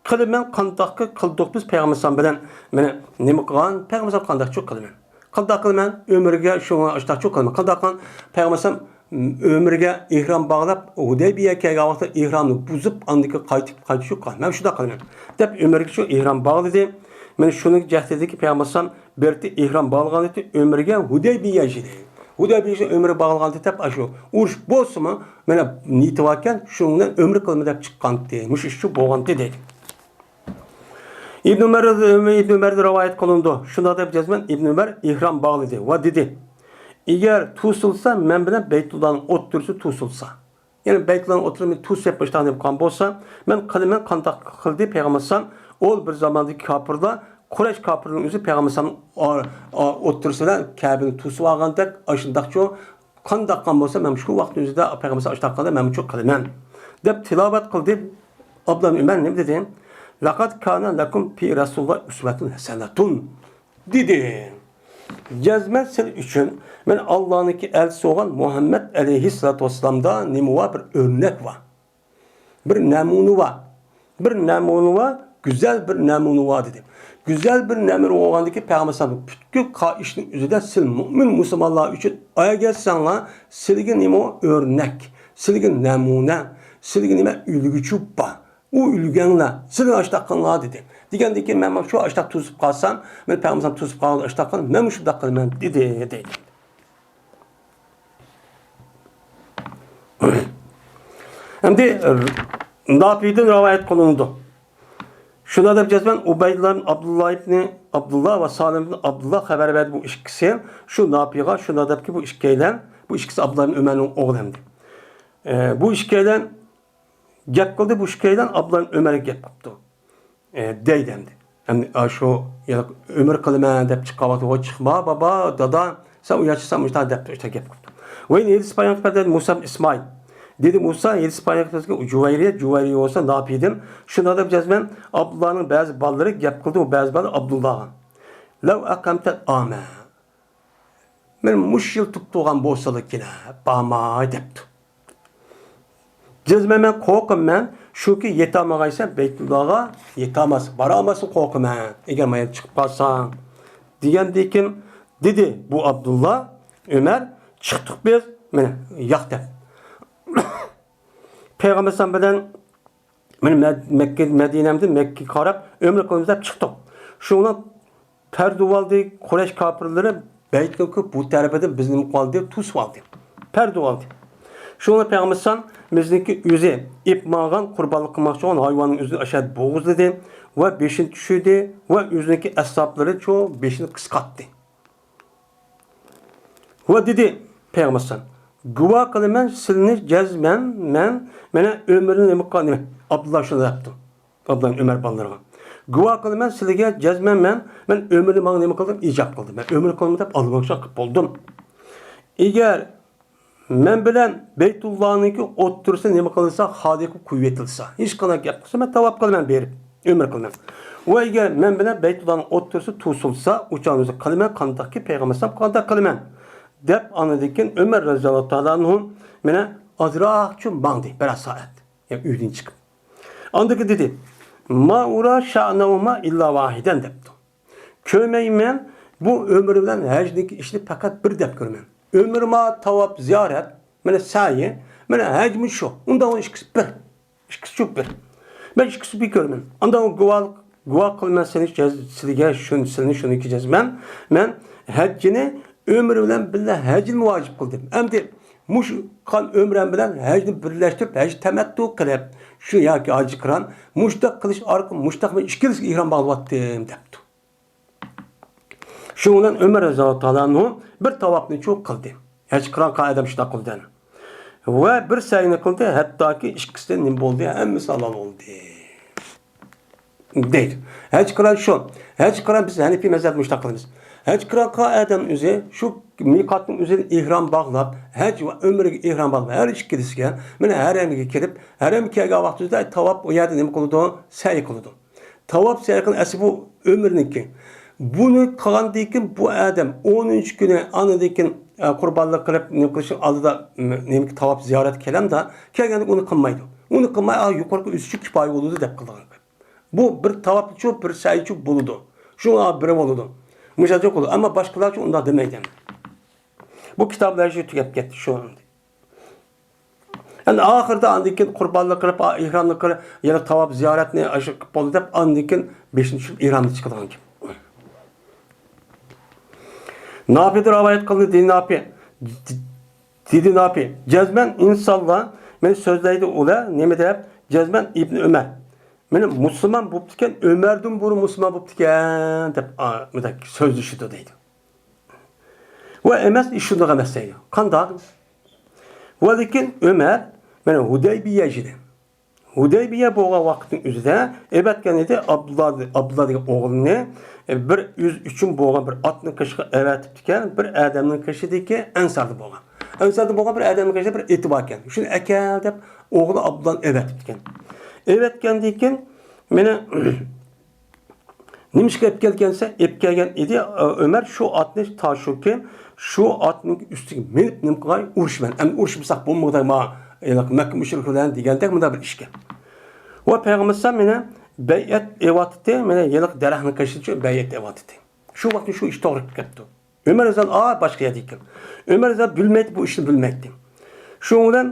قىلىمەن، قانداققا قىلدۇق بىز پەيغەمبەر بىلەن، مانا نېمە قىلغان، پەيغەمبەر قانداقچۇ قىلىمەن. قانداق قىلىمەن؟ ئۆمرىگە شۇڭا ئاشتاق چوق قىلىمەن. قانداق قىلىمەن؟ پەيغەمبەر ئۆمرىگە ئېھرام باغلاپ، ھۇدەيبىيە كەلگەن ۋاقىتتا ئېھرامنى بۇزۇپ، ئاندىن كېيىن قايتىپ، قايتىش يوق. مەن شۇنداق قىلىمەن، دەپ ئۆمرىگە شۇ ئېھرام باغلىدى. مانا شۇنىڭ جەھدىدىكى پەيغەمبەر ئەلەيھىسسالام بىر ئېھرام باغلىغان ئۆمرىگە ھۇدەيبىيە يېشىدى. ھۇدەيبىيە يېشىدە ئۆمرە باغلىغان دەپ ئاشۇ ئۇرۇش بولسىمۇ، مانا نىيىتى باركەن، شۇنىڭ بىلەن ئۆمرە قىلىمەن دەپ چىققانتى. مۇشۇ ئىش شۇ بولغانتى دەيدۇ. ئىبن ئۆمەر، ئىبن ئۆمەردىن رىۋايەت قىلىنىدۇ. شۇنداق دەپ جەزمەن ئىبن ئۆمەر ئېھرام باغلىدى ۋە دېدى، ئەگەر توسۇلسا، مەن بىلەن بەيتۇللانىڭ ئوتتۇرىسى توسۇلسا، يەنى بەيتۇللانىڭ ئوتتۇرىسى توسۇپ باشلىغان دەپ قالغان بولسا، مەن قىلىمەن، قانداق قىلدى پەيغەمبەر ئەلەيھىسسالام؟ ئۇ بىر زاماندىكى كاپىرلار، قۇرەيش كاپىرلىرىنىڭ ئۆزى پەيغەمبەر ئەلەيھىسسالام ئا-، ئا-، ئوتتۇرىسىدا كەبىنى توسۇپ ئالغاندەك، ئاشۇنداقچۇ؟ قانداق قىلغان بولسا، مەن شۇ ۋاقىتنىڭ ئۆزىدە پەيغەمبەر ئەلەيھىسسالام ئاشۇنداق قىلدى، مەنمۇ شۇ قىلىمەن، دەپ تىلاۋەت قىلدى. ئابدۇللا ئىبن ئۆمەر نېمە دېدى؟ لەقەد كانە لەكۇم فى رەسۇلىللاھ ئۇسۋەتۇن ھەسەنەتۇن، دېدى. جەزمەن سىلەر ئۈچۈن مەن ئاللانىڭكى ئەلچىسى بولغان مۇھەممەد ئەلەيھىسسالاتۇ ۋەسسالامدا نېمە بار؟ بىر ئۆرنەك بار. بىر نەمۇنە بار. بىر نەمۇنە بار، گۈزەل بىر نەمۇنە بار، دېدى. گۈزەل بىر نەمۇنە بولغاندىكىن پەيغەمبەر ئەلەيھىسسالام پۈتكۈل قائىشنىڭ ئۆزىدە سىلەر مۇئمىن مۇسۇلمانلار ئۈچۈن ئەگەرسەڭلار، سىلەرگە نېمە ئۆرنەك، سىلەرگە نەمۇنە، سىلەرگە نېمە ئۈلگۈچى بار. ئۇ ئۈلگەڭلار، سىلەر ئاشتاق قىلىڭلار، دېدى. دېگەندىن كېيىن مەن مانا شۇ ئاشتاق توسۇپ قالسام، مەن پەيغەمبەر توسۇپ قالغان ئاشتاق قىلىپ، مەنمۇ شۇنداق قىلىمەن، دېدى، دەيدۇ. ئەمدى ناپىدىن رىۋايەت قىلىنىدۇ. شۇنداق دەپ جەزمەن ئۇبەيدۇللا ئىبن ئابدۇللا ئىبن ئابدۇللا ۋە سالىم ئىبن ئابدۇللا خەۋەر بەردى، بۇ ئىككىسى شۇ ناپىغا، شۇنداق دەپكى، بۇ ئىككىيلەن، بۇ ئىككىسى ئابدۇللا ئىبن ئۆمەرنىڭ ئوغلى ئەمدى. ئە، بۇ ئىككىيلەن گەپ قىلدى، بۇ ئىككىيلەن ئابدۇللا ئۆمەرگە گەپ قىپتۇ. ئە، دەيدۇ ئەمدى. ئەمدى، ئا، شۇ، يەنە ئۆمرە قىلىمەن دەپ چىققان ۋاقتى، ۋاي چىقما، بابا، دادا، سەن ئۇ يەردە چىقساڭ مۇشۇنداق دەپ، ئىشتە گەپ قىپتۇ. ۋە يەنە ھەدىس بايان قىلىپ بەردى مۇسا ئىبن ئىسمائىل. دېدى مۇسا، ھەدىس بايان قىلىپ جۇۋەيرىيە، جۇۋەيرىيە بولسا ناپىدىن. شۇنداق دەپ جەزمەن ئابدۇللانىڭ بەزى بالىلىرى گەپ قىلدى، ئۇ بەزى بالىلار ئابدۇللاغا. لەۋ ئەقەمتەل ئامە. مەن مۇشۇ يىل تۇرۇپ تۇرغان بولسىلا كېلە، بارماي دەپتۇ. جەزمەن مەن قورقىمەن، شۇكى يېتەلمىگەنسەن بەيتۇللاغا يېتەلمەس، بارالماسسەن قورقىمەن، ئەگەر مايان چىقىپ قالساڭ، دېگەندىكىن دېدى بۇ ئابدۇللا ئۆمەر، چىقتۇق بىز، مانا ياق دەپ. پەيغەمبەر بىلەن مەن مەد-، مەككە، مەدىنەمدىن مەككىگە قاراپ ئۆمرە قىلىمىز دەپ چىقتۇق. شۇڭا پەردىۋالدى، قۇرەيش كاپىرلىرى بەيتنىڭكى بۇ تەرىپىدىن بىزنى نېمە قىلدى؟ توسۇۋالدى. پەردىۋالدى. شۇڭا پەيغەمبەر بىزنىڭكى ئۆزى ئېلىپ ماڭغان قۇربانلىق قىلماقچى بولغان ھايۋاننىڭ ئۆزىنى ئاشۇ يەردە بوغۇزلىدى ۋە بېشىنى چۈشۈردى ۋە ئۆزىنىڭكى ئەسھابلىرىچۇ بېشىنى قىسقارتتى. ۋە دېدى پەيغەمبەر ئەلەيھىسسالام، گۇۋاھ قىلىمەن سىلىنى جەزمەن مەن، مانا ئۆمرىنى نېمە قىلغان، نېمە، ئابدۇللا شۇنداق دەپتۇ. ئابدۇللا ئۆمەر بالىلىرىغا. گۇۋاھ قىلىمەن سىلىگە جەزمەن مەن، مەن ئۆمرىنى ماڭا نېمە قىلدىم؟ ئىجاب قىلدىم. مەن ئۆمرە قىلىمەن دەپ ئالماقچى قىلىپ بولدۇم. ئەگەر مەن بىلەن بەيتۇللانىڭكى ئوتتۇرىسى نېمە قىلسا، خالىي قىلىپ قويۇۋېتىلسا، ھېچقانداق گەپ قىلسا، مەن تاۋاپ قىلىمەن بېرىپ، ئۆمرە قىلىمەن. ۋە ئەگەر مەن بىلەن بەيتۇللانىڭ ئوتتۇرىسى توسۇلسا، ئۇ چاغدا قىلىمەن، قانداقكى پەيغەمبەر ئەلەيھىسسالام قانداق قىلىمەن، دەپ ئاندىن كېيىن ئۆمەر رەزىياللاھۇ تائالا ئەنھۇ مانا ئازراقچە ماڭدى، بىرەر سائەت، يا ئۆيدىن چىقىپ. ئاندىن كېيىن دېدى، ما ئۇرا شەئنەھۇما ئىللا ۋاھىدەن دەپتۇ. كۆرمەيمەن، بۇ ئۆمرە بىلەن ھەجنىڭكى ئىشىنى پەقەت بىر دەپ كۆرىمەن. ئۆمرە ما تاۋاپ زىيارەت، مانا سەئيى، مانا ھەجمۇ شۇ. ئۇنداق ئىككىسى بىر. ئىككىسى شۇ بىر. مەن ئىككىسى بىر كۆرىمەن. ئاندىن گۇۋاھ، گۇۋاھ قىلىمەن سېنى جەز-، سىلىگە شۇن-، سىلىنى شۇنىڭكى جەزمەن. مەن ھەجنى ئۆمرە بىلەن بىللە ھەجنى ۋاجىپ قىلدىم. ئەمدى مۇشۇ قىلغان ئۆمرەم بىلەن ھەجنى بىرلەشتۈرۈپ، ھەج تەمەتتۇ قىلىپ، شۇ ياكى ھاجى قىران، مۇشۇنداق قىلىش ئارقىلىق مۇشۇنداق مەن ئىككىلىسىگە ئېھرام باغلىۋاتتىم، دەپتۇ. شۇنىڭ بىلەن ئۆمەر رەزىياللاھۇ تائالا ئەنھۇ بىر تاۋاپنى چۇ قىلدى. ھەج قىران قىلغان ئادەم شۇنداق قىلدى. ۋە بىر سەئينى قىلدى، ھەتتاكى ئىككىسىدىن نېمە بولدى؟ ھەممىسى ھالال بولدى. دەيدۇ. ھەج قىران شۇ. ھەج قىران بىز ھەنىفىي مەزھەپتە مۇشۇنداق قىلىمىز. ھەج قىران قىلغان ئادەم ئۆزى شۇ مىقاتنىڭ ئۆزىدىن ئېھرام باغلاپ، ھەج ۋە ئۆمرىگە ئېھرام باغلاپ، ھەر ئىككىلىسىگە، مانا ھەرەمگە كىرىپ، ھەرەمگە كەلگەن ۋاقتىدا تاۋاپ ئۇ يەردە نېمە قىلىدۇ؟ سەئي قىلىدۇ. تاۋاپ سەئي قىلغان ئەسلى بۇ ئۆمرىنىڭكى. بۇنى قىلغاندىن كېيىن بۇ ئادەم ئونىنچى كۈنى ئاندىن كېيىن، ئە، قۇربانلىق قىلىپ، نېمە قىلىشنىڭ ئالدىدا، م-، نېمىكى تاۋاپ زىيارەتكە كېلەمدۇ؟ كەلگەندە ئۇنى قىلمايدۇ. ئۇنى قىلماي، ئا، يۇقىرىقى ئۆزىچە كۇپايە بولىدۇ دەپ قىلىدىغان گەپ. بۇ بىر تاۋاپچۇ، بىر سەئيچۇ بولىدۇ. شۇڭا بىرى بولىدۇ. مۇشۇنداق قىلىدۇ. ئەمما باشقىلارچە ئۇنداق دېمەيدۇ. بۇ كىتابلار شۇ تۈگەپ كەتتى شۇ. ئەمدى ئاخىرىدا ئاندىن كېيىن قۇربانلىق قىلىپ، ئېھراملىق قىلىپ، يەنە تاۋاپ زىيارەتنى ئاشۇ قىلىپ بولدى دەپ، ئاندىن كېيىن بېشىنى چۈشۈرۈپ ئېھرامدىن چىقىدىغان گەپ. ناپىدىن رىۋايەت قىلىندى، دېدى ناپى. دېدى ناپى، جەزمەن ئىنسانلار مېنى سۆزلەيدۇ، ئۇلار نېمە دەپ؟ جەزمەن ئىبن ئۆمەر مېنى مۇسۇلمان بوپتىكەن، ئۆمەردىن بۇرۇن مۇسۇلمان بوپتىكەن دەپ، ئا، مۇنداق سۆزلىشىدۇ دەيدۇ. ۋە ئەمەس، ئىش شۇنداق ئەمەس دەيدۇ. قانداق؟ ۋە لېكىن ئۆمەر مانا ھۇدەيبىيە ئىدى. ھۇدەيبىيە بولغان ۋاقىتنىڭ ئۆزىدە ئەۋەتكەن ئىدى ئابدۇللا، ئابدۇللا دېگەن ئوغلىنى، ئە، بىر ئۆزى ئۈچۈن بولغان بىر ئاتنىڭ قېشىغا ئەۋەتىپتىكەن، بىر ئادەمنىڭ قېشىدىكى ئەنساردىن بولغان. ئەنساردىن بولغان بىر ئادەمنىڭ قېشىدا بىر ئېتى باركەن. شۇنى ئەكەل دەپ ئوغلى ئابدۇللانى ئەۋەتىپتىكەن. ئەۋەتكەندىن كېيىن مانا نېمىشقا ئېلىپ كەلگەنسەن؟ ئېلىپ كەلگەن ئىدى، ئۆمەر شۇ ئاتنى تاشۇكى، شۇ ئاتنىڭ ئۈستىگە مىنىپ نېمە قىلاي، ئۇرۇشىمەن. ئەمدى ئۇرۇشمىساق بولمىغۇدەك ما، مەككە مۇشرىكلار بىلەن دېگەندەك مۇنداق بىر ئىشكەن. ۋە پەيغەمبەر مانا بەيئەت ئېۋاتتى، مانا ھېلىقى دەرەخنىڭ قېشىدىچۇ بەيئەت ئېۋاتتى. شۇ ۋاقىتتا شۇ ئىش توغرا كەپتۇ. ئۆمەر رەزىياللاھۇ ئا، باشقا يەردە ئىكەن. ئۆمەر رەزىياللاھۇ بىلمەيتتى، بۇ ئىشنى بىلمەيتتى. شۇنىڭ بىلەن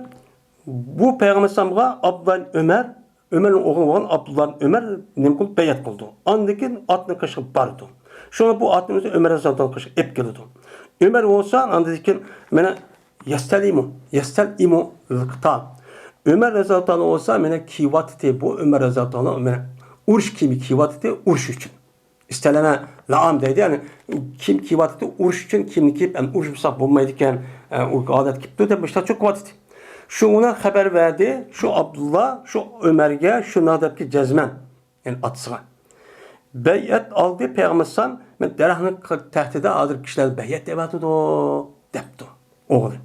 بۇ پەيغەمبەر ئەلەيھىسسالامغا ئابدۇللا ئىبن ئۆمەر، ئۆمەرنىڭ ئوغلى بولغان ئابدۇللا ئىبن ئۆمەر نېمە قىلىپ بەيئەت قىلىدۇ. ئاندىن كېيىن ئاتنىڭ قېشىغا بارىدۇ. شۇڭا بۇ ئاتنى ئۆزى ئۆمەر رەزىياللاھۇ تائالا قېشىغا ئېلىپ كېلىدۇ. ئۆمەر بولسا ئاندىن كېيىن مانا يەستەلىمۇ، يەستەلئىمۇ لىقتال. ئۆمەر رەزىياللاھۇ تائالا بولسا مانا كىيىۋاتىتى، بۇ ئۆمەر رەزىياللاھۇ تائالا مانا ئۇرۇش كىيىمى كىيىۋاتىتى، ئۇرۇش ئۈچۈن. ئىستەلەمە لائام دەيدۇ، يەنى كىيىم كىيىۋاتىدۇ، ئۇرۇش ئۈچۈن كىيىمنى كىيىپ، ئەمدى ئۇرۇشمىساق بولمايدىكەن، ئە، ئۇ ھالەت كېپتۇ دەپ مۇشۇنداق چوقۇۋاتىدۇ. شۇ ئۇنىڭ خەۋەر بەردى، شۇ ئابدۇللا، شۇ ئۆمەرگە شۇنداق دەپكى جەزمەن، يەنى ئاتىسىغا. بەيئەت ئالدى پەيغەمبەر ئەلەيھىسسالام، مەن دەرەخنىڭ تەھتىدە ھازىر كىشىلەر بەيئەت ئېۋاتىدۇ، دەپتۇ. ئوغلى.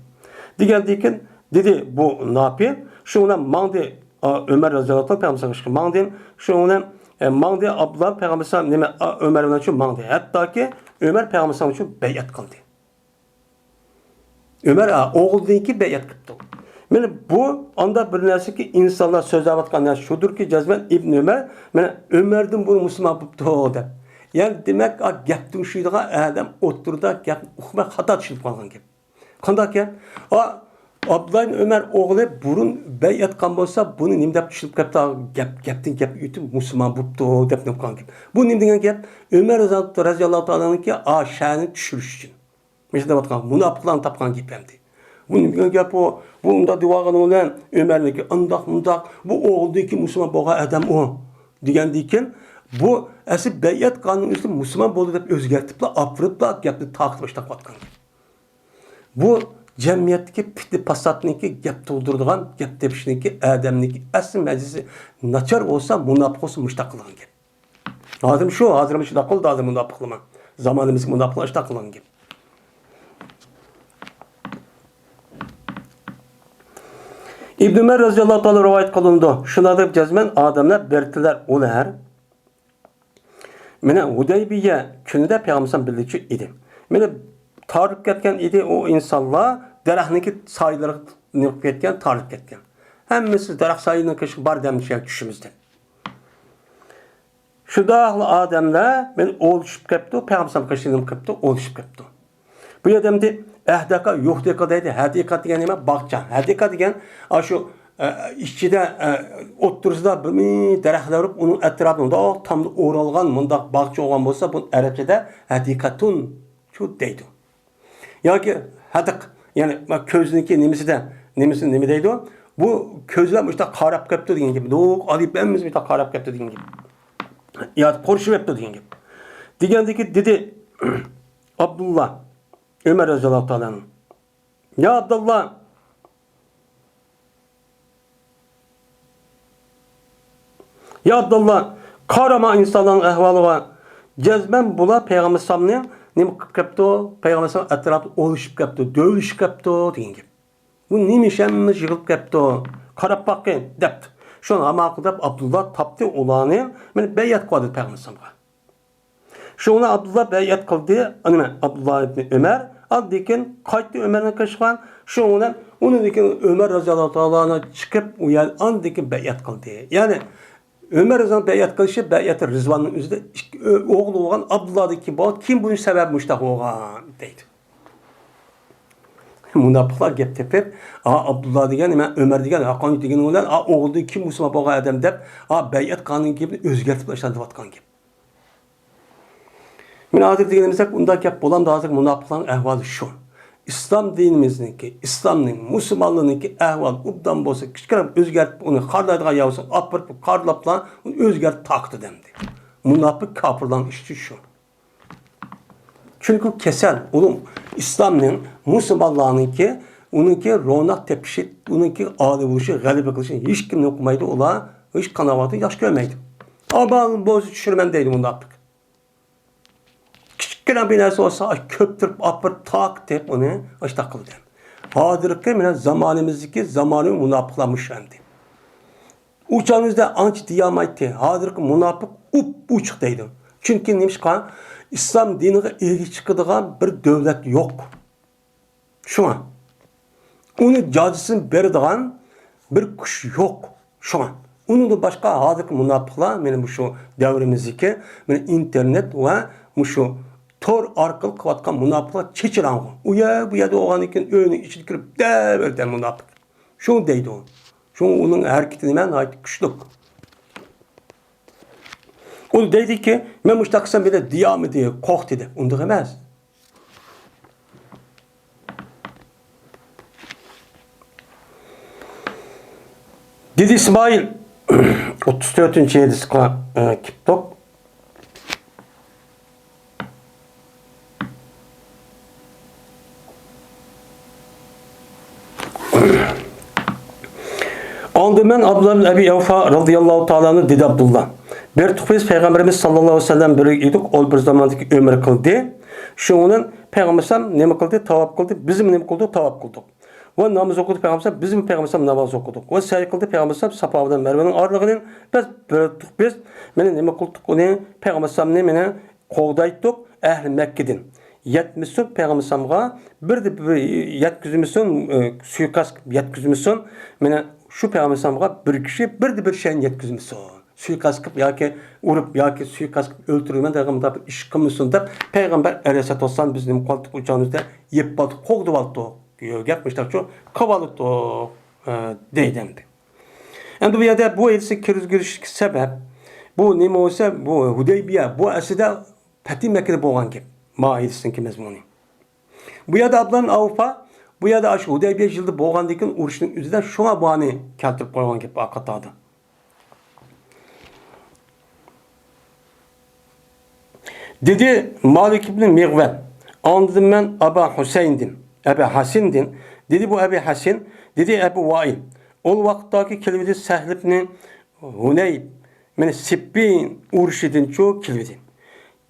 دېگەندىن كېيىن دېدى بۇ ناپى، شۇ بىلەن ماڭدى، ئا، ئۆمەر رەزىياللاھۇ تائالا پەيغەمبەر ئەلەيھىسسالام قېشىغا ماڭدى. شۇ بىلەن، ئە، ماڭدى ئابدۇللا پەيغەمبەر ئەلەيھىسسالام نېمە، ئا، ئۆمەر بىلەن شۇ ماڭدى. ھەتتاكى ئۆمەر پەيغەمبەر ئەلەيھىسسالام ئۈچۈن بەيئەت قىلدى. ئۆمەر، ئا، ئوغلىدىن كېيىن بەيئەت قىپتۇ. مانا بۇ ئاندا بىر نەرسىكى ئىنسانلار سۆزلەۋاتقان نەرسە شۇدۇركى، جەزمەن ئىبن ئۆمەر مانا ئۆمەردىن بۇرۇن مۇسۇلمان بوپتۇ دەپ. يەنى دېمەك، ئا، گەپتىن ئۇشۇيدىغان ئادەم ئوتتۇرىدا گەپنى ئۇقماي خاتا چۈشىنىپ قالغان گەپ. قانداق گەپ؟ ئا، ئابدۇللا ئىبن ئۆمەر ئوغلى بۇرۇن بەيئەت قىلغان بولسا، بۇنى نېمە دەپ چۈشىنىپ كەپتۇ؟ گەپ، گەپتىن گەپ ئۆتۈپ مۇسۇلمان بوپتۇ دەپ نېمە قىلغان گەپ. بۇ نېمە دېگەن گەپ؟ ئۆمەر رەزىياللاھۇ تائالا ئەنھۇ ئا شەنى چۈشۈرۈش ئۈچۈن. مۇشۇنداق دەۋاتقان مۇناپىقلارنىڭ تاپقان گېپى ئەمدى. بۇ نېمە دېگەن گەپ ئۇ؟ بۇ ئۇنداق دېۋالغىنى بىلەن ئۆمەرنىڭكى ئانداق مۇنداق، بۇ ئوغلىدىكى مۇسۇلمان بولغان ئادەم ئۇ. دېگەندىن كېيىن بۇ ئەسلى بەيئەت قىلغاننىڭ ئۆزىدە مۇسۇلمان بولدى دەپ ئۆزگەرتىپلا، ئاپىرىپلا گەپنى تارقىتىپ باشلاپ قىلىۋاتقان گەپ. بۇ جەمئىيەتتىكى پىتنە پاساتنىڭكى گەپ تۇغدۇرىدىغان، گەپ تېپىشنىڭكى ئادەمنىڭكى ئەسلى مەزىسى ناچار بولسا، مۇناپىق بولسا مۇشۇنداق قىلىدىغان گەپ. ھازىرمۇ شۇ، ھازىرمۇ شۇنداق قىلدى ھازىر مۇناپىقلىما. زامانىمىزدىكى مۇناپىقلار شۇنداق قىلغان گەپ. ئىبن ئۆمەر رەزىياللاھۇ تائالا رىۋايەت قىلىنىدۇ. شۇنداق دەپ جەزمەن ئادەملەر بەردىلەر ئۇلار. مانا ھۇدەيبىيە كۈنىدە پەيغەمبەر بىللىچۇ ئىدى. مانا تارىلىپ كەتكەن ئىدى ئۇ ئىنسانلار، دەرەخنىڭكى سايىلىرىغا نېمە قىلىپ كەتكەن، تارىلىپ كەتكەن. ھەممىسى دەرەخ سايىلىنىڭ قېشىغا بار دەم چۈشىمىز دەپ. شۇنداقلا ئادەملەر مانا ئولىشىپ كەپتۇ، پەيغەمبەر قېشىغا نېمە قىپتۇ، ئولىشىپ كەپتۇ. بۇ يەردە ئەمدى ئەھدەقە، يۇھدىقە دەيدۇ. ھەدىقەت دېگەن نېمە؟ باغچە. ھەدىقە دېگەن ئاشۇ، ئە، ئىچىدە، ئە، ئوتتۇرىسىدا بىر مىڭ دەرەخلەر بولۇپ، ئۇنىڭ ئەتراپىدا مۇنداق تامدا ئورالغان مۇنداق باغچە بولغان بولسا، بۇ ئەرەبچىدە ھەدىقەتۇن شۇ دەيدۇ. ياكى ھەدىق، يەنى كۆزنىڭكى نېمىسىدە، نېمىسىنى نېمە دەيدۇ؟ بۇ كۆزلەر مۇشۇنداق قاراپ قېپتۇ دېگەن گەپ. دوق ئالىپ ھەممىسى مۇشۇنداق قاراپ قېپتۇ دېگەن گەپ. يا قورشىۋەپتۇ دېگەن گەپ. دېگەندىكى دېدى ئابدۇللا ئۆمەر رەزىياللاھۇ تائالا ئەنھۇ. يا ئابدۇللا! يا ئابدۇللا! قارا ما ئىنسانلارنىڭ ئەھۋالىغا. جەزمەن بۇلار پەيغەمبەر ئەلەيھىسسالامنى نېمە قىلىپ كەپتۇ؟ پەيغەمبەر ئەلەيھىسسالام ئەتراپىدا ئولىشىپ كەپتۇ، دۆۋىلىشىپ كەپتۇ دېگەن گەپ. بۇ نېمە ئىش ھەممىمىز يىغىلىپ كەپتۇ؟ قاراپ باققىن دەپتۇ. شۇنى ھامان قىل دەپ ئابدۇللا تاپتى ئۇلارنى، مانا بەيئەت قىلىۋاتىدۇ پەيغەمبەر ئەلەيھىسسالامغا. شۇنى ئابدۇللا بەيئەت قىلدى، نېمە، ئابدۇللا ئىبنى ئۆمەر. ئاندىن كېيىن قايتتى ئۆمەرنىڭ قېشىغا. شۇنىڭ بىلەن ئۇنىڭدىن كېيىن ئۆمەر رەزىياللاھۇ تائالا ئەنھۇ چىقىپ، ئۇ يەر ئاندىن كېيىن بەيئەت قىلدى. يەنى ئۆمەر رەزىياللاھۇ بەيئەت قىلىشى، بەيئەتى رىزۋاننىڭ ئۆزىدە ئىككى ئۆ-، ئوغلى بولغان ئابدۇللا دېگەن كىم بار؟ كىم بۇنىڭ سەۋەبى مۇشۇنداق بولغان دەيدۇ. مۇناپىقلار گەپ تېپىپ، «ئا، ئابدۇللا دېگەن، مەن ئۆمەر دېگەن، ھاقانى دېگىنىڭ بىلەن، ئا، ئوغلىدىن كىم مۇسۇلمان بولغان ئادەم» دەپ، ئا، بەيئەت قىلغان گېپىنى ئۆزگەرتىپ ئاشۇنداق دەۋاتقان گەپ. مانا ھازىر دېگىنىمىزدەك ئۇنداق گەپ بولامدۇ؟ ھازىر مۇناپىقلارنىڭ ئەھۋالى شۇ. ئىسلام دىنىمىزنىڭكى، ئىسلامنىڭ، مۇسۇلمانلىرىنىڭكى ئەھۋالى ئوبدان بولسا، كىچىككىنە ئۆزگەرتىپ، ئۇنى خارلايدىغان يا بولسا ئاپىرىپ خارلاپلا ئۇنى ئۆزگەرتىپ تارقىتىدۇ ئەمدى. مۇناپىق كاپىرلارنىڭ ئىشى شۇ. چۈنكى كېسەل، ئۇنىڭ ئىسلامنىڭ، مۇسۇلمانلارنىڭكى، ئۇنىڭكى روناق تېپىشى، ئۇنىڭكى ئالىي بولۇشى، غەلىبە قىلىشى ھېچكىمنى ئوقۇمايدۇ، ئۇلار ھېچقانداق ۋاقىتتا ياخشى كۆرمەيدۇ. ئامان بولسا چۈشۈرىمەن دەيدۇ مۇناپىق. كىچىككىنە بىر نەرسە بولسا، كۆپتۈرۈپ ئاپىرىپ تارقىتىپ ئۇنى ئاشتاق قىلىدۇ. ھازىرقى مانا زامانىمىزدىكى زامانىۋى مۇناپىقلار مۇشۇ ئەمدى. ئۇ چاغىمىزدا ئانچە دېيەلمەيتتى. ھازىرقى مۇناپىق ئوپئوچۇق دەيدۇ. چۈنكى نېمىشقا؟ ئىسلام دىنىغا ئىگە چىقىدىغان بىر دۆلەت يوق. شۇڭا. ئۇنى جازىسىنى بېرىدىغان بىر كۈچ يوق. شۇڭا. ئۇنىڭدىن باشقا ھازىرقى مۇناپىقلار، مانا مۇشۇ دەۋرىمىزدىكى، مانا ئىنتېرنېت ۋە مۇشۇ تور ئارقىلىق قىلىۋاتقان مۇناپىقلار چېچىلاڭغۇ. ئۇ يەر، بۇ يەردە بولغاندىن كېيىن ئۆينىڭ ئىچىدە كىرىپ دەۋېرىدۇ مۇناپىق. شۇ دەيدۇ. شۇ ئۇنىڭ ھەرىكىتى نېمە؟ ناھايىتى كۈچلۈك. ئۇ دەيدىكى، مەن مۇشۇنداق قىلسام بىلە دېيەلمىدى، قورقتى دەپ. ئۇنداق ئەمەس. دېدى ئىسمائىل، ئوتتۇز تۆتىنچى ھەدىسقا، ئە، كېلىپتۇق. ئاندىن مەن ئابدۇللا ئىبن ئەبى ئەۋفا رەزىياللاھۇ تائالا ئەنھۇ دېدى ئابدۇللا. بىر تۇغ بىز پەيغەمبىرىمىز ساللاللاھۇ ئەلەيھى ۋەسەللەم بىرگە ئىدۇق، ئۇ بىر زاماندىكى ئۆمرە قىلدى. شۇنىڭ بىلەن پەيغەمبەر ئەلەيھىسسالام نېمە قىلدى؟ تاۋاپ قىلدى. بىزمۇ نېمە قىلدۇق؟ تاۋاپ قىلدۇق. ۋە ناماز ئوقۇدى پەيغەمبەر ئەلەيھىسسالام، بىزمۇ پەيغەمبەر ئەلەيھىسسالام ناماز ئوقۇدۇق. ۋە سەي قىلدى پەيغەمبەر ئەلەيھىسسالام ساپا بىلەن مەرۋىنىڭ ئارىلىقىدىن. بىز بىر تۇغ بىز، مانا نېمە قىلدۇق ئۇنى؟ پەيغەمبەر ئەلەيھىسسالامنى مانا قوغدايتتۇق، ئەھلى مەككىدىن. يەتمىسۇن پەيغەمبەر ئەلەيھىسسالامغا، بىردە بىر يەتكۈزمىسۇن، ئە، سۇيىقەست قىلىپ يەتكۈزمىسۇن. مانا شۇ پەيغەمبەر ئەلەيھىسسالامغا بىر كىشى بىردە بىر شەيئىنى يەتكۈزمىسۇن. سۇيىقەست قىلىپ ياكى ئۇرۇپ ياكى سۇيىقەست قىلىپ ئۆلتۈرىمەن دەيدىغان مۇنداق بىر ئىش قىلمىسۇن دەپ پەيغەمبەر ئەلەيھىسسالاتۇ ۋەسسالام بىز نېمە قىلدۇق؟ ئۇ چاغىمىزدا يەپ بالدۇق، قوغدىۋالدۇق. گەپ مۇشۇنداقچۇ، قىلىۋالدۇق، ئە، دەيدۇ ئەمدى. ئەمدى بۇ يەردە بۇ ھەدىسنى كىرگۈزۈشتىكى سەۋەب، بۇ نېمە بولسا، بۇ ھۇدەيبىيە، بۇ ئەسلىدە پەتھى مەككىدە بولغان گەپ. ما ھەدىسنىڭكى مەزمۇنى. بۇ يەردە ئابدۇللا ئەۋفا، بۇ يەردە ئاشۇ ھۇدەيبىيە يىلىدا بولغاندىن كېيىن ئۇرۇشنىڭ ئۆزىدە شۇڭا بۇنى كەلتۈرۈپ قويغان گەپ ئارقا تاغدا. دېدى مالىك ئىبنى مىغۋەل. ئاندىن مەن ئابا ھۈسەيندىن، ئەبا ھەسەندىن. دېدى بۇ ئەبى ھەسەن، دېدى ئەبۇ ۋائىل. ئۇ ۋاقىتتاكى كېلىۋىدى سەھلىبنى ھۇنەيب، مانا سىپپىن ئۇرۇشىدىنچۇ كېلىۋىدى.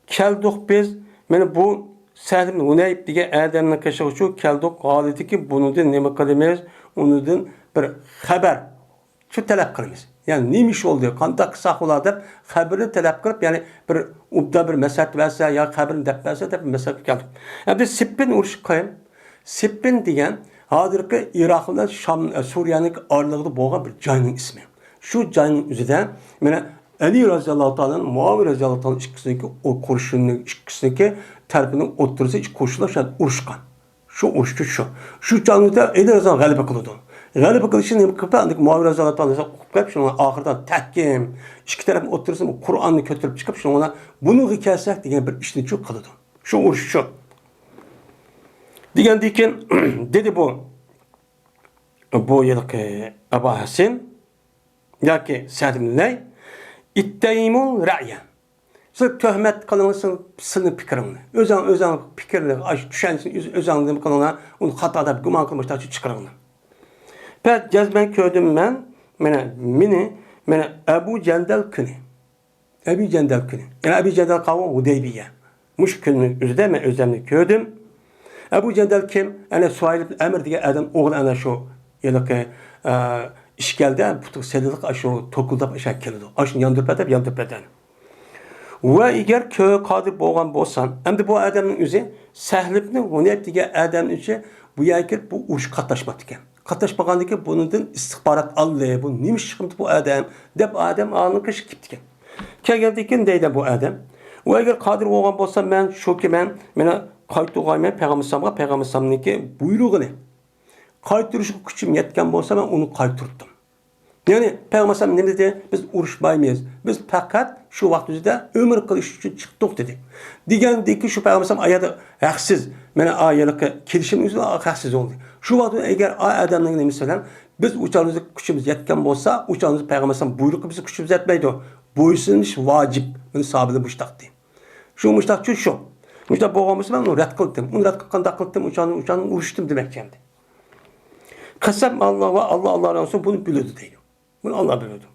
كەلدۇق بىز، مانا بۇ سەھلىبنى ھۇنەيب دېگەن ئادەمنىڭ قېشىغىچۇ كەلدۇق. ھالىتىكى بۇنىڭدىن نېمە قىلىمىز؟ ئۇنىڭدىن بىر خەۋەر شۇ تەلەپ قىلىمىز. يەنى نېمە ئىش بولدى؟ قانداق قىلساق بولار دەپ خەۋىرىنى تەلەپ قىلىپ، يەنى بىر ئوبدان بىر مەسلىھەت بەرسە يا خەۋىرىنى دەپ بەرسە دەپ مەسلىھەتكە كەلدۇق. ئەمدى سىپپىن ئۇرۇشى قىم؟ سىپپىن دېگەن ھازىرقى ئىراق بىلەن شام، سۈرىيەنىڭ ئارىلىقىدا بولغان بىر جاينىڭ ئىسمى. شۇ جاينىڭ ئۆزىدە مانا ئەلى رەزىياللاھۇ تائالا، مۇئاۋىيە رەزىياللاھۇ تائالا ئىككىسىنىڭكى ئۇ قوشۇنىنىڭ ئىككىسىنىڭكى تەرىپىنىڭ ئوتتۇرىسىدا ئىككى قوشۇنلار شۇ يەردە ئۇرۇشقان. شۇ ئۇرۇشتا شۇ. شۇ چاغدا ئەلى رەزىياللاھۇ غەلىبە قىلىدۇ. غەلىبە قىلىشى نېمە قىلىپ، ئاندىن مۇئاۋىيە رەزىياللاھۇ تائالا ئۇقۇپ قېلىپ، شۇنىڭ ئاخىرىدا تەھكىم، ئىككى تەرەپنىڭ ئوتتۇرىسىدا قۇرئاننى كۆتۈرۈپ چىقىپ، شۇنىڭ بىلەن بۇنىڭغا كەلسەك دېگەن بىر ئىشنى شۇ قىلىدۇ. شۇ ئۇرۇش شۇ. دېگەندىن كېيىن دېدى بۇ، بۇ ھېلىقى ئەبا ھەسەن ياكى سەھلىمنى، ئىتتەيمۇ رەئيە. سىز تۆھمەت قىلىڭ، سىز، سىزنىڭ پىكرىڭنى. ئۆزۈڭ، ئۆزۈڭ پىكىرنى، ئاش-، چۈشەنچىسىنى ئۆز-، ئۆزۈڭ نېمە قىلىڭلار، ئۇنى خاتا دەپ گۇمان قىلماي، چىقىرىڭلار. بەس جەزمەن كۆردۈم مەن، مانا، مېنى، مانا، ئەبۇ جەندەل كۈنى. ئەبى جەندەل كۈنى. يەنى ئەبى جەندەل قاۋۇ ھۇدەيبىيە. مۇشۇ كۈننىڭ ئۆزىدە مەن ئۆزۈمنى كۆردۈم. ئەبۇ جەندەل كىم؟ ئەنە سۇھەيل ئىبن ئەمر دېگەن ئادەم ئوغلى ئەنە شۇ ھېلىقى، ئە، ئىشكەلدە پۇتىغا سېلىلىق ئاشۇ توكۇلداپ ئاشۇ كېلىدۇ. ئاشۇنى ياندۇرۇپ بەر دەپ ياندۇرۇپ بەردى. ۋە ئەگەر كۆ-، قادىر بولغان بولسام، ئەمدى بۇ ئادەمنىڭ ئۆزى سەھلىبنى ھۇنەيب دېگەن ئادەمنىڭ ئۆزى بۇ يەرگە كىرىپ بۇ ئۇرۇشقا قاتناشماپتىكەن. قاتناشمىغاندىن كېيىن بۇنىڭدىن ئىستىخبارات ئالدى. بۇ نېمە ئىش قىلدى بۇ ئادەم؟ دەپ ئادەم ئانىڭ قېشىغا كېلىپتىكەن. كەلگەندىن كېيىن دەيدۇ بۇ ئادەم، ئۇ ئەگەر قادىر بولغان بولسا، مەن شۇكى مەن مېنى قايتۇرغايمەن پەيغەمبەر ئەلەيھىسسالامغا، پەيغەمبەر ئەلەيھىسسالامنىڭكى بۇيرۇقىنى قايتۇرۇشقا كۈچۈم يەتكەن بولسا، مەن ئۇنى قايتۇرتتۇم. يەنى پەيغەمبەر ئەلەيھىسسالام نېمە دېدى؟ بىز ئۇرۇشمايمىز. بىز پەقەت شۇ ۋاقىت ئۆزىدە ئۆمرە قىلىش ئۈچۈن چىقتۇق دېدى. دېگەندىن كېيىن شۇ پەيغەمبەر ئەلەيھىسسالام ئايەتتە ھەقسىز، مانا ئا ھېلىقى كېلىشىم ئۆزى ھەقسىز بولدى. شۇ ۋاقىت ئەگەر ئا ئادەمنىڭ نېمىسى بىلەن بىز ئۇ چاغدا كۈچىمىز يەتكەن بولسا، ئۇ چاغدا پەيغەمبەر ئەلەيھىسسالام بۇيرۇقى بىزنىڭ كۈچىمىز يەتمەيدۇ. بويسۇنۇش ۋاجىپ. بۇنى ساھابىلەر مۇشۇنداق دېدى. شۇ مۇشۇنداق چۈشۈش شۇ. مۇشۇنداق بولغان بولسا مەن ئۇنى رەت قىلدىم. ئۇنى رەت قىلغانداق قىلدىم، ئۇ چاغدا، ئۇ چاغدا ئۇرۇشتۇم دېمەكچى ئەمدى. قەسەم ئاللا ۋە ئاللا، ئاللا رەسۇلى بۇنى بىلىدۇ دەيدۇ. بۇنى ئاللا بىلىدۇ.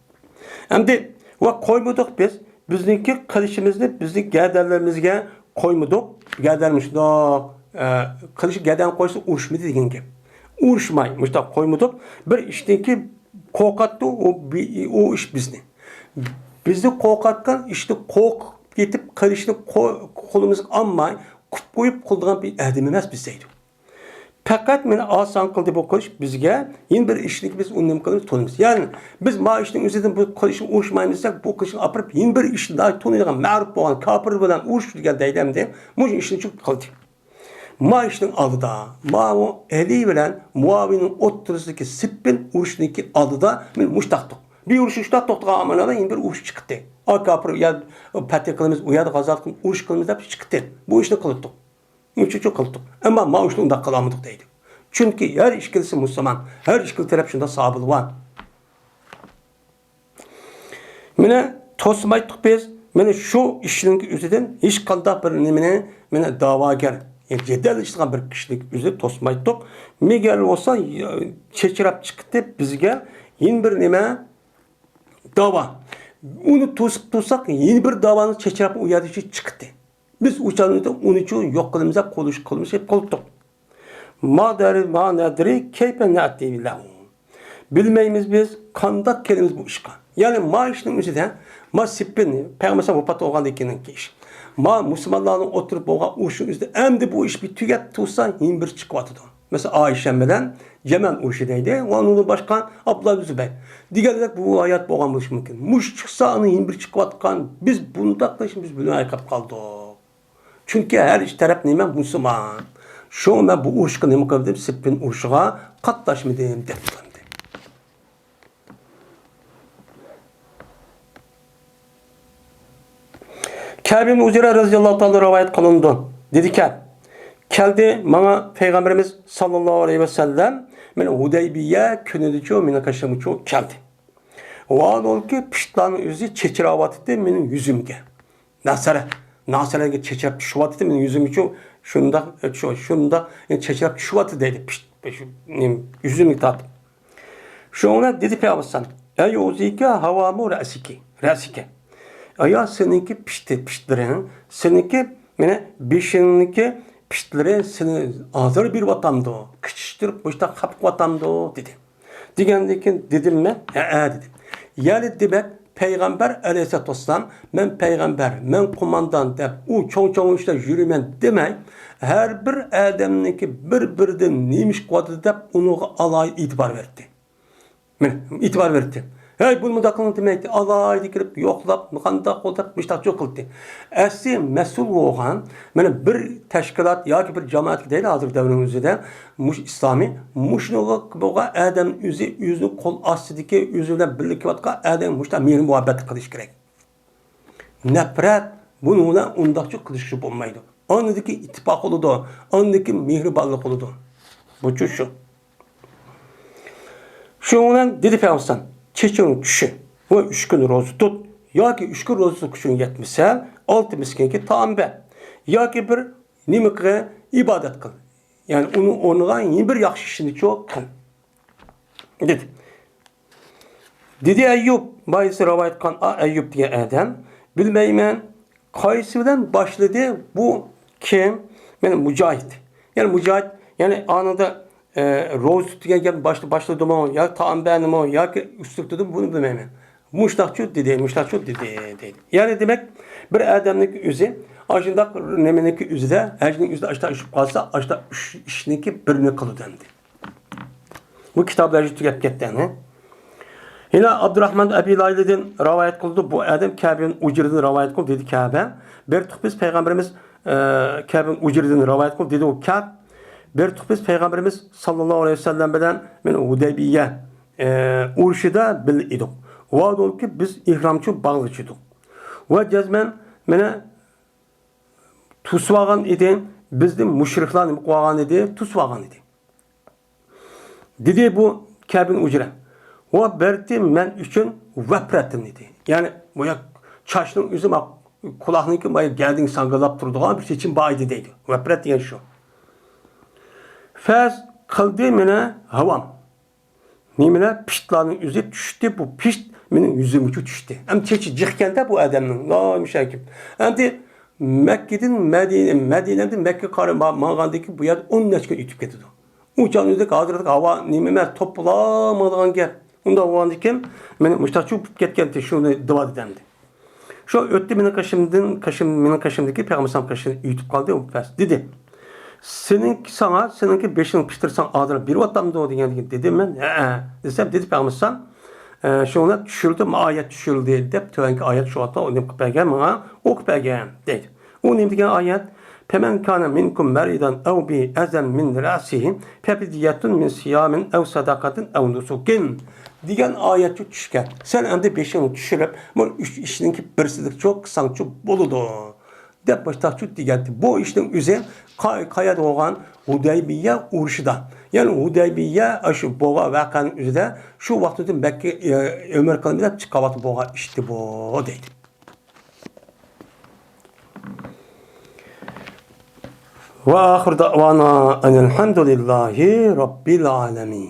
ئەمدى ۋە قويمىدۇق بىز. بىزنىڭكى قىلىشىمىزنى بىزنىڭ گەدەنلىرىمىزگە قويمىدۇق. گەدەن مۇشۇنداق، ئە، قىلىش گەدەن قويسا ئۇرۇشمىدى دېگەن گەپ. ئۇرۇشماي، مۇشۇنداق قويمىدۇق. بىر ئىشتىنكى قورقاتتى ئۇ، بى-، ئۇ ئىش بىزنى. بىزنى قورقاتقان ئىشنى قورقۇپ كېتىپ قىلىشنى قو-، قولىمىزغا ئالماي، قۇپ قويۇپ قىلىدىغان بىر ئادەم ئەمەس بىز دەيدۇ. پەقەت مېنى ئاسان قىلدى بۇ قىلىش بىزگە، يەنە بىر ئىشنى بىز ئۇنى نېمە قىلىمىز، تونۇيمىز. يەنى بىز ما ئىشنىڭ ئۆزىدىن بۇ قىلىشنى ئۇرۇشمايمىز دېسەك، بۇ قىلىشنى ئاپىرىپ يەنە بىر ئىشنى داھىي تونۇيدىغان مەرۇپ بولغان كاپىر بىلەن ئۇرۇش دېگەن دەيدۇ ئەمدى. مۇشۇ ئىشنى شۇ قىلدى. ما ئىشنىڭ ئالدىدا، ماۋۇ ئەلى بىلەن مۇئاۋىيەنىڭ ئوتتۇرىسىدىكى سىپپىن ئۇرۇشنىڭكى ئالدىدا مېنى مۇشتاق توق-، بىر ئۇرۇش شۇنداق توختىغان ئاماندا يەنە بىر ئۇرۇش چىقتى. ئا كاپىر، ئۇ يەردە پەتھى قىلىمىز، ئۇ يەردە غازات قىلىمىز، ئۇرۇش قىلىمىز دەپ چىقتى. بۇ ئىشنى قىلدۇق. ئۇنچە قىلدۇق. ئەمما ما ئۇرۇشنى ئۇنداق قىلالمىدۇق دەيدۇ. چۈنكى ھەر ئىككىلىسى مۇسۇلمان، ھەر ئىككىلا تەرەپ شۇنداق ساھابىلار بار. مېنى توسمايتتۇق بىز. مېنى شۇ ئىشنىڭ ئۆزىدىن ھېچقانداق بىر نېمىنى، مېنى داۋاگەر، يەنى جېدەللىشىدىغان بىر كىشىلىك ئۆزى توسمايتتۇق. مېگەر بولسا، چېچىراپ چىقتى بىزگە يەنە بىر نېمە، داۋا. ئۇنى توسۇپ تۇرساق، يەنە بىر داۋانى چېچىراپ ئۇ يەردىن چىقتى. بىز ئۇ چاغدا ئۇنى چۇ يوق قىلىمىز دەپ قولۇش، قولۇمىز قىلىپ قىلدۇق. ما دەرى، ما نەدرى، كەيپە نەتى لەھۇ. بىلمەيمىز بىز، قانداق كېلىمىز بۇ ئىشقا. يەنى ما ئىشنىڭ ئۆزىدە، ما سىپپىن، پەيغەمبەر ۋاپات بولغاندىن كېيىنكى ئىش. ما مۇسۇلمانلارنىڭ ئولتۇرۇپ بولغان ئۇرۇشنىڭ ئۆزىدە ئەمدى بۇ ئىش بىر تۈگەپ تۇرسا، يەنە بىر چىقىۋاتىدۇ. مەسىلەن، ئايشەم بىلەن يەمەن ئۇرۇشى دەيدۇ. ۋە ئۇنىڭدىن باشقا ئابدۇللا ئىبن زۇبەير دېگەندەك بۇ ھايات بولغان بولۇشى مۇمكىن. مۇشۇ چىقسا، ئاندىن يەنە بىر چىقىۋاتقان، بىز بۇنداق قىلىشنى بىز بىلمەي قاپقالدۇق. چۈنكى ھەر ئىككى تەرەپ نېمە؟ مۇسۇلمان. شۇڭا مەن بۇ ئۇرۇشقا نېمە قىلدىم؟ سىپپىن ئۇرۇشىغا قاتناشمىدىم دەپ قىلدى. كەبى ئىبن ئۇجرە رەزىياللاھۇ تائالا رىۋايەت قىلىنىدۇ. دېدىكەن، كەلدى ماڭا پەيغەمبىرىمىز ساللاللاھۇ ئەلەيھى ۋەسەللەم، مېنى ھۇدەيبىيە كۈنىدىچۇ مېنىڭ قېشىمغىچۇ كەلدى. ۋاھالەنكى، پۇشتلارنىڭ ئۆزى چېچىراۋاتىدۇ مېنىڭ يۈزۈمگە. ناسىرە، ناسىرەگە چېچىراپ چۈشۈۋاتىدۇ مېنىڭ يۈزۈمگىچۇ، شۇنداق، شۇ، شۇنداق، يەنى چېچىراپ چۈشۈۋاتىدۇ دەيدۇ، پۇشت، شۇ، نېمە، يۈزۈمگە تارتىپ. شۇڭا دېدى پەيغەمبەر ئەلەيھىسسالام، ئەيۇزىكە ھاۋامۇ رەسىكى، رەسىكە. ئايا، سېنىڭكى پۇشتى، پۇشتلىرىڭ، سېنىڭكى، مانا، بېشىڭنىڭكى پۇشتلىرى سېنى ئازار بېرىۋاتامدۇ؟ قىچىشتۇرۇپ، مۇشتاق خەپ قىلىۋاتامدۇ؟ دېدى. دېگەندىن كېيىن دېدىم مەن، ھەئە، دېدى. يەنى دېمەك، پەيغەمبەر ئەلەيھىسسالاتۇ ۋەسسالام، مەن پەيغەمبەر، مەن قوماندان دەپ، ئۇ چوڭ-چوڭ ئىشلار يۈرىمەن دېمەي، ھەر بىر ئادەمنىڭكى بىر-بىرىدىن نېمە ئىش قىلىۋاتىدۇ دەپ، ئۇنىڭغا ئالاھىدە ئېتىبار بەردى. مانا، ئېتىبار بەردى. ھەي، بۇنى مۇنداق قىلىڭ دېمەيتتى. ئالاھىدە كېلىپ يوقلاپ، قانداق بولدى دەپ مۇشتاق جوق قىلدى. ئەسلى مەسئۇل بولغان، مانا، بىر تەشكىلات ياكى بىر جامائەتكە دەيلى، ھازىر دەۋرنىڭ ئۆزىدە مۇشۇ ئىسلامىي، مۇشۇنىڭغا بولغان ئادەم ئۆزى، ئۆزىنىڭ قول ئاستىدىكى، ئۆزى بىلەن بىللە كېلىۋاتقان ئادەم مۇشۇنداق مېھىر مۇھەببەت قىلىش كېرەك. نەپرەت، بۇنىڭ بىلەن ئۇنداقچە قىلىشقا بولمايدۇ. ئاندىكى ئىتتىپاق بولىدۇ، ئاندىكى مېھرىبانلىق بولىدۇ. بۇچۇ شۇ. شۇنىڭ بىلەن دېدى پەيغەمبەر، چېچىڭ چۈشى ۋە ئۈچ كۈن روزا تۇت ياكى ئۈچ كۈن روزا تۇتقۇچۇڭ يەتمىسە، ئالتە مىسكىنگە تائام بەر ياكى بىر نېمە قىل، ئىبادەت قىل. يەنى ئۇنىڭ ئورنىغا يەنە بىر ياخشى ئىشنى چوق قىل. دېدى. دېدى ئەييۇب، بايىسى رىۋايەت قىلغان ئا-، ئەييۇب دېگەن ئادەم، بىلمەيمەن، قايسى بىلەن باشلىدى؟ بۇ كىم؟ مانا مۇجاھىد. يەنى مۇجاھىد، يەنى ئانىدا، ئە، روزا تۇت دېگەن گەپنى باشلا-، باشلىدىمۇ، ياكى تائام بەردىمۇ، ياكى ئۈستۈك تۇتتىمۇ، بۇنى بىلمەيمەن. مۇشتاقچۇ دېدى، مۇشتاقچۇ دېدى، دەيدۇ. يەنى دېمەك، بىر ئادەمنىڭكى ئۆزى، ئاشۇنداق نېمىنىڭكى ئۆزىدە، ھەجنىڭ ئۆزىدە ئاشۇنداق ئىش بولۇپ قالسا، ئاشۇنداق ئۈچ ئىشنىڭكى بىرىنى قىلىدۇ ئەمدى. بۇ كىتابلار تۈگەپ كەتتى، يەنى. يەنە ئابدۇراخمان ئەبى لەيلىدىن رىۋايەت قىلدى. بۇ ئادەم كەبىن ئۇجرىدىن رىۋايەت قىلدى، دېدى كەبە. بىر تۇق بىز پەيغەمبىرىمىز، ئە، كەبىن ئۇجرىدىن رىۋايەت قىلدى، دېدى ئۇ كەب. بىر تۇق بىز پەيغەمبىرىمىز ساللاللاھۇ ئەلەيھى ۋەسەللەم بىلەن مەن ھۇدەيبىيە، ئە، ئۇرۇشىدا بىللە ئىدۇق. ۋاقتىكى بىز ئېھرامچۇ باغلىغۇچى ئىدۇق. ۋە جەزمەن مېنى توسۇۋالغان ئىدى. بىزنى مۇشرىكلار نېمە قىلىۋالغان ئىدى؟ توسۇۋالغان ئىدى. دېدى بۇ كەبىن ئۇجرە. ۋە بەردى مەن ئۈچۈن ۋەپرەتىن دېدى. يەنى بۇ ياق چاچنىڭ ئۆزى ما-، قۇلاقنىڭكى ما گەدىنى ساڭگىلاپ تۇرىدىغان بىر چېچىم بار ئىدى دەيدۇ. ۋەپرەت دېگەن شۇ. فەز قىلدى مېنى ھاۋام. نېمىلەر پىشتلارنىڭ ئۆزى چۈشتى، بۇ پىشت مېنىڭ يۈزۈمگىچە چۈشتى. ئەمدى چېچى جىقكەندە بۇ ئادەمنىڭ، ناھايىتى مۇشەككىپ. ئەمدى مەككىدىن مەدىنە، مەدىنەدىن مەككە قارا ما-، ماڭغاندىن كېيىن بۇ يەردە ئون نەچچە كۈن ئۆتۈپ كېتىدۇ. ئۇ چاغنىڭ ئۆزىدە ھازىرقى ھاۋا نېمە ئەمەس، توپىلاپ ماڭىدىغان گەپ. ئۇنداق بولغاندىن كېيىن مېنى مۇشتاق چوپۇپ كەتكەنتى، شۇنى دېۋادىدى ئەمدى. شۇ ئۆتتى مېنىڭ قېشىمدىن، قېشىم، مېنىڭ قېشىمدىكى پەيغەمبەر قېشىدىن ئۆتۈپ قالدى، ئۇ پەس دېدى. سېنىڭكى ساڭا، سېنىڭكى بېشىڭنى پىشتۇرساڭ ئادىل بېرىۋاتامدۇ دېگەندىكىن دېدىم مەن، ھەئە دېسەم، دېدى پەيغەمبەر، ئە، شۇڭا چۈشۈردۈم، ئايەت چۈشۈردى دەپ تۆۋەنكى ئايەت شۇ ۋاقىتتا ئۇ نېمە قىلىپ بەرگەن ماڭا، ئوقۇپ بەرگەن دەيدۇ. ئۇ نېمە دېگەن ئايەت؟ فمن كان منكم مريضا أو به أذى من رأسه ففدية من صيام أو صدقة أو نسك دېگەن ئايەتچۇ چۈشكەن. سەن ئەمدى بېشىڭنى چۈشۈرۈپ، بۇ ئۈچ ئىشنىڭكى بىرسىدىكچۇ قىلساڭچۇ بولىدۇ دەپ مۇشتاقچۇ دېگەنتى. بۇ ئىشنىڭ ئۆزى قا-، قايەردە بولغان؟ ھۇدەيبىيە ئۇرۇشىدا. يەنى ھۇدەيبىيە ئاشۇ بولغان ۋەقەنىڭ ئۆزىدە شۇ ۋاقىتتا مەككە، ئە، ئۆمرە قىلىمەن دەپ چىقىۋاتىپ بولغان ئىشتى بۇ دەيدۇ. وآخر دعوانا أن الحمد لله رب العالمين.